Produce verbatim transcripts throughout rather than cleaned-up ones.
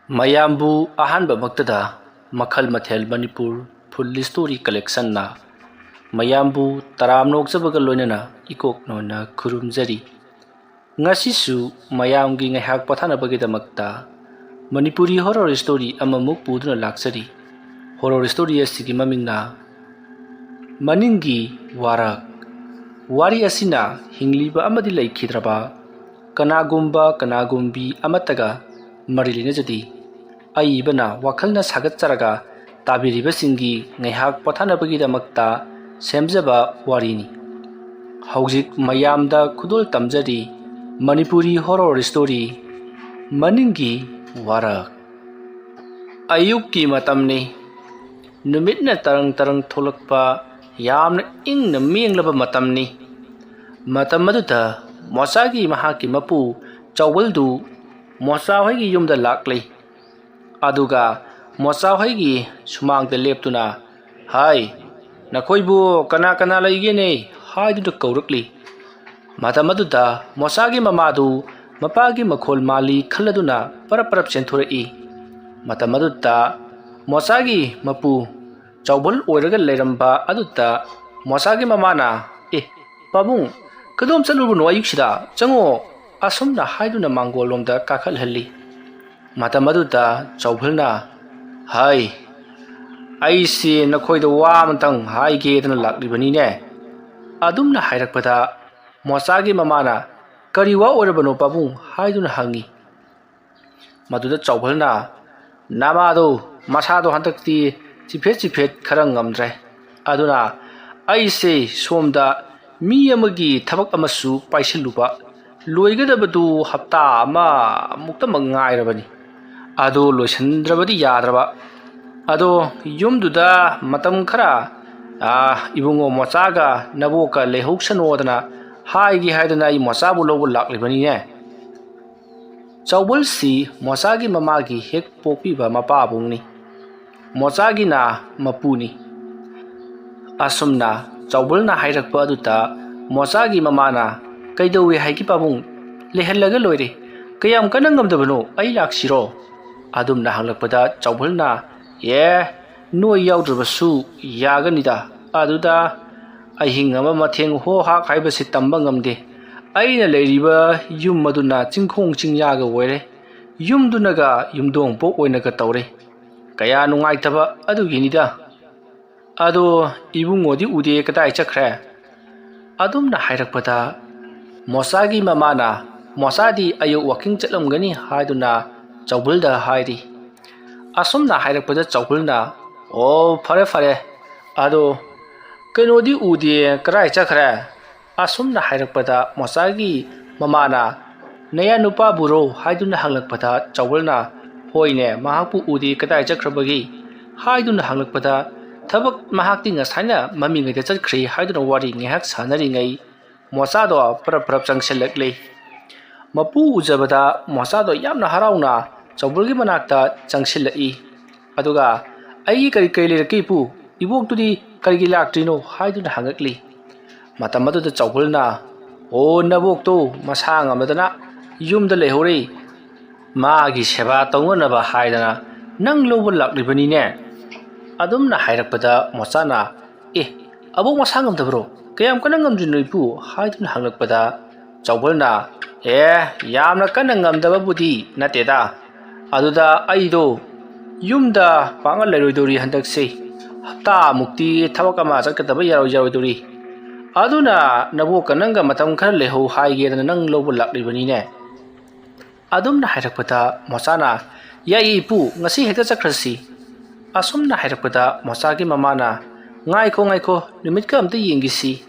ꯃꯌꯥꯝꯕꯨ ꯑꯍꯥꯟꯕꯃꯛꯇꯗ ꯃꯈꯜ ꯃꯊꯦꯜ ꯃꯅꯤꯄꯨꯔ ꯐꯨꯜ ꯁ꯭ꯇꯣꯔꯤ ꯀꯂꯦꯛꯁꯟꯅ ꯃꯌꯥꯝꯕꯨ ꯇꯔꯥꯝꯅ ꯑꯣꯛꯆꯕꯒ ꯂꯣꯏꯅꯅ ꯏꯀꯣꯛ ꯅꯣꯟꯅ ꯈꯨꯔꯨꯝꯖꯔꯤ꯫ ꯉꯁꯤꯁꯨ ꯃꯌꯥꯝꯒꯤ ꯉꯥꯏꯍꯥꯛ ꯄꯣꯊꯥꯅꯕꯒꯤꯗꯃꯛꯇ ꯃꯅꯤꯄꯨꯔꯤ ꯍꯣꯔꯣꯔ ꯁ꯭ꯇꯣꯔꯤ ꯑꯃꯃꯨꯛ ꯄꯨꯗꯨꯅ ꯂꯥꯛꯆꯔꯤ꯫ ꯍꯣꯔꯣꯔ ꯁ꯭ꯇꯣꯔꯤ ꯑꯁꯤꯒꯤ ꯃꯃꯤꯡꯅ ꯃꯅꯤꯡꯒꯤ ꯋꯥꯔꯛ꯫ ꯋꯥꯔꯤ ꯑꯁꯤꯅ ꯍꯤꯡꯂꯤꯕ ꯑꯃꯗꯤ ꯂꯩꯈꯤꯗ꯭ꯔꯕ ꯀꯅꯥꯒꯨꯝꯕ ꯀꯅꯥꯒꯨꯝꯕꯤ ꯑꯃꯠꯇꯒ ꯃꯔꯤ ꯂꯩꯅꯖꯗꯦ꯫ ꯑꯏꯕꯅ ꯋꯥꯈꯜꯅ ꯁꯥꯒꯠꯆꯔꯒ ꯇꯥꯕꯤꯔꯤꯕꯁꯤꯡꯒꯤ ꯉꯥꯏꯍꯥꯛ ꯄꯣꯊꯥꯅꯕꯒꯤꯗꯃꯛꯇ ꯁꯦꯝꯖꯕ ꯋꯥꯔꯤꯅꯤ꯫ ꯍꯧꯖꯤꯛ ꯃꯌꯥꯝꯗ ꯈꯨꯗꯣꯜ ꯇꯝꯖꯔꯤ ꯃꯅꯤꯄꯨꯔꯤ ꯍꯣꯔꯣꯔ ꯁ꯭ꯇꯣꯔꯤ ꯃꯅꯤꯡꯒꯤ ꯋꯥꯔꯛ꯫ ꯑꯌꯨꯛꯀꯤ ꯃꯇꯝꯅꯤ꯫ ꯅꯨꯃꯤꯠꯅ ꯇꯔꯪ ꯇꯔꯪ ꯊꯣꯛꯂꯛꯄ ꯌꯥꯝꯅ ꯏꯪꯅ ꯃꯦꯡꯂꯕ ꯃꯇꯝꯅꯤ꯫ ꯃꯇꯝ ꯑꯗꯨꯗ ꯃꯣꯆꯥꯒꯤ ꯃꯍꯥꯛꯀꯤ ꯃꯄꯨ ꯆꯥꯎꯕꯜꯗꯨ ꯃꯣꯆꯥ ꯍꯣꯏꯒꯤ ꯌꯨꯝꯗ ꯂꯥꯛꯂꯤ꯫ ꯑꯗꯨꯒ ꯃꯣꯆꯥ ꯍꯣꯏꯒꯤ ꯁꯨꯃꯥꯡꯗ ꯂꯦꯞꯇꯨꯅ, "ꯍꯥꯏ, ꯅꯈꯣꯏꯕꯨ ꯀꯅꯥ ꯀꯅꯥ ꯂꯩꯒꯦꯅꯦ?" ꯍꯥꯏꯗꯨꯅ ꯀꯧꯔꯛꯂꯤ꯫ ꯃꯇꯝ ꯑꯗꯨꯗ ꯃꯣꯆꯥꯒꯤ ꯃꯃꯥꯗꯨ ꯃꯄꯥꯒꯤ ꯃꯈꯣꯜ ꯃꯥꯜꯂꯤ ꯈꯜꯂꯗꯨꯅ ꯄꯔꯞ ꯄꯔꯞ ꯆꯦꯟꯊꯣꯔꯛꯏ꯫ ꯃꯇꯝ ꯑꯗꯨꯗ ꯃꯣꯆꯥꯒꯤ ꯃꯄꯨ ꯆꯥꯎꯕꯜ ꯑꯣꯏꯔꯒ ꯂꯩꯔꯝꯕ ꯑꯗꯨꯗ ꯃꯣꯆꯥꯒꯤ ꯃꯃꯥꯅ, "ꯑꯦ, ꯄꯥꯕꯨꯡ, ꯀꯗꯣꯝ ꯆꯠꯂꯨꯕꯅꯣ ꯑꯌꯨꯛꯁꯤꯗ? ꯆꯪꯉꯣ," ꯑꯁꯨꯝꯅ ꯍꯥꯏꯗꯨꯅ ꯃꯥꯡꯒꯣꯜꯂꯣꯝꯗ ꯀꯥꯈꯠꯍꯜꯂꯤ꯫ ꯃꯇꯝ ꯑꯗꯨꯗ ꯆꯥꯎꯕꯜꯅ, "ꯍꯥꯏ, ꯑꯩꯁꯤ ꯅꯈꯣꯏꯗ ꯋꯥ ꯑꯃꯇꯪ ꯍꯥꯏꯒꯦꯗꯅ ꯂꯥꯛꯂꯤꯕꯅꯤꯅꯦ꯫" ꯑꯗꯨꯝꯅ ꯍꯥꯏꯔꯛꯄꯗ ꯃꯣꯆꯥꯒꯤ ꯃꯃꯥꯅ, "ꯀꯔꯤ ꯋꯥ ꯑꯣꯏꯔꯕꯅꯣ ꯄꯥꯕꯨꯡ?" ꯍꯥꯏꯗꯨꯅ ꯍꯪꯉꯤ꯫ ꯃꯗꯨꯗ ꯆꯥꯎꯕꯜꯅ, "ꯅꯃꯥꯗꯣ ꯃꯁꯥꯗꯣ ꯍꯟꯗꯛꯇꯤ ꯆꯤꯐꯦꯠ ꯆꯤꯐꯦꯠ ꯈꯔ ꯉꯝꯗ꯭ꯔꯦ꯫ ꯑꯗꯨꯅ ꯑꯩꯁꯦ ꯁꯣꯝꯗ ꯃꯤ ꯑꯃꯒꯤ ꯊꯕꯛ ꯑꯃꯁꯨ ꯄꯥꯏꯁꯤꯜꯂꯨꯕ꯫ ꯂꯣꯏꯒꯗꯕꯗꯨ ꯍꯞꯇꯥ ꯑꯃꯃꯨꯛꯇꯃꯛ ꯉꯥꯏꯔꯕꯅꯤ꯫ ꯑꯗꯨ ꯂꯣꯏꯁꯤꯟꯗ꯭ꯔꯕꯗꯤ ꯌꯥꯗ꯭ꯔꯕ꯫ ꯑꯗꯣ ꯌꯨꯝꯗꯨꯗ ꯃꯇꯝ ꯈꯔ, ꯑꯥ, ꯏꯕꯨꯡꯉꯣ ꯃꯣꯆꯥꯒ ꯅꯕꯣꯛꯀ ꯂꯩꯍꯧꯁꯅꯣꯗꯅ ꯍꯥꯏꯒꯦ ꯍꯥꯏꯗꯅ ꯑꯩ ꯃꯣꯆꯥꯕꯨ ꯂꯧꯕ ꯂꯥꯛꯂꯤꯕꯅꯤꯅꯦ꯫" ꯆꯥꯎꯕꯜꯁꯤ ꯃꯣꯆꯥꯒꯤ ꯃꯃꯥꯒꯤ ꯍꯦꯛ ꯄꯣꯛꯄꯤꯕ ꯃꯄꯥꯕꯨꯡꯅꯤ꯫ ꯃꯣꯆꯥꯒꯤꯅ ꯃꯄꯨꯅꯤ꯫ ꯑꯁꯨꯝꯅ ꯆꯥꯎꯕꯜꯅ ꯍꯥꯏꯔꯛꯄ ꯑꯗꯨꯗ ꯃꯣꯆꯥꯒꯤ ꯃꯃꯥꯅ, "ꯀꯩꯗꯧꯏ ꯍꯥꯏꯒꯦ ꯄꯥꯕꯨꯡ? ꯂꯩꯍꯜꯂꯒ ꯂꯣꯏꯔꯦ꯫ ꯀꯌꯥꯝ ꯀꯟꯅ ꯉꯝꯗꯕꯅꯣ? ꯑꯩ ꯂꯥꯛꯁꯤꯔꯣ?" ꯑꯗꯨꯝꯅ ꯍꯪꯂꯛꯄꯗ ꯆꯥꯎꯕꯜꯅ, "ꯑꯦ, ꯅꯣꯏ ꯌꯥꯎꯗ꯭ꯔꯕꯁꯨ ꯌꯥꯒꯅꯤꯗ꯫ ꯑꯗꯨꯗ ꯑꯍꯤꯡ ꯑꯃ ꯃꯊꯦꯡ ꯍꯣ ꯍꯥꯛ ꯍꯥꯏꯕꯁꯤ ꯇꯝꯕ ꯉꯝꯗꯦ꯫ ꯑꯩꯅ ꯂꯩꯔꯤꯕ ꯌꯨꯝ ꯑꯗꯨꯅ ꯆꯤꯡꯈꯣꯡ ꯆꯤꯡꯌꯥꯒ ꯑꯣꯏꯔꯦ꯫ ꯌꯨꯝꯗꯨꯅꯒ ꯌꯨꯝꯗꯣꯡ ꯄꯣꯛ ꯑꯣꯏꯅꯒ ꯇꯧꯔꯦ꯫ ꯀꯌꯥ ꯅꯨꯡꯉꯥꯏꯇꯕ ꯑꯗꯨꯒꯤꯅꯤꯗ꯫ ꯑꯗꯣ ꯏꯕꯨꯡꯉꯣꯗꯤ ꯎꯗꯦ, ꯀꯗꯥꯏ ꯆꯠꯈ꯭ꯔꯦ?" ꯑꯗꯨꯝꯅ ꯍꯥꯏꯔꯛꯄꯗ ꯃꯣꯆꯥꯒꯤ ꯃꯃꯥꯅ, "ꯃꯣꯆꯥꯗꯤ ꯑꯌꯨꯛ ꯋꯥꯀꯤꯡ ꯆꯠꯂꯝꯒꯅꯤ" ꯍꯥꯏꯗꯨꯅ ꯆꯧꯕꯜꯗ ꯍꯥꯏꯔꯤ꯫ ꯑꯁꯨꯝꯅ ꯍꯥꯏꯔꯛꯄꯗ ꯆꯧꯕꯜꯅ, "ꯑꯣ, ꯐꯔꯦ ꯐꯔꯦ, ꯑꯗꯣ ꯀꯩꯅꯣꯗꯤ ꯎꯗꯦ, ꯀꯗꯥꯏ ꯆꯠꯈ꯭ꯔꯦ?" ꯑꯁꯨꯝꯅ ꯍꯥꯏꯔꯛꯄꯗ ꯃꯣꯆꯥꯒꯤ ꯃꯃꯥꯅ, "ꯅꯌꯥ ꯅꯨꯄꯥꯕꯨꯔꯣ?" ꯍꯥꯏꯗꯨꯅ ꯍꯪꯂꯛꯄꯗ ꯆꯧꯕꯜꯅ, "ꯍꯣꯏꯅꯦ, ꯃꯍꯥꯛꯄꯨ ꯎꯗꯦ, ꯀꯗꯥꯏ ꯆꯠꯈ꯭ꯔꯕꯒꯦ?" ꯍꯥꯏꯗꯨꯅ ꯍꯪꯂꯛꯄꯗ, "ꯊꯕꯛ ꯃꯍꯥꯛꯇꯤ ꯉꯁꯥꯏꯅ ꯃꯝꯃꯤꯉꯩꯗ ꯆꯠꯈ꯭ꯔꯦ" ꯍꯥꯏꯗꯨꯅ ꯋꯥꯔꯤ ꯉꯥꯏꯍꯥꯛ ꯁꯥꯟꯅꯔꯤꯉꯩ ꯃꯣꯆꯥꯗꯣ ꯄꯔꯞ ꯄꯔꯞ ꯆꯪꯁꯤꯜꯂꯛꯂꯤ꯫ ꯃꯄꯨ ꯎꯖꯕꯗ ꯃꯣꯆꯥꯗꯣ ꯌꯥꯝꯅ ꯍꯔꯥꯎꯅ ꯆꯧꯕꯜꯒꯤ ꯃꯅꯥꯛꯇ ꯆꯪꯁꯤꯜꯂꯛꯏ꯫ ꯑꯗꯨꯒ, "ꯑꯩꯒꯤ ꯀꯔꯤ ꯀꯔꯤ ꯂꯩꯔꯛꯀꯦ ꯏꯄꯨ? ꯏꯕꯣꯛꯇꯨꯗꯤ ꯀꯔꯤꯒꯤ ꯂꯥꯛꯇ꯭ꯔꯤꯅꯣ?" ꯍꯥꯏꯗꯨꯅ ꯍꯪꯉꯛꯂꯤ꯫ ꯃꯇꯝ ꯑꯗꯨꯗ ꯆꯧꯕꯜꯅ, "ꯑꯣ, ꯅꯕꯣꯛꯇꯣ ꯃꯁꯥ ꯉꯝꯗꯗꯅ ꯌꯨꯝꯗ ꯂꯩꯍꯧꯔꯦ꯫ ꯃꯥꯒꯤ ꯁꯦꯕꯥ ꯇꯧꯅꯅꯕ ꯍꯥꯏꯗꯅ ꯅꯪ ꯂꯧꯕ ꯂꯥꯛꯂꯤꯕꯅꯤꯅꯦ"꯫ ꯑꯗꯨꯝꯅ ꯍꯥꯏꯔꯛꯄꯗ ꯃꯣꯆꯥꯅ, "ꯑꯦ, ꯑꯕꯣꯛ ꯃꯁꯥ ꯉꯝꯗꯕ꯭ꯔꯣ? ꯀꯌꯥꯝ ꯀꯟꯅ ꯉꯝꯗ꯭ꯔꯤꯅꯣ ꯏꯄꯨ?" ꯍꯥꯏꯗꯨꯅ ꯍꯪꯂꯛꯄꯗ ꯆꯧꯕꯜꯅ, "ꯑꯦ, ꯌꯥꯝꯅ ꯀꯟꯅ ꯉꯝꯗꯕꯕꯨꯗꯤ ꯅꯠꯇꯦꯗ꯫ ꯑꯗꯨꯗ ꯑꯩꯗꯣ ꯌꯨꯝꯗ ꯄꯥꯛꯅ ꯂꯩꯔꯣꯏꯗꯧꯔꯤ ꯍꯟꯗꯛꯁꯦ꯫ ꯍꯞꯇꯥꯃꯨꯛꯇꯤ ꯊꯕꯛ ꯑꯃ ꯆꯠꯀꯗꯕ ꯌꯥꯔꯣꯏ-, ꯌꯥꯔꯣꯏꯗꯧꯔꯤ꯫ ꯑꯗꯨꯅ ꯅꯕꯣꯛꯀ ꯅꯪꯒ ꯃꯇꯝ ꯈꯔ ꯂꯩꯍꯧ ꯍꯥꯏꯒꯦꯗꯅ ꯅꯪ ꯂꯧꯕ ꯂꯥꯛꯂꯤꯕꯅꯤꯅꯦ"꯫ ꯑꯗꯨꯝꯅ ꯍꯥꯏꯔꯛꯄꯗ ꯃꯣꯆꯥꯅ, "ꯌꯥꯏꯌꯦ ꯏꯄꯨ, ꯉꯁꯤ ꯍꯦꯛꯇ ꯆꯠꯈ꯭ꯔꯁꯤ"꯫ ꯑꯁꯨꯝꯅ ꯍꯥꯏꯔꯛꯄꯗ ꯃꯣꯆꯥꯒꯤ ꯃꯃꯥꯅ, "ꯉꯥꯏꯈꯣ, ꯉꯥꯏꯈꯣ, ꯅꯨꯃꯤꯠꯀ ꯑꯝꯇ ꯌꯦꯡꯈꯤꯁꯤ"꯫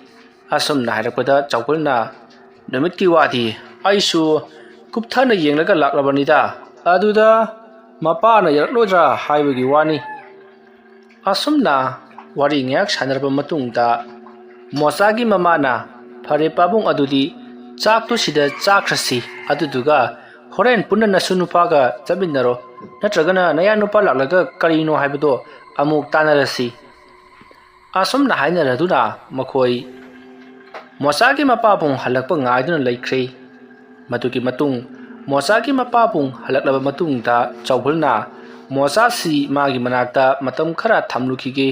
ꯑꯁꯨꯝꯅ ꯍꯥꯏꯔꯛꯄꯗ ꯆꯧꯕꯜꯅ, "ꯅꯨꯃꯤꯠꯀꯤ ꯋꯥꯗꯤ ꯑꯩꯁꯨ ꯀꯨꯞꯊꯅ ꯌꯦꯡꯂꯒ ꯂꯥꯛꯂꯕꯅꯤꯗ꯫ ꯑꯗꯨꯗ ꯃꯄꯥꯅ ꯌꯥꯔꯛꯂꯣꯏꯗ꯭ꯔꯥ ꯍꯥꯏꯕꯒꯤ ꯋꯥꯅꯤ"꯫ ꯑꯁꯨꯝꯅ ꯋꯥꯔꯤ ꯉꯥꯏꯍꯥꯛ ꯁꯥꯟꯅꯔꯕ ꯃꯇꯨꯡꯗ ꯃꯣꯆꯥꯒꯤ ꯃꯃꯥꯅ, "ꯐꯔꯦ ꯄꯥꯕꯨꯡ, ꯑꯗꯨꯗꯤ ꯆꯥꯛꯇꯨ ꯁꯤꯗ ꯆꯥꯈ꯭ꯔꯁꯤ, ꯑꯗꯨꯗꯨꯒ ꯍꯣꯔꯦꯟ ꯄꯨꯟꯅ ꯅꯁꯨ ꯅꯨꯄꯥꯒ ꯆꯠꯃꯤꯟꯅꯔꯣ, ꯅꯠꯇ꯭ꯔꯒꯅ ꯅꯌꯥ ꯅꯨꯄꯥ ꯂꯥꯛꯂꯒ ꯀꯔꯤꯅꯣ ꯍꯥꯏꯕꯗꯣ ꯑꯃꯨꯛ ꯇꯥꯟꯅꯔꯁꯤ"꯫ ꯑꯁꯨꯝꯅ ꯍꯥꯏꯅꯔꯗꯨꯅ ꯃꯈꯣꯏ ꯃꯣꯆꯥꯒꯤ ꯃꯄꯥꯕꯨꯡ ꯍꯜꯂꯛꯄ ꯉꯥꯏꯗꯨꯅ ꯂꯩꯈ꯭ꯔꯦ꯫ ꯃꯗꯨꯒꯤ ꯃꯇꯨꯡ ꯃꯣꯆꯥꯒꯤ ꯃꯄꯥꯕꯨꯡ ꯍꯜꯂꯛꯂꯕ ꯃꯇꯨꯡꯗ ꯆꯥꯎꯕꯜꯅ ꯃꯣꯆꯥꯁꯤ ꯃꯥꯒꯤ ꯃꯅꯥꯛꯇ ꯃꯇꯝ ꯈꯔ ꯊꯝꯂꯨꯈꯤꯒꯦ,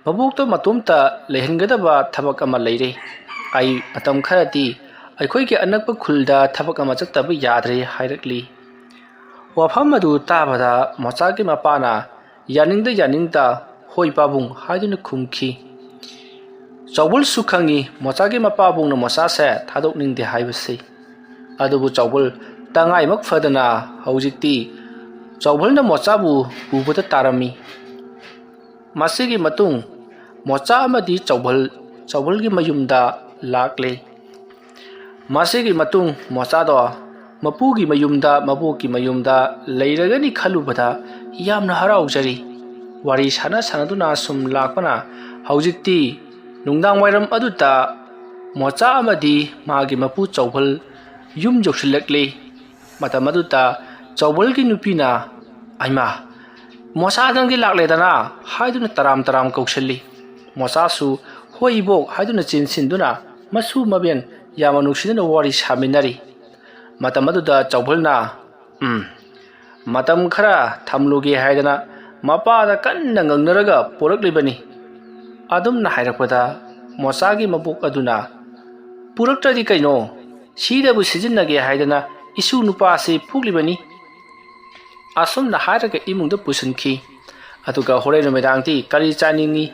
ꯃꯕꯣꯛꯇꯣ ꯃꯇꯣꯝꯇ ꯂꯩꯍꯟꯒꯗꯕ ꯊꯕꯛ ꯑꯃ ꯂꯩꯔꯦ꯫ ꯑꯩ ꯃꯇꯝ ꯈꯔꯗꯤ ꯑꯩꯈꯣꯏꯒꯤ ꯑꯅꯛꯄ ꯈꯨꯜꯗ ꯊꯕꯛ ꯑꯃ ꯆꯠꯇꯕ ꯌꯥꯗ꯭ꯔꯦ ꯍꯥꯏꯔꯛꯂꯤ꯫ ꯋꯥꯐꯝ ꯑꯗꯨ ꯇꯥꯕꯗ ꯃꯣꯆꯥꯒꯤ ꯃꯄꯥꯅ ꯌꯥꯅꯤꯡꯗ ꯌꯥꯅꯤꯡꯗ "ꯍꯣꯏ ꯄꯥꯕꯨꯡ" ꯍꯥꯏꯗꯨꯅ ꯈꯨꯝꯈꯤ꯫ ꯆꯥꯎꯕꯜꯁꯨ ꯈꯪꯏ ꯃꯣꯆꯥꯒꯤ ꯃꯄꯥꯕꯨꯡꯅ ꯃꯣꯆꯥꯁꯦ ꯊꯥꯗꯣꯛꯅꯤꯡꯗꯦ ꯍꯥꯏꯕꯁꯤ꯫ ꯑꯗꯨꯕꯨ ꯆꯥꯎꯕꯜ ꯇꯉꯥꯏꯃꯛ ꯐꯗꯅ ꯍꯧꯖꯤꯛꯇꯤ ꯆꯥꯎꯕꯜꯅ ꯃꯣꯆꯥꯕꯨ ꯄꯨꯕꯗ ꯇꯥꯔꯝꯃꯤ꯫ ꯃꯁꯤꯒꯤ ꯃꯇꯨꯡ ꯃꯣꯆꯥ ꯑꯃꯗꯤ ꯆꯥꯎꯕꯜ ꯆꯥꯎꯕꯜꯒꯤ ꯃꯌꯨꯝꯗ ꯂꯥꯛꯂꯦ꯫ ꯃꯁꯤꯒꯤ ꯃꯇꯨꯡ ꯃꯣꯆꯥꯗꯣ ꯃꯄꯨꯒꯤ ꯃꯌꯨꯝꯗ, ꯃꯕꯣꯛꯀꯤ ꯃꯌꯨꯝꯗ ꯂꯩꯔꯒꯅꯤ ꯈꯜꯂꯨꯕꯗ ꯌꯥꯝꯅ ꯍꯔꯥꯎꯖꯔꯤ꯫ ꯋꯥꯔꯤ ꯁꯥꯟꯅ ꯁꯥꯟꯅꯗꯨꯅ ꯁꯨꯝ ꯂꯥꯛꯄꯅ ꯍꯧꯖꯤꯛꯇꯤ ꯅꯨꯡꯗꯥꯡ ꯋꯥꯏꯔꯝ ꯑꯗꯨꯗ ꯃꯣꯆꯥ ꯑꯃꯗꯤ ꯃꯥꯒꯤ ꯃꯄꯨ ꯆꯥꯎꯕꯜ ꯌꯨꯝ ꯌꯧꯁꯤꯜꯂꯛꯂꯤ꯫ ꯃꯇꯝ ꯑꯗꯨꯗ ꯆꯥꯎꯕꯜꯒꯤ ꯅꯨꯄꯤꯅ, "ꯑꯩꯃꯥ, ꯃꯣꯆꯥ ꯅꯪꯗꯤ ꯂꯥꯛꯂꯦꯗꯅ" ꯍꯥꯏꯗꯨꯅ ꯇꯔꯥꯝ ꯇꯔꯥꯝ ꯀꯧꯁꯤꯜꯂꯤ꯫ ꯃꯣꯆꯥꯁꯨ "ꯍꯣꯏ ꯏꯕꯣꯛ" ꯍꯥꯏꯗꯨꯅ ꯆꯦꯟꯁꯤꯟꯗꯨꯅ ꯃꯁꯨ ꯃꯕꯦꯟ ꯌꯥꯝꯅ ꯅꯨꯡꯁꯤꯅꯅ ꯋꯥꯔꯤ ꯁꯥꯃꯤꯟꯅꯔꯤ꯫ ꯃꯇꯝ ꯑꯗꯨꯗ ꯆꯥꯎꯕꯜꯅ, "ꯎꯝ, ꯃꯇꯝ ꯈꯔ ꯊꯝꯂꯨꯒꯦ" ꯍꯥꯏꯗꯅ ꯃꯄꯥꯗ ꯀꯟꯅ ꯉꯥꯡꯅꯔꯒ ꯄꯣꯔꯛꯂꯤꯕꯅꯤ꯫ ꯑꯗꯨꯝꯅ ꯍꯥꯏꯔꯛꯄꯗ ꯃꯣꯆꯥꯒꯤ ꯃꯕꯣꯛ ꯑꯗꯨꯅ, "ꯄꯨꯔꯛꯇ꯭ꯔꯗꯤ ꯀꯩꯅꯣ? ꯁꯤꯗꯕꯨ ꯁꯤꯖꯤꯟꯅꯒꯦ ꯍꯥꯏꯗꯅ ꯏꯁꯨ ꯅꯨꯄꯥꯁꯤ ꯄꯨꯛꯂꯤꯕꯅꯤ"꯫ ꯑꯁꯨꯝꯅ ꯍꯥꯏꯔꯒ ꯏꯃꯨꯡꯗ ꯄꯨꯁꯤꯟꯈꯤ꯫ ꯑꯗꯨꯒ "ꯍꯣꯔꯦꯟ ꯅꯨꯃꯤꯗꯥꯡꯗꯤ ꯀꯔꯤ ꯆꯥꯅꯤꯡꯉꯤ?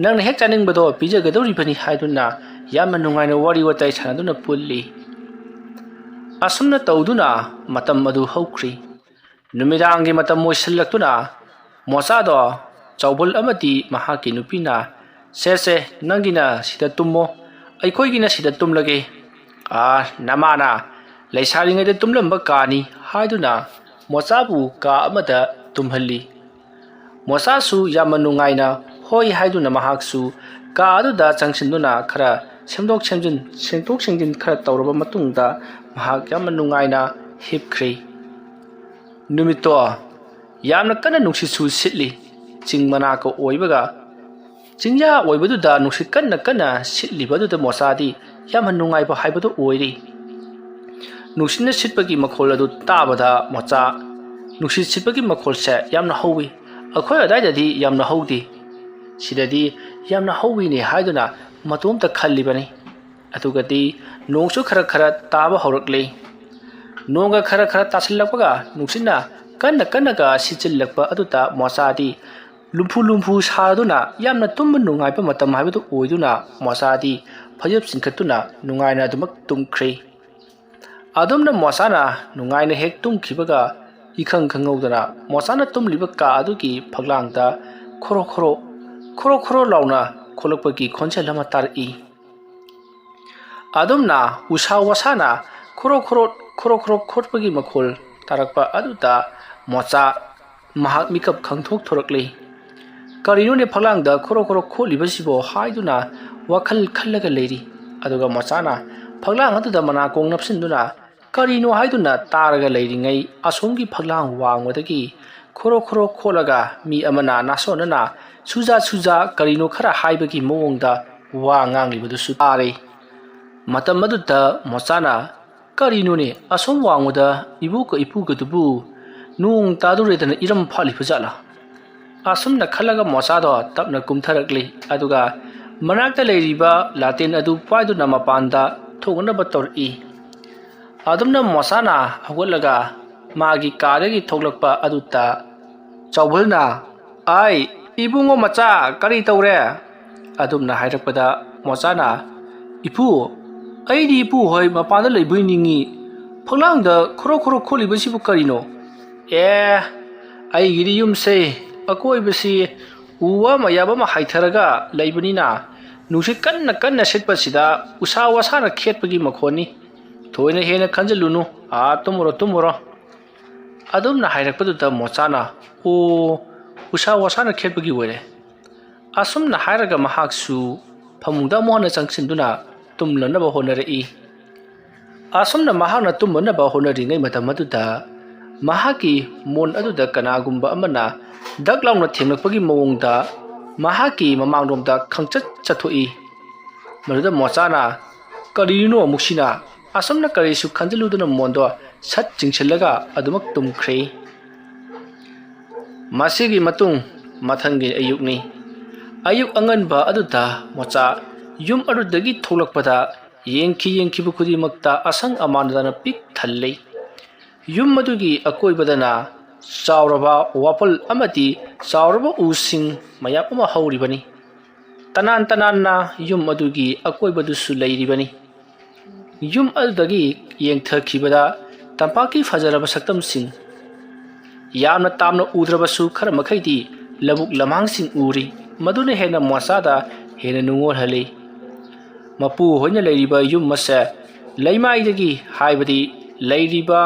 ꯅꯪꯅ ꯍꯦꯛ ꯆꯥꯅꯤꯡꯕꯗꯣ ꯄꯤꯖꯒꯗꯧꯔꯤꯕꯅꯤ" ꯍꯥꯏꯗꯨꯅ ꯌꯥꯝꯅ ꯅꯨꯡꯉꯥꯏꯅ ꯋꯥꯔꯤ ꯋꯥꯇꯥꯏ ꯁꯥꯟꯅꯗꯨꯅ ꯄꯨꯜꯂꯤ꯫ ꯑꯁꯨꯝꯅ ꯇꯧꯗꯨꯅ ꯃꯇꯝ ꯑꯗꯨ ꯍꯧꯈ꯭ꯔꯤ꯫ ꯅꯨꯃꯤꯗꯥꯡꯒꯤ ꯃꯇꯝ ꯑꯣꯏꯁꯤꯜꯂꯛꯇꯨꯅ ꯃꯣꯆꯥꯗꯣ ꯆꯥꯎꯕꯜ ꯑꯃꯗꯤ ꯃꯍꯥꯛꯀꯤ ꯅꯨꯄꯤꯅ, "ꯁꯦ ꯁꯦ, ꯅꯪꯒꯤꯅ ꯁꯤꯗ ꯇꯨꯝꯃꯣ, ꯑꯩꯈꯣꯏꯒꯤꯅ ꯁꯤꯗ ꯇꯨꯝꯂꯒꯦ꯫ ꯑꯥ, ꯅꯃꯥꯅ ꯂꯩꯁꯥꯔꯤꯉꯩꯗ ꯇꯨꯝꯂꯝꯕ ꯀꯥꯅꯤ" ꯍꯥꯏꯗꯨꯅ ꯃꯣꯆꯥꯕꯨ ꯀꯥ ꯑꯃꯗ ꯇꯨꯝꯍꯜꯂꯤ꯫ ꯃꯣꯆꯥꯁꯨ ꯌꯥꯝꯅ ꯅꯨꯡꯉꯥꯏꯅ "ꯍꯣꯏ" ꯍꯥꯏꯗꯨꯅ ꯃꯍꯥꯛꯁꯨ ꯀꯥ ꯑꯗꯨꯗ ꯆꯪꯁꯤꯟꯗꯨꯅ ꯈꯔ ꯁꯦꯝꯗꯣꯛ ꯁꯦꯝꯖꯤꯟ, ꯁꯦꯡꯗꯣꯛ ꯁꯦꯡꯖꯤꯟ ꯈꯔ ꯇꯧꯔꯕ ꯃꯇꯨꯡꯗ ꯃꯍꯥꯛ ꯌꯥꯝꯅ ꯅꯨꯡꯉꯥꯏꯅ ꯍꯤꯞꯈ꯭ꯔꯤ꯫ ꯅꯨꯃꯤꯠꯇꯣ ꯌꯥꯝꯅ ꯀꯟꯅ ꯅꯨꯡꯁꯤꯠꯁꯨ ꯁꯤꯠꯂꯤ꯫ ꯆꯤꯡ ꯃꯅꯥꯛꯀ ꯑꯣꯏꯕꯒ, ꯆꯤꯡꯌꯥ ꯑꯣꯏꯕꯗꯨꯗ ꯅꯨꯡꯁꯤꯠ ꯀꯟꯅ ꯀꯟꯅ ꯁꯤꯠꯂꯤꯕꯗꯨꯗ ꯃꯣꯆꯥꯗꯤ ꯌꯥꯝꯅ ꯅꯨꯡꯉꯥꯏꯕ ꯍꯥꯏꯕꯗꯨ ꯑꯣꯏꯔꯤ꯫ ꯅꯨꯡꯁꯤꯠꯅ ꯁꯤꯠꯄꯒꯤ ꯃꯈꯣꯜ ꯑꯗꯨ ꯇꯥꯕꯗ ꯃꯣꯆꯥ, "ꯅꯨꯡꯁꯤꯠ ꯁꯤꯠꯄꯒꯤ ꯃꯈꯣꯜꯁꯦ ꯌꯥꯝꯅ ꯍꯧꯋꯤ, ꯑꯩꯈꯣꯏ ꯑꯗꯥꯏꯗꯗꯤ ꯌꯥꯝꯅ ꯍꯧꯗꯦ, ꯁꯤꯗꯗꯤ ꯌꯥꯝꯅ ꯍꯧꯋꯤꯅꯦ" ꯍꯥꯏꯗꯨꯅ ꯃꯇꯣꯝꯇ ꯈꯜꯂꯤꯕꯅꯤ꯫ ꯑꯗꯨꯒꯗꯤ ꯅꯣꯡꯁꯨ ꯈꯔ ꯈꯔ ꯇꯥꯕ ꯍꯧꯔꯛꯂꯦ꯫ ꯅꯣꯡꯒ ꯈꯔ ꯈꯔ ꯇꯥꯁꯤꯜꯂꯛꯄꯒ ꯅꯨꯡꯁꯤꯠꯅ ꯀꯟꯅ ꯀꯟꯅꯒ ꯁꯤꯠꯆꯤꯜꯂꯛꯄ ꯑꯗꯨꯗ ꯃꯣꯆꯥꯗꯤ ꯂꯨꯝꯐꯨ ꯂꯨꯝꯐꯨ ꯁꯥꯗꯨꯅ ꯌꯥꯝꯅ ꯇꯨꯝꯕ ꯅꯨꯡꯉꯥꯏꯕ ꯃꯇꯝ ꯍꯥꯏꯕꯗꯨ ꯑꯣꯏꯗꯨꯅ ꯃꯣꯆꯥꯗꯤ ꯐꯩꯖꯨꯞ ꯆꯤꯡꯈꯠꯇꯨꯅ ꯅꯨꯡꯉꯥꯏꯅ ꯑꯗꯨꯃꯛ ꯇꯨꯝꯈ꯭ꯔꯦ꯫ ꯑꯗꯨꯝꯅ ꯃꯣꯆꯥꯅ ꯅꯨꯡꯉꯥꯏꯅ ꯍꯦꯛ ꯇꯨꯝꯈꯤꯕꯒ ꯏꯈꯪ ꯈꯪꯍꯧꯗꯅ ꯃꯣꯆꯥꯅ ꯇꯨꯝꯂꯤꯕ ꯀꯥ ꯑꯗꯨꯒꯤ ꯐꯛꯂꯥꯡꯗ ꯈꯣꯔꯣ ꯈꯣꯔꯣ, ꯈꯣꯔꯣ ꯈꯣꯔꯣ ꯂꯥꯎꯅ ꯈꯣꯠꯂꯛꯄꯒꯤ ꯈꯣꯟꯖꯦꯜ ꯑꯃ ꯇꯥꯔꯛꯏ꯫ ꯑꯗꯨꯝꯅ ꯎꯁꯥ ꯋꯥꯁꯥꯅ ꯈꯣꯔꯣ ꯈꯣꯔꯣ, ꯈꯣꯔꯣ ꯈꯣꯔꯣ ꯈꯣꯠꯄꯒꯤ ꯃꯈꯣꯜ ꯇꯥꯔꯛꯄ ꯑꯗꯨꯗ ꯃꯣꯆꯥ ꯃꯍꯥꯛ ꯃꯤꯀꯞ ꯈꯪꯊꯣꯛ ꯊꯣꯔꯛꯂꯦ꯫ "ꯀꯔꯤꯅꯣꯅꯦ ꯐꯛꯂꯥꯡꯗ ꯈꯣꯔꯣ ꯈꯣꯔꯣ ꯈꯣꯠꯂꯤꯕꯁꯤꯕꯣ?" ꯍꯥꯏꯗꯨꯅ ꯋꯥꯈꯜ ꯈꯜꯂꯒ ꯂꯩꯔꯤ꯫ ꯑꯗꯨꯒ ꯃꯣꯆꯥꯅ ꯐꯛꯂꯥꯡ ꯑꯗꯨꯗ ꯃꯅꯥꯀꯣꯡ ꯅꯞꯁꯤꯟꯗꯨꯅ ꯀꯔꯤꯅꯣ ꯍꯥꯏꯗꯨꯅ ꯇꯥꯔꯒ ꯂꯩꯔꯤꯉꯩ, ꯑꯁꯣꯝꯒꯤ ꯐꯛꯂꯥꯡ ꯋꯥꯡꯃꯗꯒꯤ ꯈꯣꯔꯣ ꯈꯣꯔꯣ ꯈꯣꯠꯂꯒ ꯃꯤ ꯑꯃꯅ ꯅꯥꯁꯣꯟꯅꯅ ꯁꯨꯖꯥ ꯁꯨꯖꯥ ꯀꯔꯤꯅꯣ ꯈꯔ ꯍꯥꯏꯕꯒꯤ ꯃꯑꯣꯡꯗ ꯋꯥ ꯉꯥꯡꯂꯤꯕꯗꯨꯁꯨ ꯇꯥꯔꯦ꯫ ꯃꯇꯝ ꯑꯗꯨꯗ ꯃꯣꯆꯥꯅ, "ꯀꯔꯤꯅꯣꯅꯦ, ꯑꯁꯣꯝ ꯋꯥꯡꯃꯗ ꯏꯕꯣꯛꯀ ꯏꯄꯨꯒꯗꯨꯕꯨ ꯅꯣꯡ ꯇꯥꯗꯣꯔꯦꯗꯅ ꯏꯔꯝ ꯐꯥꯠꯂꯤꯕ ꯖꯥꯠꯂꯥ?" ꯑꯁꯨꯝꯅ ꯈꯜꯂꯒ ꯃꯣꯆꯥꯗꯣ ꯇꯞꯅ ꯀꯨꯝꯊꯔꯛꯂꯤ, ꯑꯗꯨꯒ ꯃꯅꯥꯛꯇ ꯂꯩꯔꯤꯕ ꯂꯥꯇꯦꯟ ꯑꯗꯨ ꯄꯥꯏꯗꯨꯅ ꯃꯄꯥꯟꯗ ꯊꯣꯛꯅꯕ ꯇꯧꯔꯛꯏ꯫ ꯑꯗꯨꯝꯅ ꯃꯣꯆꯥꯅ ꯍꯧꯒꯠꯂꯒ ꯃꯥꯒꯤ ꯀꯥꯗꯒꯤ ꯊꯣꯛꯂꯛꯄ ꯑꯗꯨꯗ ꯆꯥꯎꯕꯜꯅ, "ꯑꯥꯏ, ꯏꯕꯨꯡꯉꯣ ꯃꯆꯥ, ꯀꯔꯤ ꯇꯧꯔꯦ?" ꯑꯗꯨꯝꯅ ꯍꯥꯏꯔꯛꯄꯗ ꯃꯣꯆꯥꯅ, "ꯏꯄꯨ, ꯑꯩꯗꯤ ꯏꯄꯨ ꯍꯣꯏ ꯃꯄꯥꯟꯗ ꯂꯩꯕꯣꯏ ꯅꯤꯡꯉꯤ꯫ ꯐꯛꯂꯥꯡꯗ ꯈꯣꯔꯣ ꯈꯣꯔꯣ ꯈꯣꯠꯂꯤꯕꯁꯤꯕꯨ ꯀꯔꯤꯅꯣ?" "ꯑꯦ, ꯑꯩꯒꯤꯗꯤ ꯌꯨꯝꯁꯦ ꯑꯀꯣꯏꯕꯁꯤ ꯎ ꯋꯥ ꯃꯌꯥꯝ ꯑꯃ ꯍꯥꯏꯊꯔꯒ ꯂꯩꯕꯅꯤꯅ ꯅꯨꯡꯁꯤꯠ ꯀꯟꯅ ꯀꯟꯅ ꯁꯤꯠꯄꯁꯤꯗ ꯎꯁꯥ ꯋꯥꯁꯥꯅ ꯈꯦꯠꯄꯒꯤ ꯃꯈꯣꯟꯅꯤ꯫ ꯊꯣꯏꯅ ꯍꯦꯟꯅ ꯈꯟꯖꯤꯜꯂꯨꯅꯨ, ꯑꯥ ꯇꯨꯝꯃꯨꯔꯣ, ꯇꯨꯝꯃꯨꯔꯣ꯫" ꯑꯗꯨꯝꯅ ꯍꯥꯏꯔꯛꯄꯗꯨꯗ ꯃꯣꯆꯥꯅ, "ꯑꯣ, ꯎꯁꯥ ꯋꯥꯁꯥꯅ ꯈꯦꯠꯄꯒꯤ ꯑꯣꯏꯔꯦ꯫" ꯑꯁꯨꯝꯅ ꯍꯥꯏꯔꯒ ꯃꯍꯥꯛꯁꯨ ꯐꯃꯨꯡꯗ ꯑꯃꯨꯛ ꯍꯟꯅ ꯆꯪꯁꯤꯟꯗꯨꯅ ꯇꯨꯝꯂꯅꯕ ꯍꯣꯠꯅꯔꯛꯏ꯫ ꯑꯁꯨꯝꯅ ꯃꯍꯥꯛꯅ ꯇꯨꯝꯅꯅꯕ ꯍꯣꯠꯅꯔꯤꯉꯩ ꯃꯇꯝ ꯑꯗꯨꯗ ꯃꯍꯥꯛꯀꯤ ꯃꯣꯟ ꯑꯗꯨꯗ ꯀꯅꯥꯒꯨꯝꯕ ꯑꯃꯅ ꯗꯛ ꯂꯥꯎꯅ ꯊꯦꯡꯂꯛꯄꯒꯤ ꯃꯑꯣꯡꯗ ꯃꯍꯥꯛꯀꯤ ꯃꯃꯥꯡꯂꯣꯝꯗ ꯈꯪꯆꯠ ꯆꯠꯊꯣꯛꯏ꯫ ꯃꯗꯨꯗ ꯃꯣꯆꯥꯅ, "ꯀꯔꯤꯅꯣ ꯑꯃꯨꯛꯁꯤꯅ?" ꯑꯁꯨꯝꯅ ꯀꯔꯤꯁꯨ ꯈꯟꯖꯤꯜꯂꯨꯗꯅ ꯃꯣꯟꯗꯣ ꯁꯠ ꯆꯤꯡꯁꯤꯜꯂꯒ ꯑꯗꯨꯃꯛ ꯇꯨꯝꯈ꯭ꯔꯦ꯫ ꯃꯁꯤꯒꯤ ꯃꯇꯨꯡ ꯃꯊꯪꯒꯤ ꯑꯌꯨꯛꯅꯤ꯫ ꯑꯌꯨꯛ ꯑꯉꯟꯕ ꯑꯗꯨꯗ ꯃꯣꯆꯥ ꯌꯨꯝ ꯑꯗꯨꯗꯒꯤ ꯊꯣꯛꯂꯛꯄꯗ ꯌꯦꯡꯈꯤ ꯌꯦꯡꯈꯤꯕ ꯈꯨꯗꯤꯡꯃꯛꯇ ꯑꯁꯪ ꯑꯃꯥꯟꯗꯅ ꯄꯤꯛ ꯊꯜꯂꯤ꯫ ꯌꯨꯝ ꯑꯗꯨꯒꯤ ꯑꯀꯣꯏꯕꯗꯅ ꯆꯥꯎꯔꯕ ꯋꯥꯄꯜ ꯑꯃꯗꯤ ꯆꯥꯎꯔꯕ ꯎꯁꯤꯡ ꯃꯌꯥꯝ ꯑꯃ ꯍꯧꯔꯤꯕꯅꯤ꯫ ꯇꯅꯥꯟ ꯇꯅꯥꯟꯅ ꯌꯨꯝ ꯑꯗꯨꯒꯤ ꯑꯀꯣꯏꯕꯗꯨꯁꯨ ꯂꯩꯔꯤꯕꯅꯤ꯫ ꯌꯨꯝ ꯑꯗꯨꯗꯒꯤ ꯌꯦꯡꯊꯈꯤꯕꯗ ꯇꯝꯄꯥꯛꯀꯤ ꯐꯖꯔꯕ ꯁꯛꯇꯝꯁꯤꯡ ꯌꯥꯝꯅ ꯇꯥꯝꯅ ꯎꯗ꯭ꯔꯕꯁꯨ ꯈꯔ ꯃꯈꯩꯗꯤ ꯂꯧꯕꯨꯛ ꯂꯝꯍꯥꯡꯁꯤꯡ ꯎꯔꯤ꯫ ꯃꯗꯨꯅ ꯍꯦꯟꯅ ꯃꯣꯆꯥꯗ ꯍꯦꯟꯅ ꯅꯨꯡꯉꯣꯜꯍꯜꯂꯤ꯫ ꯃꯄꯨ ꯍꯣꯏꯅ ꯂꯩꯔꯤꯕ ꯌꯨꯝ ꯑꯁꯦ ꯂꯩꯃꯥꯏꯗꯒꯤ, ꯍꯥꯏꯕꯗꯤ ꯂꯩꯔꯤꯕ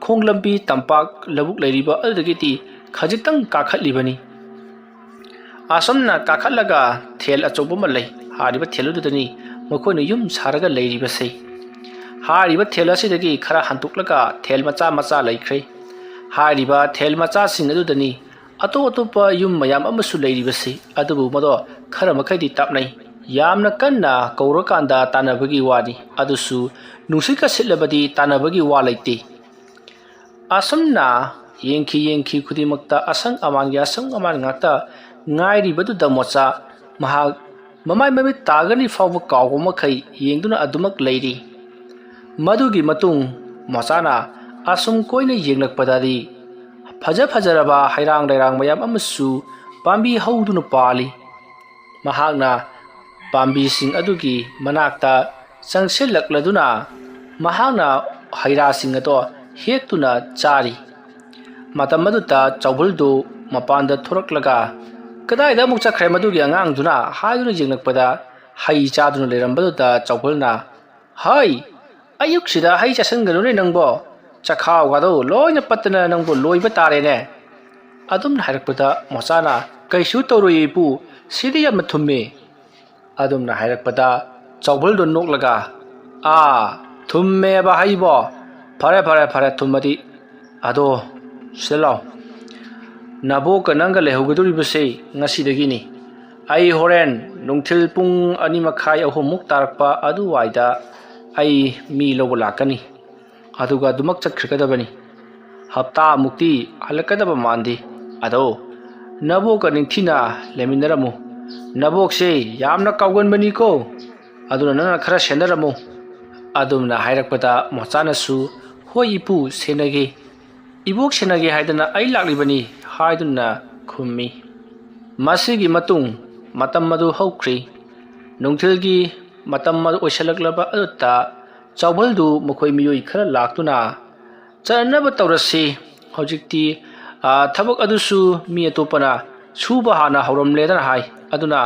ꯈꯣꯡꯂꯝꯕꯤ ꯇꯝꯄꯥꯛ ꯂꯧꯕꯨꯛ ꯂꯩꯔꯤꯕ ꯑꯗꯨꯗꯒꯤꯗꯤ ꯈꯖꯤꯛꯇꯪ ꯀꯥꯈꯠꯂꯤꯕꯅꯤ꯫ ꯑꯁꯨꯝꯅ ꯀꯥꯈꯠꯂꯒ ꯊꯦꯜ ꯑꯆꯧꯕ ꯑꯃ ꯂꯩ꯫ ꯍꯥꯏꯔꯤꯕ ꯊꯦꯜ ꯑꯗꯨꯗꯅꯤ ꯃꯈꯣꯏꯅ ꯌꯨꯝ ꯁꯥꯔꯒ ꯂꯩꯔꯤꯕꯁꯦ꯫ ꯍꯥꯏꯔꯤꯕ ꯊꯦꯜ ꯑꯁꯤꯗꯒꯤ ꯈꯔ ꯍꯟꯗꯣꯛꯂꯒ ꯊꯦꯜ ꯃꯆꯥ ꯃꯆꯥ ꯂꯩꯈ꯭ꯔꯦ꯫ ꯍꯥꯏꯔꯤꯕ ꯊꯦꯜ ꯃꯆꯥꯁꯤꯡ ꯑꯗꯨꯗꯅꯤ ꯑꯇꯣꯞ ꯑꯇꯣꯞꯄ ꯌꯨꯝ ꯃꯌꯥꯝ ꯑꯃꯁꯨ ꯂꯩꯔꯤꯕꯁꯤ꯫ ꯑꯗꯨꯕꯨ ꯃꯗꯣ ꯈꯔ ꯃꯈꯩꯗꯤ ꯇꯞꯅꯩ꯫ ꯌꯥꯝꯅ ꯀꯟꯅ ꯀꯧꯔꯀꯥꯟꯗ ꯇꯥꯟꯅꯕꯒꯤ ꯋꯥꯅꯤ꯫ ꯑꯗꯨꯁꯨ ꯅꯨꯡꯁꯤꯠꯀ ꯁꯤꯠꯂꯕꯗꯤ ꯇꯥꯟꯅꯕꯒꯤ ꯋꯥ ꯂꯩꯇꯦ꯫ ꯑꯁꯨꯝꯅ ꯌꯦꯡꯈꯤ ꯌꯦꯡꯈꯤ ꯈꯨꯗꯤꯡꯃꯛꯇ ꯑꯁꯪ ꯑꯃꯥꯟꯒꯤ ꯑꯁꯪ ꯑꯃꯥꯟ ꯉꯥꯛꯇ ꯉꯥꯏꯔꯤꯕꯗꯨꯗ ꯃꯣꯆꯥ ꯃꯍꯥꯛ ꯃꯃꯥꯏ ꯃꯃꯤꯠ ꯇꯥꯒꯅꯤ ꯐꯥꯎꯕ ꯀꯥꯎꯕ ꯃꯈꯩ ꯌꯦꯡꯗꯨꯅ ꯑꯗꯨꯃꯛ ꯂꯩꯔꯤ꯫ ꯃꯗꯨꯒꯤ ꯃꯇꯨꯡ ꯃꯣꯆꯥꯅ ꯑꯁꯨꯝ ꯀꯣꯏꯅ ꯌꯦꯡꯂꯛꯄꯗꯗꯤ ꯐꯖ ꯐꯖꯔꯕ ꯍꯩꯔꯥꯡ ꯂꯩꯔꯥꯡ ꯃꯌꯥꯝ ꯑꯃꯁꯨ ꯄꯥꯝꯕꯤ ꯍꯧꯗꯨꯅ ꯄꯥꯜꯂꯤ꯫ ꯃꯍꯥꯛꯅ ꯄꯥꯝꯕꯤꯁꯤꯡ ꯑꯗꯨꯒꯤ ꯃꯅꯥꯛꯇ ꯆꯪꯁꯤꯜꯂꯛꯂꯗꯨꯅ ꯃꯍꯥꯛꯅ ꯍꯩꯔꯥꯁꯤꯡ ꯑꯗꯣ ꯍꯦꯛꯇꯨꯅ ꯆꯥꯔꯤ꯫ ꯃꯇꯝ ꯑꯗꯨꯗ ꯆꯧꯕꯜꯗꯨ ꯃꯄꯥꯟꯗ ꯊꯣꯔꯛꯂꯒ, "ꯀꯗꯥꯏꯗ ꯑꯃꯨꯛ ꯆꯠꯈ꯭ꯔꯦ ꯃꯗꯨꯒꯤ ꯑꯉꯥꯡꯗꯨꯅ?" ꯍꯥꯏꯗꯨꯅ ꯌꯦꯡꯂꯛꯄꯗ, ꯍꯩ ꯆꯥꯗꯨꯅ ꯂꯩꯔꯝꯕꯗꯨꯗ ꯆꯧꯕꯜꯅ, "ꯍꯩ, ꯑꯌꯨꯛꯁꯤꯗ ꯍꯩ ꯆꯥꯁꯤꯟꯒꯅꯨꯅꯦ ꯅꯪꯕꯣ, ꯆꯈꯥꯎꯒꯗꯣ ꯂꯣꯏꯅ ꯄꯠꯇꯅ ꯅꯪꯕꯨ ꯂꯣꯏꯕ ꯇꯥꯔꯦꯅꯦ"꯫ ꯑꯗꯨꯝꯅ ꯍꯥꯏꯔꯛꯄꯗ ꯃꯣꯆꯥꯅ, "ꯀꯩꯁꯨ ꯇꯧꯔꯣꯏꯌꯦ ꯏꯄꯨ, ꯁꯤꯗꯤ ꯌꯥꯝꯅ ꯊꯨꯝꯃꯦ"꯫ ꯑꯗꯨꯝꯅ ꯍꯥꯏꯔꯛꯄꯗ ꯆꯧꯕꯜꯗꯣ ꯅꯣꯛꯂꯒ, "ꯑꯥ, ꯊꯨꯝꯃꯦꯕ ꯍꯩꯕꯣ? ꯐꯔꯦ, ꯐꯔꯦ, ꯐꯔꯦ, ꯊꯨꯝꯃꯗꯤ꯫ ꯑꯗꯣ, ꯁꯤꯗ ꯂꯥꯎ꯫ ꯅꯕꯣꯛꯀ ꯅꯪꯒ ꯂꯩꯍꯧꯒꯗꯧꯔꯤꯕꯁꯦ ꯉꯁꯤꯗꯒꯤꯅꯤ꯫ ꯑꯩ ꯍꯣꯔꯦꯟ ꯅꯨꯡꯊꯤꯜ ꯄꯨꯡ ꯑꯅꯤ ꯃꯈꯥꯏ, ꯑꯍꯨꯝꯃꯨꯛ ꯇꯥꯔꯛꯄ ꯑꯗꯨꯋꯥꯏꯗ ꯑꯩ ꯃꯤ ꯂꯧꯕ ꯂꯥꯛꯀꯅꯤ, ꯑꯗꯨꯒ ꯑꯗꯨꯃꯛ ꯆꯠꯈ꯭ꯔꯒꯗꯕꯅꯤ꯫ ꯍꯞꯇꯥꯃꯨꯛꯇꯤ ꯍꯜꯂꯛꯀꯗꯕ ꯃꯥꯟꯗꯦ꯫ ꯑꯗꯣ ꯅꯕꯣꯛꯀ ꯅꯤꯡꯊꯤꯅ ꯂꯩꯃꯤꯟꯅꯔꯝꯃꯨ꯫ ꯅꯕꯣꯛꯁꯦ ꯌꯥꯝꯅ ꯀꯥꯎꯒꯟꯕꯅꯤꯀꯣ, ꯑꯗꯨꯅ ꯅꯪꯅ ꯈꯔ ꯁꯦꯟꯅꯔꯝꯃꯨ꯫ ꯑꯗꯨꯝꯅ ꯍꯥꯏꯔꯛꯄꯗ ꯃꯣꯆꯥꯅꯁꯨ, "ꯍꯣꯏ ꯏꯄꯨ, ꯁꯦꯟꯅꯒꯦ꯫ ꯏꯕꯣꯛ ꯁꯦꯟꯅꯒꯦ ꯍꯥꯏꯗꯅ ꯑꯩ ꯂꯥꯛꯂꯤꯕꯅꯤ" ꯍꯥꯏꯗꯨꯅ ꯈꯨꯝꯃꯤ꯫ ꯃꯁꯤꯒꯤ ꯃꯇꯨꯡ ꯃꯇꯝ ꯑꯗꯨ ꯍꯧꯈ꯭ꯔꯤ꯫ ꯅꯨꯡꯊꯤꯜꯒꯤ ꯃꯇꯝ ꯑꯗꯨ ꯑꯣꯏꯁꯤꯜꯂꯛꯂꯕ ꯑꯗꯨꯗ ꯆꯥꯎꯕꯜꯗꯨ ꯃꯈꯣꯏ ꯃꯤꯑꯣꯏ ꯈꯔ ꯂꯥꯛꯇꯨꯅ, "ꯆꯠꯅꯅꯕ ꯇꯧꯔꯁꯤ꯫ ꯍꯧꯖꯤꯛꯇꯤ, ꯑ, ꯊꯕꯛ ꯑꯗꯨꯁꯨ ꯃꯤ ꯑꯇꯣꯞꯄꯅ ꯁꯨꯕ ꯍꯥꯟꯅ ꯍꯧꯔꯝꯂꯦꯗꯅ ꯍꯥꯏ꯫ ꯑꯗꯨꯅ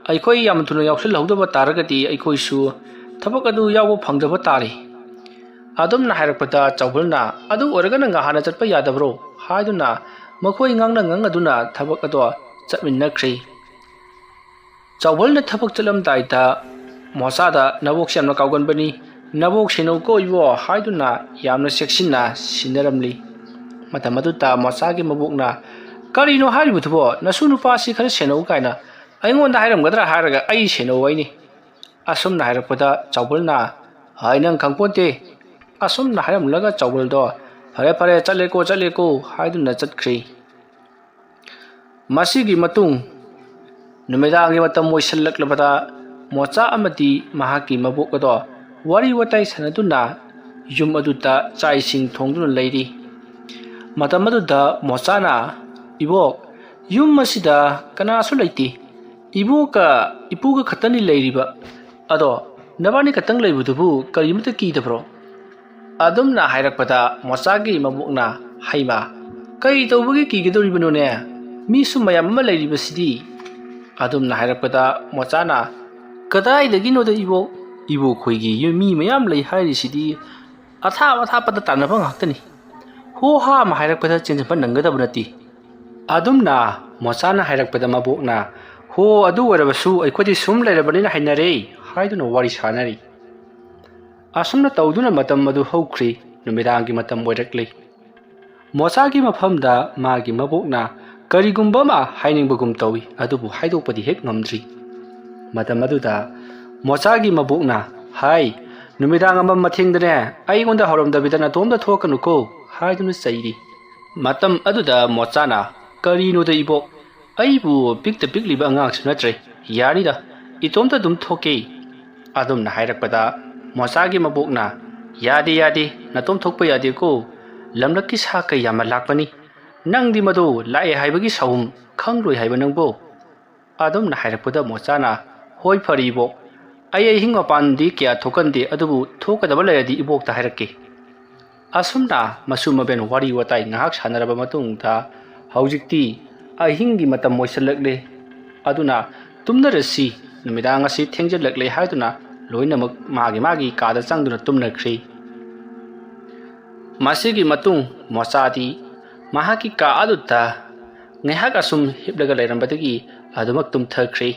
ꯑꯩꯈꯣꯏ ꯌꯥꯝ ꯊꯨꯅ ꯌꯥꯎꯁꯤꯜꯍꯧꯗꯕ ꯇꯥꯔꯒꯗꯤ ꯑꯩꯈꯣꯏꯁꯨ ꯊꯕꯛ ꯑꯗꯨ ꯌꯥꯎꯕ ꯐꯪꯗꯕ ꯇꯥꯔꯦ"꯫ ꯑꯗꯨꯝꯅ ꯍꯥꯏꯔꯛꯄꯗ ꯆꯥꯎꯕꯜꯅ, "ꯑꯗꯨ ꯑꯣꯏꯔꯒꯅ ꯉꯍꯥꯟꯅ ꯆꯠꯄ ꯌꯥꯗꯕ꯭ꯔꯣ?" ꯍꯥꯏꯗꯨꯅ ꯃꯈꯣꯏ ꯉꯥꯡꯅ ꯉꯥꯡꯅꯗꯨꯅ ꯊꯕꯛ ꯑꯗꯣ ꯆꯠꯃꯤꯟꯅꯈ꯭ꯔꯦ꯫ ꯆꯥꯎꯕꯜꯅ ꯊꯕꯛ ꯆꯠꯂꯝꯗꯥꯏꯗ ꯃꯣꯆꯥꯗ, "ꯅꯕꯣꯛꯁꯦ ꯌꯥꯝꯅ ꯀꯥꯎꯒꯟꯕꯅꯤ, ꯅꯕꯣꯛ ꯁꯦꯟꯅꯧꯀꯣ ꯏꯕꯣ" ꯍꯥꯏꯗꯨꯅ ꯌꯥꯝꯅ ꯆꯦꯛꯁꯤꯟꯅ ꯁꯤꯟꯅꯔꯝꯂꯤ꯫ ꯃꯇꯝ ꯑꯗꯨꯗ ꯃꯣꯆꯥꯒꯤ ꯃꯕꯣꯛꯅ, "ꯀꯔꯤꯅꯣ ꯍꯥꯏꯔꯤꯕꯗꯨꯕꯣ? ꯅꯁꯨ ꯅꯨꯄꯥꯁꯤ ꯈꯔ ꯁꯦꯟꯅꯧ ꯀꯥꯏꯅ ꯑꯩꯉꯣꯟꯗ ꯍꯥꯏꯔꯝꯒꯗ꯭ꯔꯥ ꯍꯥꯏꯔꯒ ꯑꯩ ꯁꯦꯟꯅꯧ ꯍꯥꯏꯅꯤ"꯫ ꯑꯁꯨꯝꯅ ꯍꯥꯏꯔꯛꯄꯗ ꯆꯥꯎꯕꯜꯅ, "ꯍꯥꯏ, ꯅꯪ ꯈꯪꯄꯣꯟꯇꯦ"꯫ ꯑꯁꯨꯝꯅ ꯍꯥꯏꯔꯝꯂꯒ ꯆꯥꯎꯕꯜꯗꯣ, "ꯐꯔꯦ, ꯐꯔꯦ, ꯆꯠꯂꯦꯀꯣ, ꯆꯠꯂꯦꯀꯣ" ꯍꯥꯏꯗꯨꯅ ꯆꯠꯈ꯭ꯔꯤ꯫ ꯃꯁꯤꯒꯤ ꯃꯇꯨꯡ ꯅꯨꯃꯤꯗꯥꯡꯒꯤ ꯃꯇꯝ ꯑꯣꯏꯁꯤꯜꯂꯛꯂꯕꯗ ꯃꯣꯆꯥ ꯑꯃꯗꯤ ꯃꯍꯥꯛꯀꯤ ꯃꯕꯣꯛ ꯑꯗꯣ ꯋꯥꯔꯤ ꯋꯥꯇꯥꯏ ꯁꯥꯟꯅꯗꯨꯅ ꯌꯨꯝ ꯑꯗꯨꯗ ꯆꯥꯛ ꯏꯁꯤꯡ ꯊꯣꯡꯗꯨꯅ ꯂꯩꯔꯤ꯫ ꯃꯇꯝ ꯑꯗꯨꯗ ꯃꯣꯆꯥꯅ, "ꯏꯕꯣꯛ, ꯌꯨꯝ ꯑꯁꯤꯗ ꯀꯅꯥꯁꯨ ꯂꯩꯇꯦ꯫ ꯏꯕꯣꯛꯀ ꯏꯄꯨꯒ ꯈꯛꯇꯅꯤ ꯂꯩꯔꯤꯕ꯫ ꯑꯗꯣ ꯅꯕꯥꯅꯤ ꯈꯛꯇꯪ ꯂꯩꯕꯗꯨꯕꯨ ꯀꯔꯤꯃꯇ ꯀꯤꯗꯕ꯭ꯔꯣ?" ꯑꯗꯨꯝꯅ ꯍꯥꯏꯔꯛꯄꯗ ꯃꯣꯆꯥꯒꯤ ꯃꯕꯣꯛꯅ, "ꯍꯩꯃꯥ, ꯀꯔꯤ ꯇꯧꯕꯒꯤ ꯀꯤꯒꯗꯧꯔꯤꯕꯅꯣꯅꯦ? ꯃꯤꯁꯨ ꯃꯌꯥꯝ ꯑꯃ ꯂꯩꯔꯤꯕꯁꯤꯗꯤ"꯫ ꯑꯗꯨꯝꯅ ꯍꯥꯏꯔꯛꯄꯗ ꯃꯣꯆꯥꯅ, "ꯀꯗꯥꯏꯗꯒꯤꯅꯣꯗ ꯏꯕꯣꯛ? ꯏꯕꯣꯛꯈꯣꯏꯒꯤ ꯌꯨꯝ ꯃꯤ ꯃꯌꯥꯝ ꯂꯩ ꯍꯥꯏꯔꯤꯁꯤꯗꯤ ꯑꯊꯥꯞ ꯑꯊꯥꯞꯄꯗ ꯇꯥꯟꯅꯕ ꯉꯥꯛꯇꯅꯤ꯫ ꯍꯣ ꯍꯥ ꯑꯃ ꯍꯥꯏꯔꯛꯄꯗ ꯆꯦꯟꯁꯤꯟꯕ ꯅꯪꯒꯗꯕ ꯅꯠꯇꯦ"꯫ ꯑꯗꯨꯝꯅ ꯃꯣꯆꯥꯅ ꯍꯥꯏꯔꯛꯄꯗ ꯃꯕꯣꯛꯅ, "ꯍꯣ, ꯑꯗꯨ ꯑꯣꯏꯔꯕꯁꯨ ꯑꯩꯈꯣꯏꯗꯤ ꯁꯨꯝ ꯂꯩꯔꯕꯅꯤꯅ ꯍꯩꯅꯔꯦ" ꯍꯥꯏꯗꯨꯅ ꯋꯥꯔꯤ ꯁꯥꯅꯔꯤ꯫ ꯑꯁꯨꯝꯅ ꯇꯧꯗꯨꯅ ꯃꯇꯝ ꯑꯗꯨ ꯍꯧꯈ꯭ꯔꯤ꯫ ꯅꯨꯃꯤꯗꯥꯡꯒꯤ ꯃꯇꯝ ꯑꯣꯏꯔꯛꯂꯤ꯫ ꯃꯣꯆꯥꯒꯤ ꯃꯐꯝꯗ ꯃꯥꯒꯤ ꯃꯕꯣꯛꯅ ꯀꯔꯤꯒꯨꯝꯕ ꯑꯃ ꯍꯥꯏꯅꯤꯡꯕꯒꯨꯝ ꯇꯧꯏ, ꯑꯗꯨꯕꯨ ꯍꯥꯏꯗꯣꯛꯄꯗꯤ ꯍꯦꯛ ꯉꯝꯗ꯭ꯔꯤ꯫ ꯃꯇꯝ ꯑꯗꯨꯗ ꯃꯣꯆꯥꯒꯤ ꯃꯕꯣꯛꯅ, "ꯍꯥꯏ, "ꯅꯨꯃꯤꯗꯥꯡ ꯑꯃꯝ ꯃꯊꯦꯡꯗꯅꯦ ꯑꯩꯉꯣꯟꯗ ꯍꯧꯔꯝꯗꯕꯤꯗ ꯅꯇꯣꯝꯇ ꯊꯣꯛꯀꯅꯨꯀꯣ" ꯍꯥꯏꯗꯨꯅ ꯆꯩꯔꯤ꯫ ꯃꯇꯝ ꯑꯗꯨꯗ ꯃꯣꯆꯥꯅ, "ꯀꯔꯤꯅꯣꯗ ꯏꯕꯣꯛ, ꯑꯩꯕꯨ ꯄꯤꯛꯇ ꯄꯤꯛꯂꯤꯕ ꯑꯉꯥꯡꯁꯨ ꯅꯠꯇ꯭ꯔꯦ, ꯌꯥꯅꯤꯗ, ꯏꯇꯣꯝꯇ ꯑꯗꯨꯝ ꯊꯣꯛꯀꯦ" ꯑꯗꯨꯝꯅ ꯍꯥꯏꯔꯛꯄꯗ, ꯃꯣꯆꯥꯒꯤ ꯃꯕꯣꯛꯅ, "ꯌꯥꯗꯦ, ꯌꯥꯗꯦ, ꯅꯇꯣꯝ ꯊꯣꯛꯄ ꯌꯥꯗꯦꯀꯣ, ꯂꯝꯂꯛꯀꯤ ꯁꯥ ꯀꯩ ꯌꯥꯝꯅ ꯂꯥꯛꯄꯅꯤ, ꯅꯪꯗꯤ ꯃꯗꯨ ꯂꯥꯛꯑꯦ ꯍꯥꯏꯕꯒꯤ ꯁꯥꯎꯝ ꯈꯪꯂꯣꯏ ꯍꯥꯏꯕ ꯅꯪꯕꯣ?" ꯑꯗꯨꯝꯅ ꯍꯥꯏꯔꯛꯄꯗ ꯃꯣꯆꯥꯅ, "ꯍꯣꯏ ꯐꯔꯦ ꯏꯕꯣꯛ, ꯑꯩ ꯑꯍꯤꯡ ꯃꯄꯥꯟꯗꯤ ꯀꯌꯥ ꯊꯣꯛꯀꯟꯗꯦ, ꯑꯗꯨꯕꯨ ꯊꯣꯛꯀꯗꯕ ꯂꯩꯔꯗꯤ ꯏꯕꯣꯛꯇ ꯍꯥꯏꯔꯛꯀꯦ"꯫ ꯑꯁꯨꯝꯅ ꯃꯁꯨ ꯃꯕꯦꯟ ꯋꯥꯔꯤ ꯋꯥꯇꯥꯏ ꯉꯥꯏꯍꯥꯛ ꯁꯥꯟꯅꯔꯕ ꯃꯇꯨꯡꯗ, ꯍꯧꯖꯤꯛꯇꯤ ꯑꯍꯤꯡꯒꯤ ꯃꯇꯝ ꯑꯣꯏꯁꯜꯂꯛꯂꯦ, ꯑꯗꯨꯅ ꯇꯨꯝꯅꯔꯁꯤ, ꯅꯨꯃꯤꯗꯥꯡ ꯑꯁꯤ ꯊꯦꯡꯖꯤꯜꯂꯛꯂꯦ ꯍꯥꯏꯗꯨꯅ ꯂꯣꯏꯅꯃꯛ ꯃꯥꯒꯤ ꯃꯥꯒꯤ ꯀꯥꯗ ꯆꯪꯗꯨꯅ ꯇꯨꯝꯅꯈ꯭ꯔꯦ꯫ ꯃꯁꯤꯒꯤ ꯃꯇꯨꯡ ꯃꯣꯆꯥꯗꯤ ꯃꯍꯥꯛꯀꯤ ꯀꯥ ꯑꯗꯨꯗ ꯉꯥꯏꯍꯥꯛ ꯑꯁꯨꯝ ꯍꯤꯞꯂꯒ ꯂꯩꯔꯝꯕꯗꯒꯤ ꯑꯗꯨꯃꯛ ꯇꯨꯝꯊꯈ꯭ꯔꯦ꯫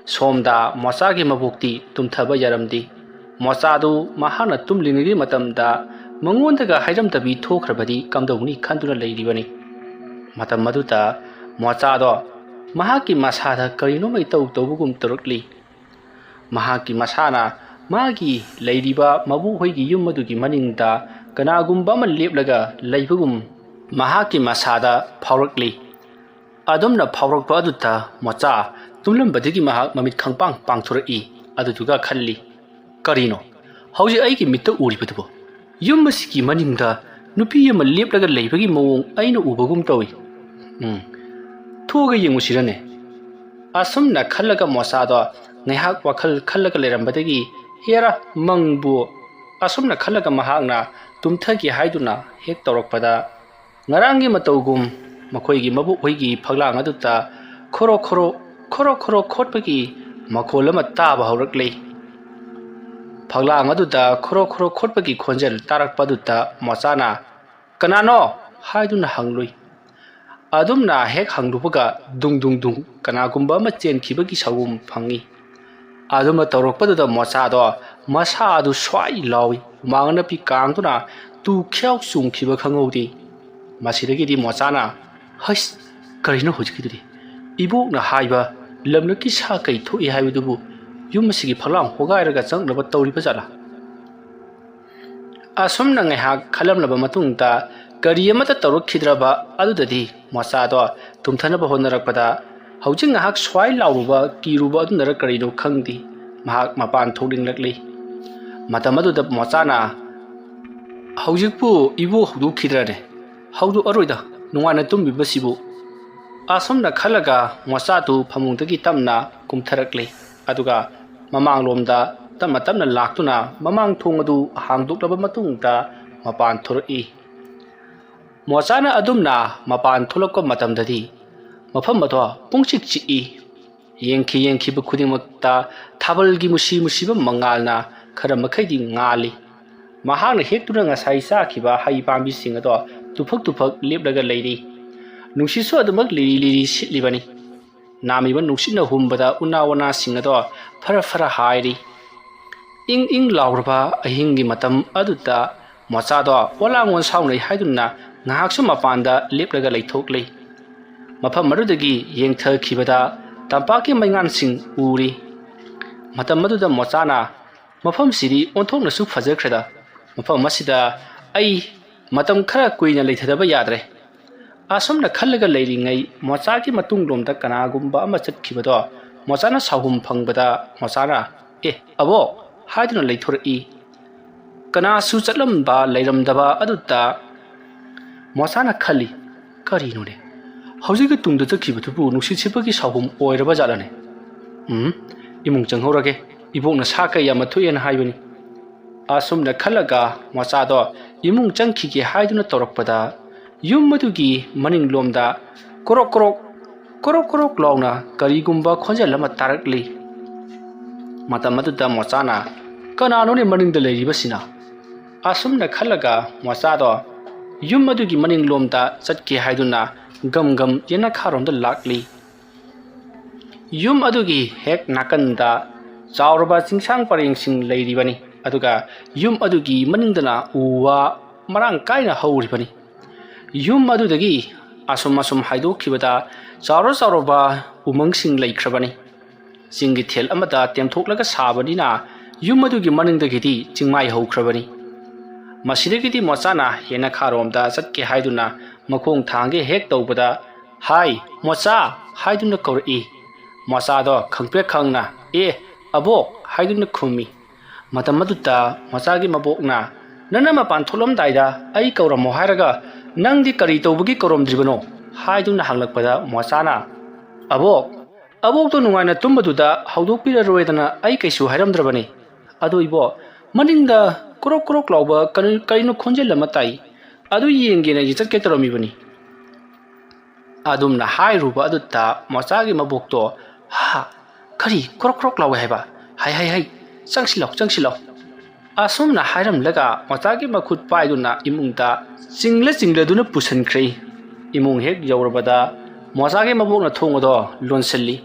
ꯁꯣꯝꯗ ꯃꯣꯆꯥꯒꯤ ꯃꯕꯣꯛꯇꯤ ꯇꯨꯝꯊꯕ ꯌꯥꯔꯝꯗꯦ꯫ ꯃꯣꯆꯥꯗꯨ ꯃꯍꯥꯛꯅ ꯇꯨꯝꯂꯤꯉꯩꯒꯤ ꯃꯇꯝꯗ ꯃꯉꯣꯟꯗꯒ ꯍꯥꯏꯔꯝꯗꯕꯤ ꯊꯣꯛꯈ꯭ꯔꯕꯗꯤ ꯀꯝꯗꯧꯅꯤ ꯈꯟꯗꯨꯅ ꯂꯩꯔꯤꯕꯅꯤ꯫ ꯃꯇꯝ ꯑꯗꯨꯗ ꯃꯣꯆꯥꯗꯣ ꯃꯍꯥꯛꯀꯤ ꯃꯁꯥꯗ ꯀꯔꯤꯅꯣꯃ ꯏꯇꯧ ꯇꯧꯕꯒꯨꯝ ꯇꯧꯔꯛꯂꯤ꯫ ꯃꯍꯥꯛꯀꯤ ꯃꯁꯥꯅ ꯃꯥꯒꯤ ꯂꯩꯔꯤꯕ ꯃꯕꯨꯛ ꯍꯣꯏꯒꯤ ꯌꯨꯝ ꯑꯗꯨꯒꯤ ꯃꯅꯤꯡꯗ ꯀꯅꯥꯒꯨꯝꯕ ꯑꯃ ꯂꯦꯞꯂꯒ ꯂꯩꯕꯒꯨꯝ ꯃꯍꯥꯛꯀꯤ ꯃꯁꯥꯗ ꯐꯥꯎꯔꯛꯂꯤ꯫ ꯑꯗꯨꯝꯅ ꯐꯥꯎꯔꯛꯄ ꯑꯗꯨꯗ ꯃꯣꯆꯥ ꯇꯨꯝꯂꯝꯕꯗꯒꯤ ꯃꯍꯥꯛ ꯃꯃꯤꯠ ꯈꯪꯄꯥꯡ ꯄꯥꯡꯊꯣꯔꯛꯏ꯫ ꯑꯗꯨꯗꯨꯒ ꯈꯜꯂꯤ, "ꯀꯔꯤꯅꯣ ꯍꯧꯖꯤꯛ ꯑꯩꯒꯤ ꯃꯤꯠꯇ ꯎꯔꯤꯕꯗꯨꯕꯨ? ꯌꯨꯝ ꯑꯁꯤꯒꯤ ꯃꯅꯤꯡꯗ ꯅꯨꯄꯤ ꯑꯃ ꯂꯦꯞꯂꯒ ꯂꯩꯕꯒꯤ ꯃꯑꯣꯡ ꯑꯩꯅ ꯎꯕꯒꯨꯝ ꯇꯧꯏ꯫ ꯎꯝ, ꯊꯣꯛꯑꯒ ꯌꯦꯡꯉꯨꯁꯤꯔꯅꯦ?" ꯑꯁꯨꯝꯅ ꯈꯜꯂꯒ ꯃꯣꯆꯥꯗꯣ ꯉꯥꯏꯍꯥꯛ ꯋꯥꯈꯜ ꯈꯜꯂꯒ ꯂꯩꯔꯝꯕꯗꯒꯤ, "ꯍꯦꯔꯥ, ꯃꯪꯕꯨ!" ꯑꯁꯨꯝꯅ ꯈꯜꯂꯒ ꯃꯍꯥꯛꯅ ꯇꯨꯝꯊꯒꯦ ꯍꯥꯏꯗꯨꯅ ꯍꯦꯛ ꯇꯧꯔꯛꯄꯗ, ꯉꯔꯥꯡꯒꯤ ꯃꯇꯧꯒꯨꯝ ꯃꯈꯣꯏꯒꯤ ꯃꯕꯨꯛ ꯍꯣꯏꯒꯤ ꯐꯛꯂꯥꯡ ꯑꯗꯨꯗ ꯈꯣꯔꯣ ꯈꯣꯔꯣ, ꯈꯣꯔꯣ ꯈꯣꯔꯣ ꯈꯣꯠꯄꯒꯤ ꯃꯈꯣꯜ ꯑꯃ ꯇꯥꯕ ꯍꯧꯔꯛꯂꯦ꯫ ꯐꯛꯂꯥꯡ ꯑꯗꯨꯗ ꯈꯣꯔꯣ ꯈꯣꯔꯣ ꯈꯣꯠꯄꯒꯤ ꯈꯣꯟꯖꯦꯜ ꯇꯥꯔꯛꯄ ꯑꯗꯨꯗ ꯃꯣꯆꯥꯅ, "ꯀꯅꯥꯅꯣ?" ꯍꯥꯏꯗꯨꯅ ꯍꯪꯂꯨꯏ꯫ ꯑꯗꯨꯝꯅ ꯍꯦꯛ ꯍꯪꯂꯨꯕꯒ ꯗꯨꯡ ꯗꯨꯡ ꯗꯨꯡ ꯀꯅꯥꯒꯨꯝꯕ ꯑꯃ ꯆꯦꯟꯈꯤꯕꯒꯤ ꯁꯥꯒꯨꯝ ꯐꯪꯏ꯫ ꯑꯗꯨꯝꯅ ꯇꯧꯔꯛꯄꯗꯨꯗ ꯃꯣꯆꯥꯗꯣ ꯃꯁꯥ ꯑꯗꯨ ꯁ꯭ꯋꯥꯏ ꯂꯥꯎꯏ, ꯍꯨꯃꯥꯡ ꯑꯅꯞꯄꯤ ꯀꯥꯡꯗꯨꯅ ꯇꯨ ꯈ꯭ꯌꯥꯎ ꯆꯣꯡꯈꯤꯕ ꯈꯪꯍꯧꯗꯦ꯫ ꯃꯁꯤꯗꯒꯤꯗꯤ ꯃꯣꯆꯥꯅ, "ꯍꯩꯁ, ꯀꯔꯤꯅꯣ ꯍꯧꯖꯤꯛꯀꯤꯗꯨꯗꯤ? ꯏꯕꯣꯛꯅ ꯍꯥꯏꯕ ꯂꯝꯂꯛꯀꯤ ꯁꯥ ꯀꯩ ꯊꯣꯛꯏ ꯍꯥꯏꯕꯗꯨꯕꯨ ꯌꯨꯝ ꯑꯁꯤꯒꯤ ꯐꯛꯂꯥꯡ ꯍꯣꯒꯥꯏꯔꯒ ꯆꯪꯅꯕ ꯇꯧꯔꯤꯕ ꯖꯥꯠꯂꯥ?" ꯑꯁꯨꯝꯅ ꯉꯥꯏꯍꯥꯛ ꯈꯜꯂꯝꯂꯕ ꯃꯇꯨꯡꯗ ꯀꯔꯤ ꯑꯃꯠꯇ ꯇꯧꯔꯛꯈꯤꯗ꯭ꯔꯕ ꯑꯗꯨꯗꯗꯤ ꯃꯣꯆꯥꯗꯣ ꯇꯨꯝꯊꯅꯕ ꯍꯣꯠꯅꯔꯛꯄꯗ ꯍꯧꯖꯤꯛ ꯉꯥꯏꯍꯥꯛ ꯁ꯭ꯋꯥꯏ ꯂꯥꯎꯔꯨꯕ ꯀꯤꯔꯨꯕ ꯑꯗꯨꯅꯔ ꯀꯔꯤꯅꯣ ꯈꯪꯗꯦ, ꯃꯍꯥꯛ ꯃꯄꯥꯟ ꯊꯣꯛꯅꯤꯡꯂꯛꯂꯤ꯫ ꯃꯇꯝ ꯑꯗꯨꯗ ꯃꯣꯆꯥꯅ, "ꯍꯧꯖꯤꯛꯄꯨ ꯏꯕꯣꯛ ꯍꯧꯗꯣꯛꯈꯤꯗ꯭ꯔꯅꯦ? ꯍꯧꯗꯣꯛꯑꯔꯣꯏꯗ, ꯅꯨꯡꯉꯥꯏꯅ ꯇꯨꯝꯕꯤꯕꯁꯤꯕꯨ?" ꯑꯁꯨꯝꯅ ꯈꯜꯂꯒ ꯃꯣꯆꯥꯗꯨ ꯐꯃꯨꯡꯗꯒꯤ ꯇꯞꯅ ꯀꯨꯝꯊꯔꯛꯂꯤ꯫ ꯑꯗꯨꯒ ꯃꯃꯥꯡꯂꯣꯝꯗ ꯇꯞꯅ ꯇꯞꯅ ꯂꯥꯛꯇꯨꯅ ꯃꯃꯥꯡ ꯊꯣꯡ ꯑꯗꯨ ꯍꯥꯡꯗꯣꯛꯂꯕ ꯃꯇꯨꯡꯗ ꯃꯄꯥꯟ ꯊꯣꯔꯛꯏ꯫ ꯃꯣꯆꯥꯅ ꯑꯗꯨꯝꯅ ꯃꯄꯥꯟ ꯊꯣꯛꯂꯛꯄ ꯃꯇꯝꯗꯗꯤ ꯃꯐꯝ ꯑꯗꯣ ꯄꯨꯡꯆꯤꯛ ꯆꯤꯛꯏ꯫ ꯌꯦꯡꯈꯤ ꯌꯦꯡꯈꯤꯕ ꯈꯨꯗꯤꯡꯃꯛꯇ ꯊꯥꯕꯜꯒꯤ ꯃꯨꯁꯤ ꯃꯨꯁꯤꯕ ꯃꯉꯥꯜꯅ ꯈꯔ ꯃꯈꯩꯗꯤ ꯉꯥꯜꯂꯤ꯫ ꯃꯍꯥꯛꯅ ꯍꯦꯛꯇꯨꯅ ꯉꯁꯥꯏ ꯆꯥꯈꯤꯕ ꯍꯩ ꯄꯥꯝꯕꯤꯁꯤꯡ ꯑꯗꯣ ꯇꯨꯐꯛ ꯇꯨꯐꯛ ꯂꯦꯞꯂꯒ ꯂꯩꯔꯤ꯫ ꯅꯨꯡꯁꯤꯠꯁꯨ ꯑꯗꯨꯃꯛ ꯂꯤꯔꯤ ꯂꯤꯔꯤ ꯁꯤꯠꯂꯤꯕꯅꯤ꯫ ꯅꯥꯝꯃꯤꯕ ꯅꯨꯡꯁꯤꯠꯅ ꯍꯨꯝꯕꯗ ꯎꯅꯥ ꯋꯥꯅꯥꯁꯤꯡ ꯑꯗꯣ ꯐꯔ ꯐꯔ ꯍꯥꯏꯔꯤ꯫ ꯏꯪ ꯏꯪ ꯂꯥꯎꯔꯕ ꯑꯍꯤꯡꯒꯤ ꯃꯇꯝ ꯑꯗꯨꯗ ꯃꯣꯆꯥꯗꯣ ꯑꯣꯂꯥꯡ ꯑꯣꯟꯁꯥꯎꯅꯩ ꯍꯥꯏꯗꯨꯅ ꯉꯥꯏꯍꯥꯛꯁꯨ ꯃꯄꯥꯟꯗ ꯂꯦꯞꯂꯒ ꯂꯩꯊꯣꯛꯂꯤ꯫ ꯃꯐꯝ ꯑꯗꯨꯗꯒꯤ ꯌꯦꯡꯊꯈꯤꯕꯗ ꯇꯝꯄꯥꯛꯀꯤ ꯃꯩꯉꯥꯟꯁꯤꯡ ꯎꯔꯤ꯫ ꯃꯇꯝ ꯑꯗꯨꯗ ꯃꯣꯆꯥꯅ, "ꯃꯐꯝꯁꯤꯗꯤ ꯑꯣꯟꯊꯣꯛꯅꯁꯨ ꯐꯖꯈ꯭ꯔꯦꯗ꯫ ꯃꯐꯝ ꯑꯁꯤꯗ ꯑꯩ ꯃꯇꯝ ꯈꯔ ꯀꯨꯏꯅ ꯂꯩꯊꯗꯕ ꯌꯥꯗ꯭ꯔꯦ꯫" ꯑꯁꯨꯝꯅ ꯈꯜꯂꯒ ꯂꯩꯔꯤꯉꯩ ꯃꯣꯆꯥꯒꯤ ꯃꯇꯨꯡꯂꯣꯝꯗ ꯀꯅꯥꯒꯨꯝꯕ ꯑꯃ ꯆꯠꯈꯤꯕꯗꯣ ꯃꯣꯆꯥꯅ ꯁꯥꯎꯍꯨꯝ ꯐꯪꯕꯗ ꯃꯣꯆꯥꯅ, "ꯑꯦ, ꯑꯕꯣꯛ!" ꯍꯥꯏꯗꯨꯅ ꯂꯩꯊꯣꯔꯛꯏ꯫ ꯀꯅꯥꯁꯨ ꯆꯠꯂꯝꯕ ꯂꯩꯔꯝꯗꯕ ꯑꯗꯨꯗ ꯃꯣꯆꯥꯅ ꯈꯜꯂꯤ, "ꯀꯔꯤꯅꯣꯅꯦ? ꯍꯧꯖꯤꯛꯀꯤ ꯇꯨꯡꯗ ꯆꯠꯈꯤꯕꯗꯨꯕꯨ ꯅꯨꯡꯁꯤꯠ ꯁꯤꯠꯄꯒꯤ ꯁꯥꯎꯍꯨꯝ ꯑꯣꯏꯔꯕ ꯖꯥꯠꯂꯅꯦ? ꯎꯝ, ꯏꯃꯨꯡ ꯆꯪꯍꯧꯔꯒꯦ꯫ ꯏꯕꯣꯛꯅ ꯁꯥ ꯀꯩ ꯌꯥꯝꯅ ꯊꯣꯛꯑꯦꯅ ꯍꯥꯏꯕꯅꯤ꯫" ꯑꯁꯨꯝꯅ ꯈꯜꯂꯒ ꯃꯣꯆꯥꯗꯣ ꯏꯃꯨꯡ ꯆꯪꯈꯤꯒꯦ ꯍꯥꯏꯗꯨꯅ ꯇꯧꯔꯛꯄꯗ ꯌꯨꯝ ꯑꯗꯨꯒꯤ ꯃꯅꯤꯡꯂꯣꯝꯗ ꯀ꯭ꯔꯣꯛ ꯀ꯭ꯔꯣꯛ, ꯀ꯭ꯔꯣꯛ ꯀ꯭ꯔꯣꯛ ꯂꯥꯎꯅ ꯀꯔꯤꯒꯨꯝꯕ ꯈꯣꯟꯖꯦꯜ ꯑꯃ ꯇꯥꯔꯛꯂꯤ꯫ ꯃꯇꯝ ꯑꯗꯨꯗ ꯃꯣꯆꯥꯅ, "ꯀꯅꯥꯅꯣꯅꯦ ꯃꯅꯤꯡꯗ ꯂꯩꯔꯤꯕꯁꯤꯅ?" ꯑꯁꯨꯝꯅ ꯈꯜꯂꯒ ꯃꯣꯆꯥꯗꯣ ꯌꯨꯝ ꯑꯗꯨꯒꯤ ꯃꯅꯤꯡꯂꯣꯝꯗ ꯆꯠꯀꯦ ꯍꯥꯏꯗꯨꯅ ꯒꯝ ꯒꯝ ꯌꯦꯅꯈꯥꯔꯣꯝꯗ ꯂꯥꯛꯂꯤ꯫ ꯌꯨꯝ ꯑꯗꯨꯒꯤ ꯍꯦꯛ ꯅꯥꯀꯟꯗ ꯆꯥꯎꯔꯕ ꯆꯤꯡꯁꯥꯡ ꯄꯔꯦꯡꯁꯤꯡ ꯂꯩꯔꯤꯕꯅꯤ, ꯑꯗꯨꯒ ꯌꯨꯝ ꯑꯗꯨꯒꯤ ꯃꯅꯤꯡꯗꯅ ꯎ ꯋꯥ ꯃꯔꯥꯡ ꯀꯥꯏꯅ ꯍꯧꯔꯤꯕꯅꯤ꯫ ꯌꯨꯝ ꯑꯗꯨꯗꯒꯤ ꯑꯁꯨꯝ ꯑꯁꯨꯝ ꯍꯥꯏꯗꯣꯛꯈꯤꯕꯗ ꯆꯥꯎꯔ ꯆꯥꯎꯔꯕ ꯎꯃꯪꯁꯤꯡ ꯂꯩꯈ꯭ꯔꯕꯅꯤ꯫ ꯆꯤꯡꯒꯤ ꯊꯦꯜ ꯑꯃꯗ ꯇꯦꯝꯊꯣꯛꯂꯒ ꯁꯥꯕꯅꯤꯅ ꯌꯨꯝ ꯑꯗꯨꯒꯤ ꯃꯅꯤꯡꯗꯒꯤꯗꯤ ꯆꯤꯡꯃꯥꯏ ꯍꯧꯈ꯭ꯔꯕꯅꯤ꯫ ꯃꯁꯤꯗꯒꯤꯗꯤ ꯃꯣꯆꯥꯅ ꯍꯦꯟꯅ ꯈꯥꯔꯣꯝꯗ ꯆꯠꯀꯦ ꯍꯥꯏꯗꯨꯅ ꯃꯈꯣꯡ ꯊꯥꯡꯒꯦ ꯍꯦꯛ ꯇꯧꯕꯗ, "ꯍꯥꯏ, ꯃꯣꯆꯥ!" ꯍꯥꯏꯗꯨꯅ ꯀꯧꯔꯛꯏ꯫ ꯃꯣꯆꯥꯗꯣ ꯈꯪꯄ꯭ꯔꯦꯛ ꯈꯪꯅ, "ꯑꯦ, ꯑꯕꯣꯛ!" ꯍꯥꯏꯗꯨꯅ ꯈꯨꯝꯃꯤ꯫ ꯃꯇꯝ ꯑꯗꯨꯗ ꯃꯣꯆꯥꯒꯤ ꯃꯕꯣꯛꯅ, "ꯅꯪꯅ ꯃꯄꯥꯟ ꯊꯣꯛꯂꯝꯗꯥꯏꯗ ꯑꯩ ꯀꯧꯔꯝꯃꯣ ꯍꯥꯏꯔꯒ ꯅꯪꯗꯤ ꯀꯔꯤ ꯇꯧꯕꯒꯤ ꯀꯧꯔꯝꯗ꯭ꯔꯤꯕꯅꯣ?" ꯍꯥꯏꯗꯨꯅ ꯍꯪꯂꯛꯄꯗ ꯃꯣꯆꯥꯅ, "ꯑꯕꯣꯛ, ꯑꯕꯣꯛꯇꯣ ꯅꯨꯡꯉꯥꯏꯅ ꯇꯨꯝꯕꯗꯨꯗ ꯍꯧꯗꯣꯛꯄꯤꯔꯔꯣꯏꯗꯅ ꯑꯩ ꯀꯩꯁꯨ ꯍꯥꯏꯔꯝꯗ꯭ꯔꯕꯅꯤ꯫ ꯑꯗꯨ ꯏꯕꯣꯛ, ꯃꯅꯤꯡꯗ ꯀ꯭ꯔꯣꯛ ꯀ꯭ꯔꯣꯛ ꯂꯥꯎꯕ ꯀꯔꯤ-, ꯀꯔꯤꯅꯣ ꯈꯣꯟꯖꯦꯜ ꯑꯃ ꯇꯥꯏ꯫ ꯑꯗꯨ ꯌꯦꯡꯒꯦꯅ ꯑꯩꯁꯦ ꯆꯠꯀꯦ ꯇꯧꯔꯝꯃꯤꯕꯅꯤ꯫" ꯑꯗꯨꯝꯅ ꯍꯥꯏꯔꯨꯕ ꯑꯗꯨꯗ ꯃꯣꯆꯥꯒꯤ ꯃꯕꯣꯛꯇꯣ, "ꯍꯥ? ꯀꯔꯤ ꯀ꯭ꯔꯣꯛ ꯀ꯭ꯔꯣꯛ ꯂꯥꯎꯋꯦ ꯍꯥꯏꯕ? ꯍꯥꯏ, ꯍꯥꯏ, ꯍꯥꯏ, ꯆꯪꯁꯤꯜꯂꯣ, ꯆꯪꯁꯤꯜꯂꯣ꯫" ꯑꯁꯨꯝꯅ ꯍꯥꯏꯔꯝꯂꯒ ꯃꯣꯆꯥꯒꯤ ꯃꯈꯨꯠ ꯄꯥꯏꯗꯨꯅ ꯏꯃꯨꯡꯗ ꯆꯤꯡꯂ ꯆꯤꯡꯂꯗꯨꯅ ꯄꯨꯁꯤꯟꯈ꯭ꯔꯦ꯫ ꯏꯃꯨꯡ ꯍꯦꯛ ꯌꯧꯔꯕꯗ ꯃꯣꯆꯥꯒꯤ ꯃꯕꯣꯛꯅ ꯊꯣꯡ ꯑꯗꯣ ꯂꯣꯟꯁꯤꯜꯂꯤ꯫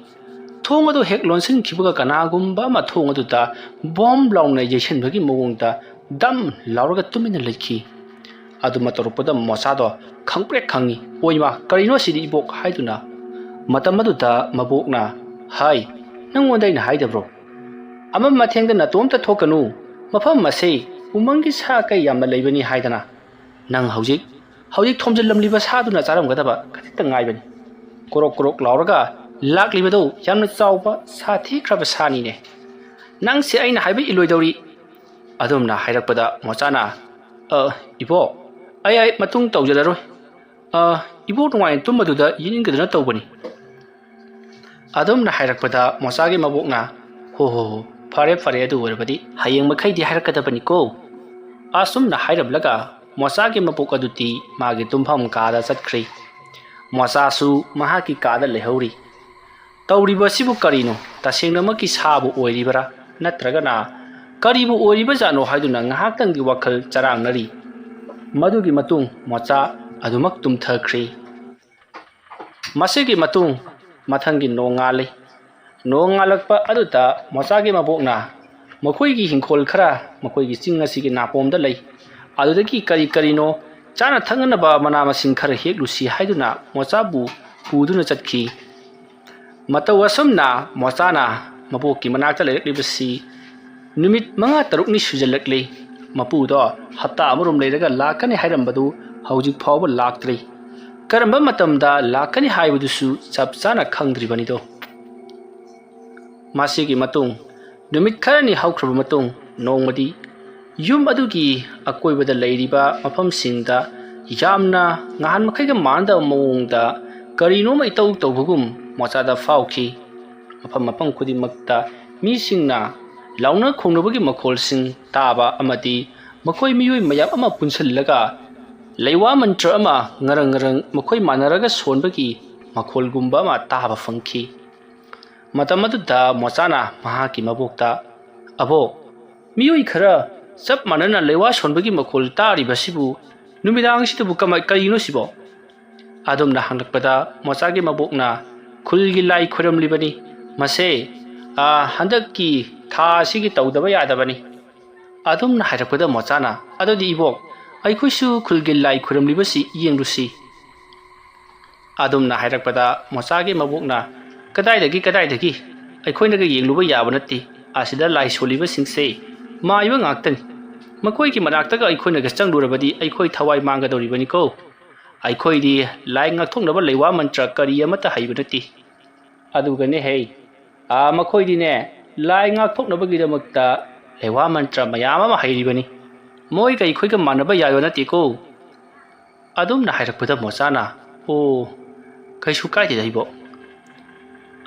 ꯊꯣꯡ ꯑꯗꯨ ꯍꯦꯛ ꯂꯣꯟꯁꯤꯟꯈꯤꯕꯒ ꯀꯅꯥꯒꯨꯝꯕ ꯑꯃ ꯊꯣꯡ ꯑꯗꯨꯗ ꯕꯣꯝ ꯂꯥꯎꯅ ꯌꯩꯁꯤꯟꯕꯒꯤ ꯃꯑꯣꯡꯗ ꯗꯝ ꯂꯥꯎꯔꯒ ꯇꯨꯃꯤꯟꯅ ꯂꯩꯈꯤ꯫ ꯑꯗꯨꯃ ꯇꯧꯔꯛꯄꯗ ꯃꯣꯆꯥꯗꯣ ꯈꯪꯄ꯭ꯔꯦꯛ ꯈꯪꯉꯤ꯫ "ꯑꯣꯏꯃꯥ, ꯀꯔꯤꯅꯣ ꯁꯤꯗꯤ ꯏꯕꯣꯛ?" ꯍꯥꯏꯗꯨꯅ꯫ ꯃꯇꯝ ꯑꯗꯨꯗ ꯃꯕꯣꯛꯅ, "ꯍꯥꯏ, ꯅꯪꯉꯣꯟꯗ ꯑꯩꯅ ꯍꯥꯏꯗꯕ꯭ꯔꯣ? ꯑꯃꯝ ꯑꯊꯦꯡꯗ ꯅꯇꯣꯝꯇ ꯊꯣꯛꯀꯅꯨ꯫ ꯃꯐꯝ ꯑꯁꯤ ꯎꯃꯪꯒꯤ ꯁꯥ ꯀꯩ ꯌꯥꯝꯅ ꯂꯩꯕꯅꯤ ꯍꯥꯏꯗꯅ꯫ ꯅꯪ ꯍꯧꯖꯤꯛ, ꯍꯧꯖꯤꯛ ꯊꯣꯝꯖꯤꯜꯂꯝꯂꯤꯕ ꯁꯥꯗꯨꯅ ꯆꯥꯔꯝꯒꯗꯕ ꯈꯖꯤꯛꯇ ꯉꯥꯏꯕꯅꯤ꯫ ꯀ꯭ꯔꯣꯛ ꯀ꯭ꯔꯣꯛ ꯂꯥꯎꯔꯒ ꯂꯥꯛꯂꯤꯕꯗꯨ ꯌꯥꯝꯅ ꯆꯥꯎꯕ ꯁꯥꯊꯤꯈ꯭ꯔꯕ ꯁꯥꯅꯤꯅꯦ꯫ ꯅꯪꯁꯦ ꯑꯩꯅ ꯍꯥꯏꯕ ꯏꯜꯂꯣꯏꯗꯧꯔꯤ꯫" ꯑꯗꯨꯝꯅ ꯍꯥꯏꯔꯛꯄꯗ ꯃꯣꯆꯥꯅ, "ꯑ, ꯏꯕꯣꯛ, ꯑꯩ, ꯑꯩ ꯃꯇꯨꯡ ꯇꯧꯖꯔꯔꯣꯏ꯫ ꯑ, ꯏꯕꯣꯛ ꯅꯨꯡꯉꯥꯏꯅ ꯇꯨꯝꯕꯗꯨꯗ ꯌꯦꯠꯅꯤꯡꯗꯗꯅ ꯇꯧꯕꯅꯤ꯫" ꯑꯗꯨꯝꯅ ꯍꯥꯏꯔꯛꯄꯗ ꯃꯣꯆꯥꯒꯤ ꯃꯕꯣꯛꯅ, "ꯍꯣ, ꯍꯣ, ꯍꯣ, ꯐꯔꯦ, ꯐꯔꯦ, ꯑꯗꯨ ꯑꯣꯏꯔꯕꯗꯤ ꯍꯌꯦꯡ ꯃꯈꯩꯗꯤ ꯍꯥꯏꯔꯛꯀꯗꯕꯅꯤꯀꯣ꯫" ꯑꯁꯨꯝꯅ ꯍꯥꯏꯔꯝꯂꯒ ꯃꯣꯆꯥꯒꯤ ꯃꯕꯣꯛ ꯑꯗꯨꯗꯤ ꯃꯥꯒꯤ ꯇꯨꯝꯐꯝ ꯀꯥꯗ ꯆꯠꯈ꯭ꯔꯦ꯫ ꯃꯣꯆꯥꯁꯨ ꯃꯍꯥꯛꯀꯤ ꯀꯥꯗ ꯂꯩꯍꯧꯔꯤ꯫ ꯇꯧꯔꯤꯕ ꯑꯁꯤꯕꯨ ꯀꯔꯤꯅꯣ? ꯇꯁꯦꯡꯅꯃꯛꯀꯤ ꯁꯥꯕꯨ ꯑꯣꯏꯔꯤꯕꯔꯥ? ꯅꯠꯇ꯭ꯔꯒꯅ ꯀꯔꯤꯕꯨ ꯑꯣꯏꯔꯤꯕꯖꯥꯠꯅꯣ ꯍꯥꯏꯗꯨꯅ ꯉꯥꯏꯍꯥꯛꯇꯪꯒꯤ ꯋꯥꯈꯜ ꯆꯔꯥꯡꯅꯔꯤ꯫ ꯃꯗꯨꯒꯤ ꯃꯇꯨꯡ ꯃꯣꯆꯥ ꯑꯗꯨꯃꯛ ꯇꯨꯝꯊꯈ꯭ꯔꯦ꯫ ꯃꯁꯤꯒꯤ ꯃꯇꯨꯡ ꯃꯊꯪꯒꯤ ꯅꯣꯡꯉꯥꯜꯂꯤ꯫ ꯅꯣꯡꯉꯥꯜꯂꯛꯄ ꯑꯗꯨꯗ ꯃꯣꯆꯥꯒꯤ ꯃꯕꯣꯛꯅ ꯃꯈꯣꯏꯒꯤ ꯍꯤꯡꯈꯣꯜ ꯈꯔ ꯃꯈꯣꯏꯒꯤ ꯆꯤꯡ ꯑꯁꯤꯒꯤ ꯅꯥꯄꯣꯝꯗ ꯂꯩ꯫ ꯑꯗꯨꯗꯒꯤ ꯀꯔꯤ ꯀꯔꯤꯅꯣ ꯆꯥꯅ ꯊꯛꯅꯅꯕ ꯃꯅꯥ ꯃꯁꯤꯡ ꯈꯔ ꯍꯦꯛꯂꯨꯁꯤ ꯍꯥꯏꯗꯨꯅ ꯃꯣꯆꯥꯕꯨ ꯄꯨꯗꯨꯅ ꯆꯠꯈꯤ꯫ ꯃꯇꯧ ꯑꯁꯨꯝꯅ ꯃꯣꯆꯥꯅ ꯃꯕꯣꯛꯀꯤ ꯃꯅꯥꯛꯇ ꯂꯩꯔꯛꯂꯤꯕꯁꯤ ꯅꯨꯃꯤꯠ ꯃꯉꯥ ꯇꯔꯨꯛꯅꯤ ꯁꯨꯖꯜꯂꯛꯂꯤ꯫ ꯃꯄꯨꯗꯣ ꯍꯞꯇꯥ ꯑꯃꯔꯣꯝ ꯂꯩꯔꯒ ꯂꯥꯛꯀꯅꯤ ꯍꯥꯏꯔꯝꯕꯗꯨ ꯍꯧꯖꯤꯛ ꯐꯥꯎꯕ ꯂꯥꯛꯇ꯭ꯔꯤ꯫ ꯀꯔꯝꯕ ꯃꯇꯝꯗ ꯂꯥꯛꯀꯅꯤ ꯍꯥꯏꯕꯗꯨꯁꯨ ꯆꯞ ꯆꯥꯅ ꯈꯪꯗ꯭ꯔꯤꯕꯅꯤꯗꯣ꯫ ꯃꯁꯤꯒꯤ ꯃꯇꯨꯡ ꯅꯨꯃꯤꯠ ꯈꯔꯅꯤ ꯍꯧꯈ꯭ꯔꯕ ꯃꯇꯨꯡ, ꯅꯣꯡꯃꯗꯤ ꯌꯨꯝ ꯑꯗꯨꯒꯤ ꯑꯀꯣꯏꯕꯗ ꯂꯩꯔꯤꯕ ꯃꯐꯝꯁꯤꯡꯗ ꯌꯥꯝꯅ ꯅꯍꯥꯟ ꯃꯈꯩꯒ ꯃꯥꯟꯅꯗꯕ ꯃꯑꯣꯡꯗ ꯀꯔꯤꯅꯣꯃ ꯏꯇꯧ ꯇꯧꯕꯒꯨꯝ ꯃꯣꯆꯥꯗ ꯐꯥꯎꯈꯤ꯫ ꯃꯐꯝ ꯃꯐꯝ ꯈꯨꯗꯤꯡꯃꯛꯇ ꯃꯤꯁꯤꯡꯅ ꯂꯥꯎꯅ ꯈꯣꯡꯅꯕꯒꯤ ꯃꯈꯣꯜꯁꯤꯡ ꯇꯥꯕ ꯑꯃꯗꯤ ꯃꯈꯣꯏ ꯃꯤꯑꯣꯏ ꯃꯌꯥꯝ ꯑꯃ ꯄꯨꯟꯁꯤꯜꯂꯒ ꯂꯩꯋꯥ ꯃꯟꯇ꯭ꯔ ꯑꯃ ꯉꯔꯪ ꯉꯔꯪ ꯃꯈꯣꯏ ꯃꯥꯟꯅꯔꯒ ꯁꯣꯟꯕꯒꯤ ꯃꯈꯣꯜꯒꯨꯝꯕ ꯑꯃ ꯇꯥꯕ ꯐꯪꯈꯤ꯫ ꯃꯇꯝ ꯑꯗꯨꯗ ꯃꯣꯆꯥꯅ ꯃꯍꯥꯛꯀꯤ ꯃꯕꯣꯛꯇ, "ꯑꯕꯣꯛ, ꯃꯤꯑꯣꯏ ꯈꯔ ꯆꯞ ꯃꯥꯟꯅꯅ ꯂꯩꯋꯥ ꯁꯣꯟꯕꯒꯤ ꯃꯈꯣꯜ ꯇꯥꯔꯤꯕꯁꯤꯕꯨ ꯅꯨꯃꯤꯗꯥꯡꯁꯤꯗꯕꯨ ꯀꯃꯥꯏ-, ꯀꯔꯤꯅꯣ ꯁꯤꯕꯣ?" ꯑꯗꯨꯝꯅ ꯍꯪꯂꯛꯄꯗ ꯃꯣꯆꯥꯒꯤ ꯃꯕꯣꯛꯅ, "ꯈꯨꯜꯒꯤ ꯂꯥꯏ ꯈꯣꯏꯔꯝꯂꯤꯕꯅꯤ꯫ ꯃꯁꯦ, ꯑꯥ, ꯍꯟꯗꯛꯀꯤ ꯊꯥ ꯑꯁꯤꯒꯤ ꯇꯧꯗꯕ ꯌꯥꯗꯕꯅꯤ"꯫ ꯑꯗꯨꯝꯅ ꯍꯥꯏꯔꯛꯄꯗ ꯃꯣꯆꯥꯅ, "ꯑꯗꯨꯗꯤ ꯏꯕꯣꯛ, ꯑꯩꯈꯣꯏꯁꯨ ꯈꯨꯜꯒꯤ ꯂꯥꯏ ꯈꯣꯏꯔꯝꯂꯤꯕꯁꯤ ꯌꯦꯡꯂꯨꯁꯤ"꯫ ꯑꯗꯨꯝꯅ ꯍꯥꯏꯔꯛꯄꯗ ꯃꯣꯆꯥꯒꯤ ꯃꯕꯣꯛꯅ, "ꯀꯗꯥꯏꯗꯒꯤ, ꯀꯗꯥꯏꯗꯒꯤ? ꯑꯩꯈꯣꯏꯅꯒ ꯌꯦꯡꯂꯨꯕ ꯌꯥꯕ ꯅꯠꯇꯦ꯫ ꯑꯁꯤꯗ ꯂꯥꯏ ꯁꯣꯜꯂꯤꯕꯁꯤꯡꯁꯦ ꯃꯥꯏꯕ ꯉꯥꯛꯇꯅꯤ꯫ ꯃꯈꯣꯏꯒꯤ ꯃꯅꯥꯛꯇꯒ ꯑꯩꯈꯣꯏꯅꯒ ꯆꯪꯂꯨꯔꯕꯗꯤ ꯑꯩꯈꯣꯏ ꯊꯋꯥꯏ ꯃꯥꯡꯒꯗꯧꯔꯤꯕꯅꯤꯀꯣ꯫ ꯑꯩꯈꯣꯏꯗꯤ ꯂꯥꯏ ꯉꯥꯛꯊꯣꯛꯅꯕ ꯂꯩꯋꯥ ꯃꯟꯇ꯭ꯔ ꯀꯔꯤ ꯑꯃꯠꯇ ꯍꯩꯕ ꯅꯠꯇꯦ꯫ ꯑꯗꯨꯒꯅꯦ ꯍꯩ, ꯑꯥ, ꯃꯈꯣꯏꯗꯤꯅꯦ, ꯂꯥꯏ ꯉꯥꯛꯊꯣꯛꯅꯕꯒꯤꯗꯃꯛꯇ ꯂꯩꯋꯥ ꯃꯟꯇ꯭ꯔ ꯃꯌꯥꯝ ꯑꯃ ꯍꯩꯔꯤꯕꯅꯤ꯫ ꯃꯣꯏꯒ ꯑꯩꯈꯣꯏꯒ ꯃꯥꯟꯅꯕ ꯌꯥꯕ ꯅꯠꯇꯦꯀꯣ"꯫ ꯑꯗꯨꯝꯅ ꯍꯥꯏꯔꯛꯄꯗ ꯃꯣꯆꯥꯅ, "ꯑꯣ, ꯀꯩꯁꯨ ꯀꯥꯏꯗꯦꯗ ꯏꯕꯣꯛ"꯫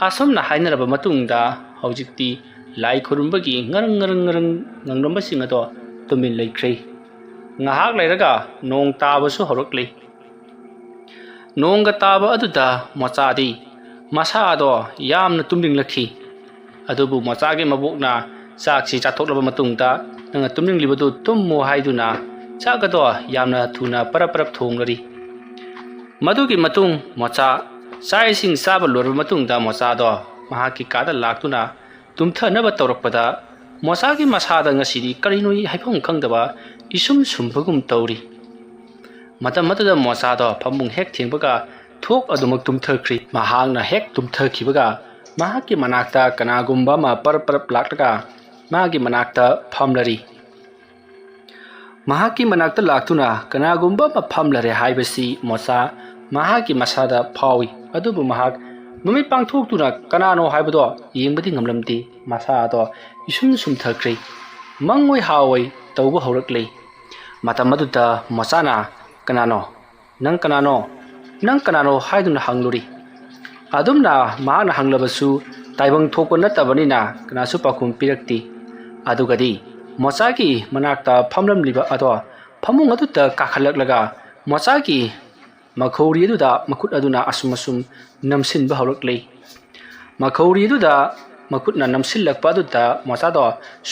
ꯑꯁꯨꯝꯅ ꯍꯥꯏꯅꯔꯕ ꯃꯇꯨꯡꯗ ꯍꯧꯖꯤꯛꯇꯤ ꯂꯥꯏ ꯈꯨꯔꯨꯝꯕꯒꯤ ꯉꯔꯪ ꯉꯔꯪ ꯉꯔꯪ ꯉꯪꯂꯝꯕꯁꯤꯡ ꯑꯗꯣ ꯇꯨꯃꯤꯟ ꯂꯩꯈ꯭ꯔꯦ꯫ ꯉꯥꯏꯍꯥꯛ ꯂꯩꯔꯒ ꯅꯣꯡ ꯇꯥꯕꯁꯨ ꯍꯧꯔꯛꯂꯦ꯫ ꯅꯣꯡꯒ ꯇꯥꯕ ꯑꯗꯨꯗ ꯃꯣꯆꯥꯗꯤ ꯃꯁꯥꯗꯣ ꯌꯥꯝꯅ ꯇꯨꯝꯅꯤꯡꯂꯛꯈꯤ꯫ ꯑꯗꯨꯕꯨ ꯃꯣꯆꯥꯒꯤ ꯃꯕꯣꯛꯅ ꯆꯥꯛꯁꯤ ꯆꯥꯊꯣꯛꯂꯕ ꯃꯇꯨꯡꯗ, "ꯅꯪꯅ ꯇꯨꯝꯅꯤꯡꯂꯤꯕꯗꯨ ꯇꯨꯝꯃꯨ" ꯍꯥꯏꯗꯨꯅ ꯆꯥꯛ ꯑꯗꯣ ꯌꯥꯝꯅ ꯊꯨꯅ ꯄꯔꯞ ꯄꯔꯞ ꯊꯣꯡꯂꯔꯤ꯫ ꯃꯗꯨꯒꯤ ꯃꯇꯨꯡ ꯃꯣꯆꯥ ꯆꯥꯛ ꯏꯁꯤꯡ ꯆꯥꯕ ꯂꯣꯏꯔꯕ ꯃꯇꯨꯡꯗ ꯃꯣꯆꯥꯗꯣ ꯃꯍꯥꯛꯀꯤ ꯀꯥꯗ ꯂꯥꯛꯇꯨꯅ ꯇꯨꯝꯊꯅꯕ ꯇꯧꯔꯛꯄꯗ, ꯃꯣꯆꯥꯒꯤ ꯃꯁꯥꯗ ꯉꯁꯤꯗꯤ ꯀꯔꯤꯅꯣ ꯍꯥꯏꯐꯝ ꯈꯪꯗꯕ ꯏꯁꯨꯝ ꯁꯨꯝꯕꯒꯨꯝ ꯇꯧꯔꯤ꯫ ꯃꯇꯝ ꯑꯗꯨꯗ ꯃꯣꯆꯥꯗꯣ ꯐꯃꯨꯡ ꯍꯦꯛ ꯊꯦꯡꯕꯒ ꯊꯣꯛ ꯑꯗꯨꯃꯛ ꯇꯨꯝꯊꯈ꯭ꯔꯤ꯫ ꯃꯍꯥꯛꯅ ꯍꯦꯛ ꯇꯨꯝꯊꯈꯤꯕꯒ ꯃꯍꯥꯛꯀꯤ ꯃꯅꯥꯛꯇ ꯀꯅꯥꯒꯨꯝꯕ ꯑꯃ ꯄꯔꯞ ꯄꯔꯞ ꯂꯥꯛꯂꯒ ꯃꯥꯒꯤ ꯃꯅꯥꯛꯇ ꯐꯝꯂꯔꯤ꯫ ꯃꯍꯥꯛꯀꯤ ꯃꯅꯥꯛꯇ ꯂꯥꯛꯇꯨꯅ ꯀꯅꯥꯒꯨꯝꯕ ꯑꯃ ꯐꯝꯂꯔꯦ ꯍꯥꯏꯕꯁꯤ ꯃꯣꯆꯥ ꯃꯍꯥꯛꯀꯤ ꯃꯁꯥꯗ ꯐꯥꯎꯏ꯫ ꯑꯗꯨꯕꯨ ꯃꯍꯥꯛ ꯃꯃꯤꯠ ꯄꯥꯡꯊꯣꯛꯇꯨꯅ ꯀꯅꯥꯅꯣ ꯍꯥꯏꯕꯗꯣ ꯌꯦꯡꯕꯗꯤ ꯉꯝꯂꯝꯗꯦ꯫ ꯃꯁꯥ ꯑꯗꯣ ꯏꯁꯨꯝ ꯁꯨꯝꯊꯈ꯭ꯔꯦ꯫ ꯃꯪꯑꯣꯏ ꯍꯥꯑꯣꯏ ꯇꯧꯕ ꯍꯧꯔꯛꯂꯦ꯫ ꯃꯇꯝ ꯑꯗꯨꯗ ꯃꯣꯆꯥꯅ, "ꯀꯅꯥꯅꯣ? ꯅꯪ ꯀꯅꯥꯅꯣ? ꯅꯪ ꯀꯅꯥꯅꯣ?" ꯍꯥꯏꯗꯨꯅ ꯍꯪꯂꯨꯔꯤ꯫ ꯑꯗꯨꯝꯅ ꯃꯍꯥꯛꯅ ꯍꯪꯂꯕꯁꯨ ꯇꯥꯏꯕꯪ ꯊꯣꯛꯄ ꯅꯠꯇꯕꯅꯤꯅ ꯀꯅꯥꯁꯨ ꯄꯥꯎꯈꯨꯝ ꯄꯤꯔꯛꯇꯦ꯫ ꯑꯗꯨꯒꯗꯤ ꯃꯣꯆꯥꯒꯤ ꯃꯅꯥꯛꯇ ꯐꯝꯂꯝꯂꯤꯕ ꯑꯗꯣ ꯐꯃꯨꯡ ꯑꯗꯨꯗ ꯀꯥꯈꯠꯂꯛꯂꯒ ꯃꯣꯆꯥꯒꯤ ꯃꯈꯧꯔꯤ ꯑꯗꯨꯗ ꯃꯈꯨꯠ ꯑꯗꯨꯅ ꯑꯁꯨꯝ ꯑꯁꯨꯝ ꯅꯝꯁꯤꯟꯕ ꯍꯧꯔꯛꯂꯦ꯫ ꯃꯈꯧꯔꯤ ꯑꯗꯨꯗ ꯃꯈꯨꯠꯅ ꯅꯝꯁꯤꯜꯂꯛꯄ ꯑꯗꯨꯗ ꯃꯣꯆꯥꯗꯣ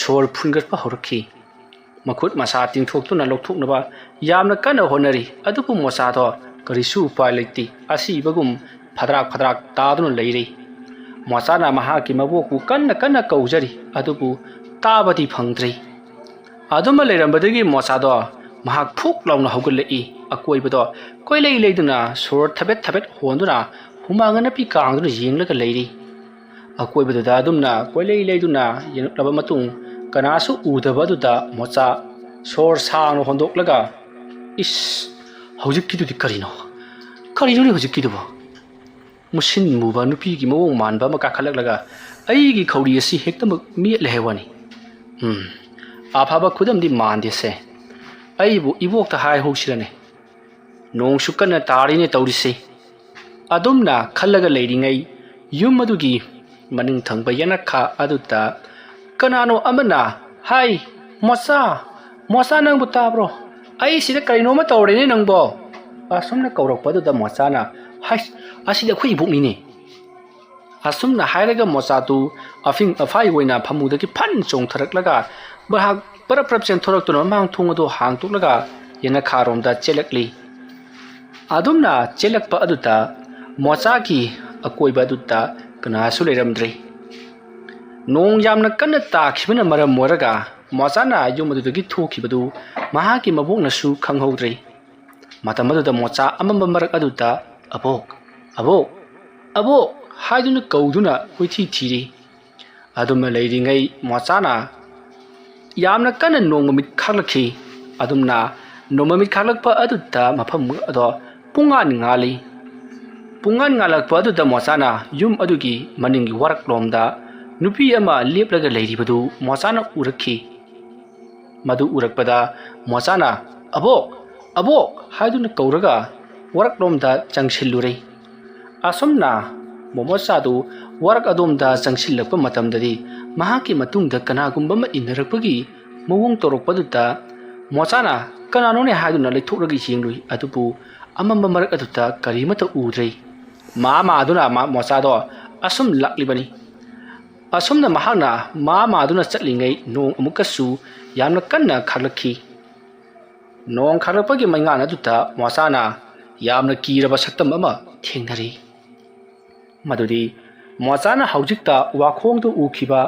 ꯁꯣꯔ ꯐꯨꯟꯒꯠꯄ ꯍꯧꯔꯛꯈꯤ꯫ ꯃꯈꯨꯠ ꯃꯁꯥ ꯇꯤꯡꯊꯣꯛꯇꯨꯅ ꯂꯧꯊꯣꯛꯅꯕ ꯌꯥꯝꯅ ꯀꯟꯅ ꯍꯣꯠꯅꯔꯤ, ꯑꯗꯨꯕꯨ ꯃꯣꯆꯥꯗꯣ ꯀꯔꯤꯁꯨ ꯎꯄꯥꯏ ꯂꯩꯇꯦ꯫ ꯑꯁꯤꯕꯒꯨꯝ ꯐꯗ꯭ꯔꯥꯛ ꯐꯗ꯭ꯔꯥꯛ ꯇꯥꯗꯨꯅ ꯂꯩꯔꯤ꯫ ꯃꯣꯆꯥꯅ ꯃꯍꯥꯛꯀꯤ ꯃꯕꯣꯛꯄꯨ ꯀꯟꯅ ꯀꯟꯅ ꯀꯧꯖꯔꯤ, ꯑꯗꯨꯕꯨ ꯇꯥꯕꯗꯤ ꯐꯪꯗ꯭ꯔꯤ꯫ ꯑꯗꯨꯃ ꯂꯩꯔꯝꯕꯗꯒꯤ ꯃꯣꯆꯥꯗꯣ ꯃꯍꯥꯛ ꯐꯨꯛ ꯂꯥꯎꯅ ꯍꯧꯒꯠꯂꯛꯏ꯫ ꯑꯀꯣꯏꯕꯗꯣ ꯀꯣꯏꯂꯩ ꯂꯩꯗꯨꯅ ꯁꯣꯔ ꯊꯕꯦꯠ ꯊꯕꯦꯠ ꯍꯣꯟꯗꯨꯅ ꯍꯨꯃꯥꯡ ꯑꯅꯞꯄꯤ ꯀꯥꯡꯗꯨꯅ ꯌꯦꯡꯂꯒ ꯂꯩꯔꯤ꯫ ꯑꯀꯣꯏꯕꯗꯨꯗ ꯑꯗꯨꯝꯅ ꯀꯣꯏꯂꯩ ꯂꯩꯗꯨꯅ ꯌꯦꯡꯂꯛꯂꯕ ꯃꯇꯨꯡ ꯀꯅꯥꯁꯨ ꯎꯗꯕ ꯑꯗꯨꯗ ꯃꯣꯆꯥ ꯁꯣꯔ ꯁꯥꯡꯅ ꯍꯣꯟꯗꯣꯛꯂꯒ, "ꯏꯁ, ꯍꯧꯖꯤꯛꯀꯤꯗꯨꯗꯤ ꯀꯔꯤꯅꯣ? ꯀꯔꯤꯅꯣꯅꯦ ꯍꯧꯖꯤꯛꯀꯤꯗꯨꯕꯣ?" ꯃꯨꯁꯤꯟ ꯃꯨꯕ ꯅꯨꯄꯤꯒꯤ ꯃꯑꯣꯡ ꯃꯥꯟꯕ ꯑꯃ ꯀꯥꯈꯠꯂꯛꯂꯒ ꯑꯩꯒꯤ ꯈꯧꯔꯤ ꯑꯁꯤ ꯍꯦꯛꯇꯃꯛ ꯃꯦꯠꯂꯦ ꯍꯥꯏ ꯋꯥꯅꯤ꯫ ꯎꯝ, ꯑꯐꯕ ꯈꯨꯗꯝꯗꯤ ꯃꯥꯟꯗꯦꯁꯦ꯫ ꯑꯩꯕꯨ ꯏꯕꯣꯛꯇ ꯍꯥꯏꯍꯧꯁꯤꯔꯅꯦ? ꯅꯣꯡꯁꯨ ꯀꯟꯅ ꯇꯥꯔꯤꯅꯦ ꯇꯧꯔꯤꯁꯦ꯫ ꯑꯗꯨꯝꯅ ꯈꯜꯂꯒ ꯂꯩꯔꯤꯉꯩ ꯌꯨꯝ ꯑꯗꯨꯒꯤ ꯃꯅꯤꯡ ꯊꯪꯕ ꯌꯦꯅꯈꯥ ꯑꯗꯨꯗ ꯀꯅꯥꯅꯣ ꯑꯃꯅ, "ꯍꯥꯏ, ꯃꯣꯆꯥ, ꯃꯣꯆꯥ ꯅꯪꯕꯨ ꯇꯥꯕ꯭ꯔꯣ? ꯑꯩ ꯁꯤꯗ ꯀꯔꯤꯅꯣꯃ ꯇꯧꯔꯦꯅꯦ ꯅꯪꯕꯣ?" ꯑꯁꯨꯝꯅ ꯀꯧꯔꯛꯄ ꯑꯗꯨꯗ ꯃꯣꯆꯥꯅ, "ꯍꯥꯏ, ꯑꯁꯤꯗꯤ ꯑꯩꯈꯣꯏ ꯏꯕꯣꯛꯅꯤꯅꯦ!" ꯑꯁꯨꯝꯅ ꯍꯥꯏꯔꯒ ꯃꯣꯆꯥꯗꯨ ꯑꯐꯤꯡ ꯑꯐꯥꯏ ꯑꯣꯏꯅ ꯐꯃꯨꯡꯗꯒꯤ ꯐꯟ ꯆꯣꯡꯊꯔꯛꯂꯒ ꯃꯍꯥꯛ ꯄꯔꯞ ꯄꯔꯞ ꯆꯦꯟꯊꯣꯔꯛꯇꯨꯅ ꯃꯃꯥꯡ ꯊꯣꯡ ꯑꯗꯨ ꯍꯥꯡꯗꯣꯛꯂꯒ ꯌꯦꯅꯈꯥꯔꯣꯝꯗ ꯆꯦꯜꯂꯛꯂꯤ꯫ ꯑꯗꯨꯝꯅ ꯆꯦꯜꯂꯛꯄ ꯑꯗꯨꯗ ꯃꯣꯆꯥꯒꯤ ꯑꯀꯣꯏꯕ ꯑꯗꯨꯗ ꯀꯅꯥꯁꯨ ꯂꯩꯔꯝꯗ꯭ꯔꯦ꯫ ꯅꯣꯡ ꯌꯥꯝꯅ ꯀꯟꯅ ꯇꯥꯈꯤꯕꯅ ꯃꯔꯝ ꯑꯣꯏꯔꯒ ꯃꯣꯆꯥꯅ ꯌꯨꯝ ꯑꯗꯨꯗꯒꯤ ꯊꯣꯛꯈꯤꯕꯗꯨ ꯃꯍꯥꯛꯀꯤ ꯃꯕꯣꯛꯅꯁꯨ ꯈꯪꯍꯧꯗ꯭ꯔꯦ꯫ ꯃꯇꯝ ꯑꯗꯨꯗ ꯃꯣꯆꯥ ꯑꯃꯝꯕ ꯃꯔꯛ ꯑꯗꯨꯗ, "ꯑꯕꯣꯛ, ꯑꯕꯣꯛ, ꯑꯕꯣꯛ" ꯍꯥꯏꯗꯨꯅ ꯀꯧꯗꯨꯅ ꯀꯣꯏꯊꯤ ꯊꯤꯔꯤ꯫ ꯑꯗꯨꯝꯅ ꯂꯩꯔꯤꯉꯩ ꯃꯣꯆꯥꯅ ꯌꯥꯝꯅ ꯀꯟꯅ ꯅꯣꯡ ꯃꯃꯤꯠ ꯈꯥꯛꯂꯛꯈꯤ꯫ ꯑꯗꯨꯝꯅ ꯅꯣꯡꯃꯃꯤꯠ ꯈꯥꯛꯂꯛꯄ ꯑꯗꯨꯗ ꯃꯐꯝ ꯑꯗꯣ ꯄꯨꯡꯉꯥꯟ ꯉꯥꯜꯂꯤ꯫ ꯄꯨꯡꯉꯥꯟ ꯉꯥꯜꯂꯛꯄ ꯑꯗꯨꯗ ꯃꯣꯆꯥꯅ ꯌꯨꯝ ꯑꯗꯨꯒꯤ ꯃꯅꯤꯡꯒꯤ ꯋꯥꯔꯛꯂꯣꯝꯗ ꯅꯨꯄꯤ ꯑꯃ ꯂꯦꯞꯂꯒ ꯂꯩꯔꯤꯕꯗꯨ ꯃꯣꯆꯥꯅ ꯎꯔꯛꯈꯤ꯫ ꯃꯗꯨ ꯎꯔꯛꯄꯗ ꯃꯣꯆꯥꯅ "ꯑꯕꯣꯛ, ꯑꯕꯣꯛ" ꯍꯥꯏꯗꯨꯅ ꯀꯧꯔꯒ ꯋꯥꯔꯛꯂꯣꯝꯗ ꯆꯪꯁꯤꯜꯂꯨꯔꯦ꯫ ꯑꯁꯨꯝꯅ ꯃꯣꯃꯣꯆꯥꯗꯨ ꯋꯥꯔꯛ ꯑꯗꯣꯝꯗ ꯆꯪꯁꯤꯜꯂꯛꯄ ꯃꯇꯝꯗꯗꯤ ꯃꯍꯥꯛꯀꯤ ꯃꯇꯨꯡꯗ ꯀꯅꯥꯒꯨꯝꯕ ꯑꯃ ꯏꯟꯅꯔꯛꯄꯒꯤ ꯃꯑꯣꯡ ꯇꯧꯔꯛꯄꯗꯨꯗ ꯃꯣꯆꯥꯅ "ꯀꯅꯥꯅꯣꯅꯦ?" ꯍꯥꯏꯗꯨꯅ ꯂꯩꯊꯣꯛꯂꯒ ꯌꯦꯡꯂꯨꯏ꯫ ꯑꯗꯨꯕꯨ ꯑꯃꯝꯕ ꯃꯔꯛ ꯑꯗꯨꯗ ꯀꯔꯤꯃꯠꯇ ꯎꯗ꯭ꯔꯦ꯫ ꯃꯥ ꯃꯥꯗꯨꯅ ꯃꯥ-, ꯃꯣꯆꯥꯗꯣ ꯑꯁꯨꯝ ꯂꯥꯛꯂꯤꯕꯅꯤ꯫ ꯑꯁꯨꯝꯅ ꯃꯍꯥꯛꯅ ꯃꯥ ꯃꯥꯗꯨꯅ ꯆꯠꯂꯤꯉꯩ ꯅꯣꯡ ꯑꯃꯨꯛꯀꯁꯨ ꯌꯥꯝꯅ ꯀꯟꯅ ꯈꯥꯛꯂꯛꯈꯤ꯫ ꯅꯣꯡ ꯈꯥꯛꯂꯛꯄꯒꯤ ꯃꯩꯉꯥꯟ ꯑꯗꯨꯗ ꯃꯣꯆꯥꯅ ꯌꯥꯝꯅ ꯀꯤꯔꯕ ꯁꯛꯇꯝ ꯑꯃ ꯊꯦꯡꯅꯔꯤ꯫ ꯃꯗꯨꯗꯤ ꯃꯣꯆꯥꯅ ꯍꯧꯖꯤꯛꯇ ꯋꯥꯈꯣꯡꯗ ꯎꯈꯤꯕ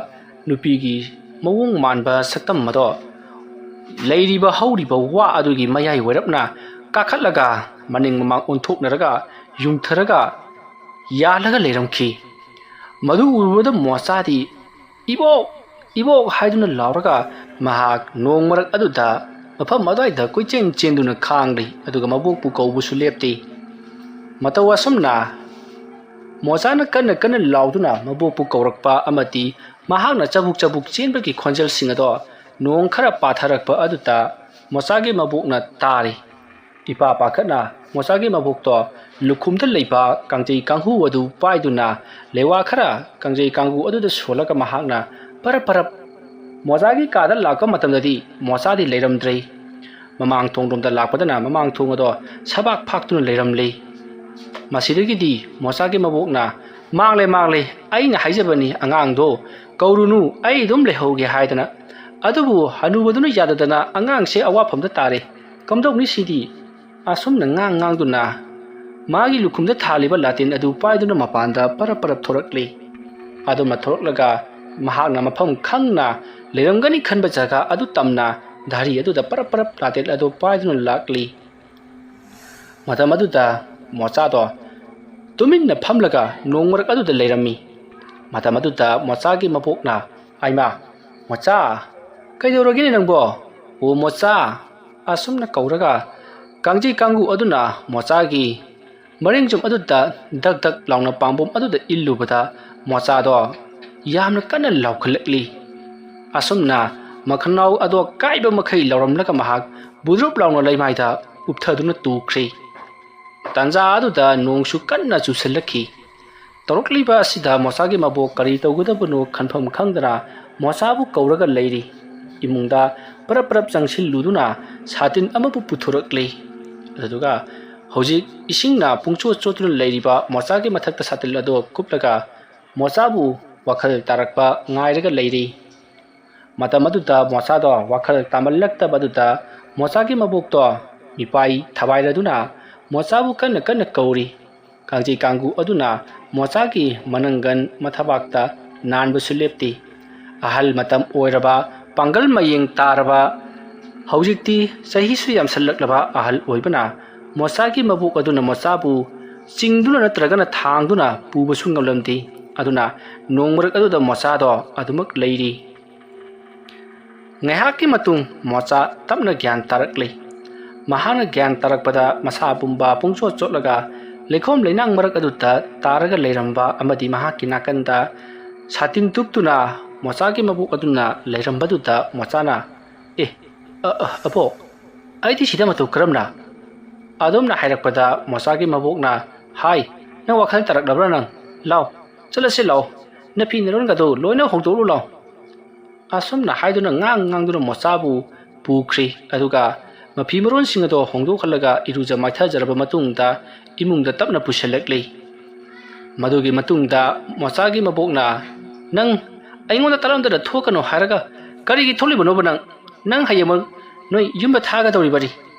ꯅꯨꯄꯤꯒꯤ ꯃꯑꯣꯡ ꯃꯥꯟꯕ ꯁꯛꯇꯝ ꯑꯗꯣ ꯂꯩꯔꯤꯕ ꯍꯧꯔꯤꯕ ꯋꯥ ꯑꯗꯨꯒꯤ ꯃꯌꯥꯏ ꯑꯣꯏꯔꯞꯅ ꯀꯥꯈꯠꯂꯒ ꯃꯅꯤꯡ ꯃꯃꯥꯡ ꯑꯣꯟꯊꯣꯛꯅꯔꯒ ꯌꯨꯡꯊꯔꯒ ꯌꯥꯜꯂꯒ ꯂꯩꯔꯝꯈꯤ꯫ ꯃꯗꯨ ꯎꯔꯨꯕꯗ ꯃꯣꯆꯥꯗꯤ "ꯏꯕꯣꯛ! ꯏꯕꯣꯛ!" ꯍꯥꯏꯗꯨꯅ ꯂꯥꯎꯔꯒ ꯃꯍꯥꯛ ꯅꯣꯡ ꯃꯔꯛ ꯑꯗꯨꯗ ꯃꯐꯝ ꯑꯗꯨꯋꯥꯏꯗ ꯀꯣꯏꯆꯦꯟ ꯆꯦꯟꯗꯨꯅ ꯈꯥꯡꯂꯤ, ꯑꯗꯨꯒ ꯃꯕꯣꯛꯄꯨ ꯀꯧꯕꯁꯨ ꯂꯦꯞꯇꯦ꯫ ꯃꯇꯧ ꯑꯁꯨꯝꯅ ꯃꯣꯆꯥꯅ ꯀꯟꯅ ꯀꯟꯅ ꯂꯥꯎꯗꯨꯅ ꯃꯕꯣꯛꯄꯨ ꯀꯧꯔꯛꯄ ꯑꯃꯗꯤ ꯃꯍꯥꯛꯅ ꯆꯕꯨꯛ ꯆꯕꯨꯛ ꯆꯦꯟꯕꯒꯤ ꯈꯣꯟꯖꯦꯜꯁꯤꯡ ꯑꯗꯣ ꯅꯣꯡ ꯈꯔ ꯄꯥꯊꯔꯛꯄ ꯑꯗꯨꯗ ꯃꯣꯆꯥꯒꯤ ꯃꯕꯣꯛꯅ ꯇꯥꯔꯤ꯫ ꯏꯄꯥ ꯄꯥꯈꯠꯅ ꯃꯣꯆꯥꯒꯤ ꯃꯕꯣꯛꯇꯣ ꯂꯨꯈꯨꯝꯗ ꯂꯩꯕ ꯀꯥꯡꯖꯩ ꯀꯥꯡꯍꯨ ꯑꯗꯨ ꯄꯥꯏꯗꯨꯅ ꯂꯩꯋꯥ ꯈꯔ ꯀꯥꯡꯖꯩ ꯀꯥꯡꯍꯨ ꯑꯗꯨꯗ ꯁꯣꯜꯂꯒ ꯃꯍꯥꯛꯅ ꯄꯔꯞ ꯄꯔꯞ ꯃꯣꯆꯥꯒꯤ ꯀꯥꯗ ꯂꯥꯛꯄ ꯃꯇꯝꯗꯗꯤ ꯃꯣꯆꯥꯗꯤ ꯂꯩꯔꯝꯗ꯭ꯔꯦ꯫ ꯃꯃꯥꯡ ꯊꯣꯡꯂꯣꯝꯗ ꯂꯥꯛꯄꯗꯅ ꯃꯃꯥꯡ ꯊꯣꯡ ꯑꯗꯣ ꯁꯕꯥꯛ ꯐꯥꯛꯇꯨꯅ ꯂꯩꯔꯝꯂꯦ꯫ ꯃꯁꯤꯗꯒꯤꯗꯤ ꯃꯣꯆꯥꯒꯤ ꯃꯕꯣꯛꯅ "ꯃꯥꯡꯂꯦ, ꯃꯥꯡꯂꯦ, ꯑꯩꯅ ꯍꯥꯏꯖꯕꯅꯤ ꯑꯉꯥꯡꯗꯣ ꯀꯧꯔꯨꯅꯨ, ꯑꯩ ꯑꯗꯨꯝ ꯂꯩꯍꯧꯒꯦ" ꯍꯥꯏꯗꯅ꯫ ꯑꯗꯨꯕꯨ ꯍꯅꯨꯕꯗꯨꯅ ꯌꯥꯗꯗꯅ ꯑꯉꯥꯡꯁꯦ ꯑꯋꯥꯐꯝꯗ ꯇꯥꯔꯦ꯫ ꯀꯝꯗꯧꯅꯤ ꯁꯤꯗꯤ? ꯑꯁꯨꯝꯅ ꯉꯥꯡ ꯉꯥꯡꯗꯨꯅ ꯃꯥꯒꯤ ꯂꯨꯈꯨꯝꯗ ꯊꯥꯜꯂꯤꯕ ꯂꯥꯇꯦꯟ ꯑꯗꯨ ꯄꯥꯏꯗꯨꯅ ꯃꯄꯥꯟꯗ ꯄꯔꯞ ꯄꯔꯞ ꯊꯣꯔꯛꯂꯤ꯫ ꯑꯗꯨꯃ ꯊꯣꯔꯛꯂꯒ ꯃꯍꯥꯛꯅ ꯃꯐꯝ ꯈꯪꯅ ꯂꯩꯔꯝꯒꯅꯤ ꯈꯟꯕ ꯖꯒꯥ ꯑꯗꯨ ꯇꯝꯅ ꯙꯥꯔꯤ ꯑꯗꯨꯗ ꯄꯔꯞ ꯄꯔꯞ ꯂꯥꯇꯦꯟ ꯑꯗꯨ ꯄꯥꯏꯗꯨꯅ ꯂꯥꯛꯂꯤ꯫ ꯃꯇꯝ ꯑꯗꯨꯗ ꯃꯣꯆꯥꯗꯣ ꯇꯨꯃꯤꯟꯅ ꯐꯝꯂꯒ ꯅꯣꯡ ꯃꯔꯛ ꯑꯗꯨꯗ ꯂꯩꯔꯝꯃꯤ꯫ ꯃꯇꯝ ꯑꯗꯨꯗ ꯃꯣꯆꯥꯒꯤ ꯃꯕꯣꯛꯅ, "ꯑꯩꯃꯥ, ꯃꯣꯆꯥ, ꯀꯩꯗꯧꯔꯒꯦꯅꯦ ꯅꯪꯕꯣ? ꯑꯣ ꯃꯣꯆꯥ, ꯑꯁꯨꯝꯅ ꯀꯧꯔꯒ ꯀꯥꯡꯖꯩ ꯀꯥꯡꯒꯨ ꯑꯗꯨꯅ ꯃꯣꯆꯥꯒꯤ ꯃꯔꯤꯡꯆꯨꯝ ꯑꯗꯨꯗ ꯗꯛ ꯗꯛ ꯂꯥꯎꯅ ꯄꯥꯝꯕꯣꯝ ꯑꯗꯨꯗ ꯏꯜꯂꯨꯕꯗ ꯃꯣꯆꯥꯗꯣ ꯌꯥꯝꯅ ꯀꯟꯅ ꯂꯥꯎꯈꯠꯂꯛꯂꯤ꯫ ꯑꯁꯨꯝꯅ ꯃꯈꯅꯥꯎ ꯑꯗꯣ ꯀꯥꯏꯕ ꯃꯈꯩ ꯂꯥꯎꯔꯝꯂꯒ ꯃꯍꯥꯛ ꯕꯨꯗ꯭ꯔꯨꯞ ꯂꯥꯎꯅ ꯂꯩꯃꯥꯏꯗ ꯎꯞꯊꯗꯨꯅ ꯇꯨꯈ꯭ꯔꯤ꯫ ꯇꯥꯟꯖꯥ ꯑꯗꯨꯗ ꯅꯣꯡꯁꯨ ꯀꯟꯅ ꯆꯨꯁꯤꯜꯂꯛꯈꯤ꯫ ꯇꯧꯔꯛꯂꯤꯕ ꯑꯁꯤꯗ ꯃꯣꯆꯥꯒꯤ ꯃꯕꯣꯛ ꯀꯔꯤ ꯇꯧꯒꯗꯕꯅꯣ ꯈꯟꯐꯝ ꯈꯪꯗꯅ ꯃꯣꯆꯥꯕꯨ ꯀꯧꯔꯒ ꯂꯩꯔꯤ꯫ ꯏꯃꯨꯡꯗ ꯄꯔꯞ ꯄꯔꯞ ꯆꯪꯁꯤꯜꯂꯨꯗꯨꯅ ꯁꯥꯇꯤꯟ ꯑꯃꯕꯨ ꯄꯨꯊꯣꯔꯛꯂꯤ꯫ ꯑꯗꯨꯗꯨꯒ ꯍꯧꯖꯤꯛ ꯏꯁꯤꯡꯅ ꯄꯨꯡꯆꯣꯠ ꯆꯣꯠꯇꯨꯅ ꯂꯩꯔꯤꯕ ꯃꯣꯆꯥꯒꯤ ꯃꯊꯛꯇ ꯁꯥꯇꯤꯟ ꯑꯗꯨ ꯀꯨꯞꯂꯒ ꯃꯣꯆꯥꯕꯨ ꯋꯥꯈꯜ ꯇꯥꯔꯛꯄ ꯉꯥꯏꯔꯒ ꯂꯩꯔꯤ꯫ ꯃꯇꯝ ꯑꯗꯨꯗ ꯃꯣꯆꯥꯗꯣ ꯋꯥꯈꯜ ꯇꯥꯃꯜꯂꯛꯇꯕ ꯑꯗꯨꯗ ꯃꯣꯆꯥꯒꯤ ꯃꯕꯣꯛꯇꯣ ꯃꯤꯄꯥꯏ ꯊꯕꯥꯏꯔꯗꯨꯅ ꯃꯣꯆꯥꯕꯨ ꯀꯟꯅ ꯀꯟꯅ ꯀꯧꯔꯤ꯫ ꯀꯥꯡꯖꯩ ꯀꯥꯡꯒꯨ ꯑꯗꯨꯅ ꯃꯣꯆꯥꯒꯤ ꯃꯅꯪꯒꯟ ꯃꯊꯕꯥꯛꯇ ꯅꯥꯟꯕꯁꯨ ꯂꯦꯞꯇꯦ꯫ ꯑꯍꯜ ꯃꯇꯝ ꯑꯣꯏꯔꯕ, ꯄꯥꯡꯒꯜ ꯃꯌꯦꯡ ꯇꯥꯔꯕ, ꯍꯧꯖꯤꯛꯇꯤ ꯆꯍꯤꯁꯨ ꯌꯥꯝꯁꯜꯂꯛꯂꯕ ꯑꯍꯜ ꯑꯣꯏꯕꯅ ꯃꯣꯆꯥꯒꯤ ꯃꯕꯣꯛ ꯑꯗꯨꯅ ꯃꯣꯆꯥꯕꯨ ꯆꯤꯡꯗꯨꯅ ꯅꯠꯇ꯭ꯔꯒꯅ ꯊꯥꯡꯗꯨꯅ ꯄꯨꯕꯁꯨ ꯉꯝꯂꯝꯗꯦ꯫ ꯑꯗꯨꯅ ꯅꯣꯡ ꯃꯔꯛ ꯑꯗꯨꯗ ꯃꯣꯆꯥꯗꯣ ꯑꯗꯨꯃꯛ ꯂꯩꯔꯤ꯫ ꯉꯥꯏꯍꯥꯛꯀꯤ ꯃꯇꯨꯡ ꯃꯣꯆꯥ ꯇꯞꯅ ꯒ꯭ꯌꯥꯟ ꯇꯥꯔꯛꯂꯤ꯫ ꯃꯍꯥꯛꯅ ꯒ꯭ꯌꯥꯟ ꯇꯥꯔꯛꯄꯗ ꯃꯁꯥ ꯄꯨꯝꯕ ꯄꯨꯡꯆꯣꯠ ꯆꯣꯠꯂꯒ ꯂꯩꯈꯣꯝ ꯂꯩꯅꯥꯡ ꯃꯔꯛ ꯑꯗꯨꯗ ꯇꯥꯔꯒ ꯂꯩꯔꯝꯕ ꯑꯃꯗꯤ ꯃꯍꯥꯛꯀꯤ ꯅꯥꯀꯟꯗ ꯁꯥꯇꯤꯟ ꯇꯨꯞꯇꯨꯅ ꯃꯣꯆꯥꯒꯤ ꯃꯕꯣꯛ ꯑꯗꯨꯅ ꯂꯩꯔꯝꯕꯗꯨꯗ ꯃꯣꯆꯥꯅ, "ꯑꯦ, ꯑ, ꯑ, ꯑꯕꯣꯛ, ꯑꯩꯗꯤ ꯁꯤꯗ ꯃꯇꯧ ꯀꯔꯝꯅ?" ꯑꯗꯨꯝꯅ ꯍꯥꯏꯔꯛꯄꯗ ꯃꯣꯆꯥꯒꯤ ꯃꯕꯣꯛꯅ, "ꯍꯥꯏ, ꯅꯪ ꯋꯥꯈꯜ ꯇꯥꯔꯛꯂꯕ꯭ꯔꯥ ꯅꯪ? ꯂꯥꯎ, ꯆꯠꯂꯁꯤ ꯂꯥꯎ, ꯅꯐꯤ ꯅꯔꯣꯟꯒꯗꯣ ꯂꯣꯏꯅ ꯍꯣꯡꯗꯣꯛꯂꯨ ꯂꯥꯎ"꯫ ꯑꯁꯨꯝꯅ ꯍꯥꯏꯗꯨꯅ ꯉꯥꯡ ꯉꯥꯡꯗꯨꯅ ꯃꯣꯆꯥꯕꯨ ꯄꯨꯈ꯭ꯔꯤ꯫ ꯑꯗꯨꯒ ꯃꯐꯤ ꯃꯔꯣꯟꯁꯤꯡ ꯑꯗꯣ ꯍꯣꯡꯗꯣꯛꯍꯜꯂꯒ ꯏꯔꯨꯖ ꯃꯥꯏꯊꯖꯔꯕ ꯃꯇꯨꯡꯗ ꯏꯃꯨꯡꯗ ꯇꯞꯅ ꯄꯨꯁꯤꯜꯂꯛꯂꯤ꯫ ꯃꯗꯨꯒꯤ ꯃꯇꯨꯡꯗ ꯃꯣꯆꯥꯒꯤ ꯃꯕꯣꯛꯅ, "ꯅꯪ ꯑꯩꯉꯣꯟꯗ ꯇꯥꯔꯝꯗꯅ ꯊꯣꯛꯀꯅꯨ ꯍꯥꯏꯔꯒ ꯀꯔꯤꯒꯤ ꯊꯣꯛꯂꯤꯕꯅꯣꯕ ꯅꯪ? ꯅꯪ ꯍꯌꯦꯡꯃꯛ ꯅꯣꯏ ꯌꯨꯝꯗ ꯊꯥꯒꯗꯧꯔꯤꯕꯅꯤ꯫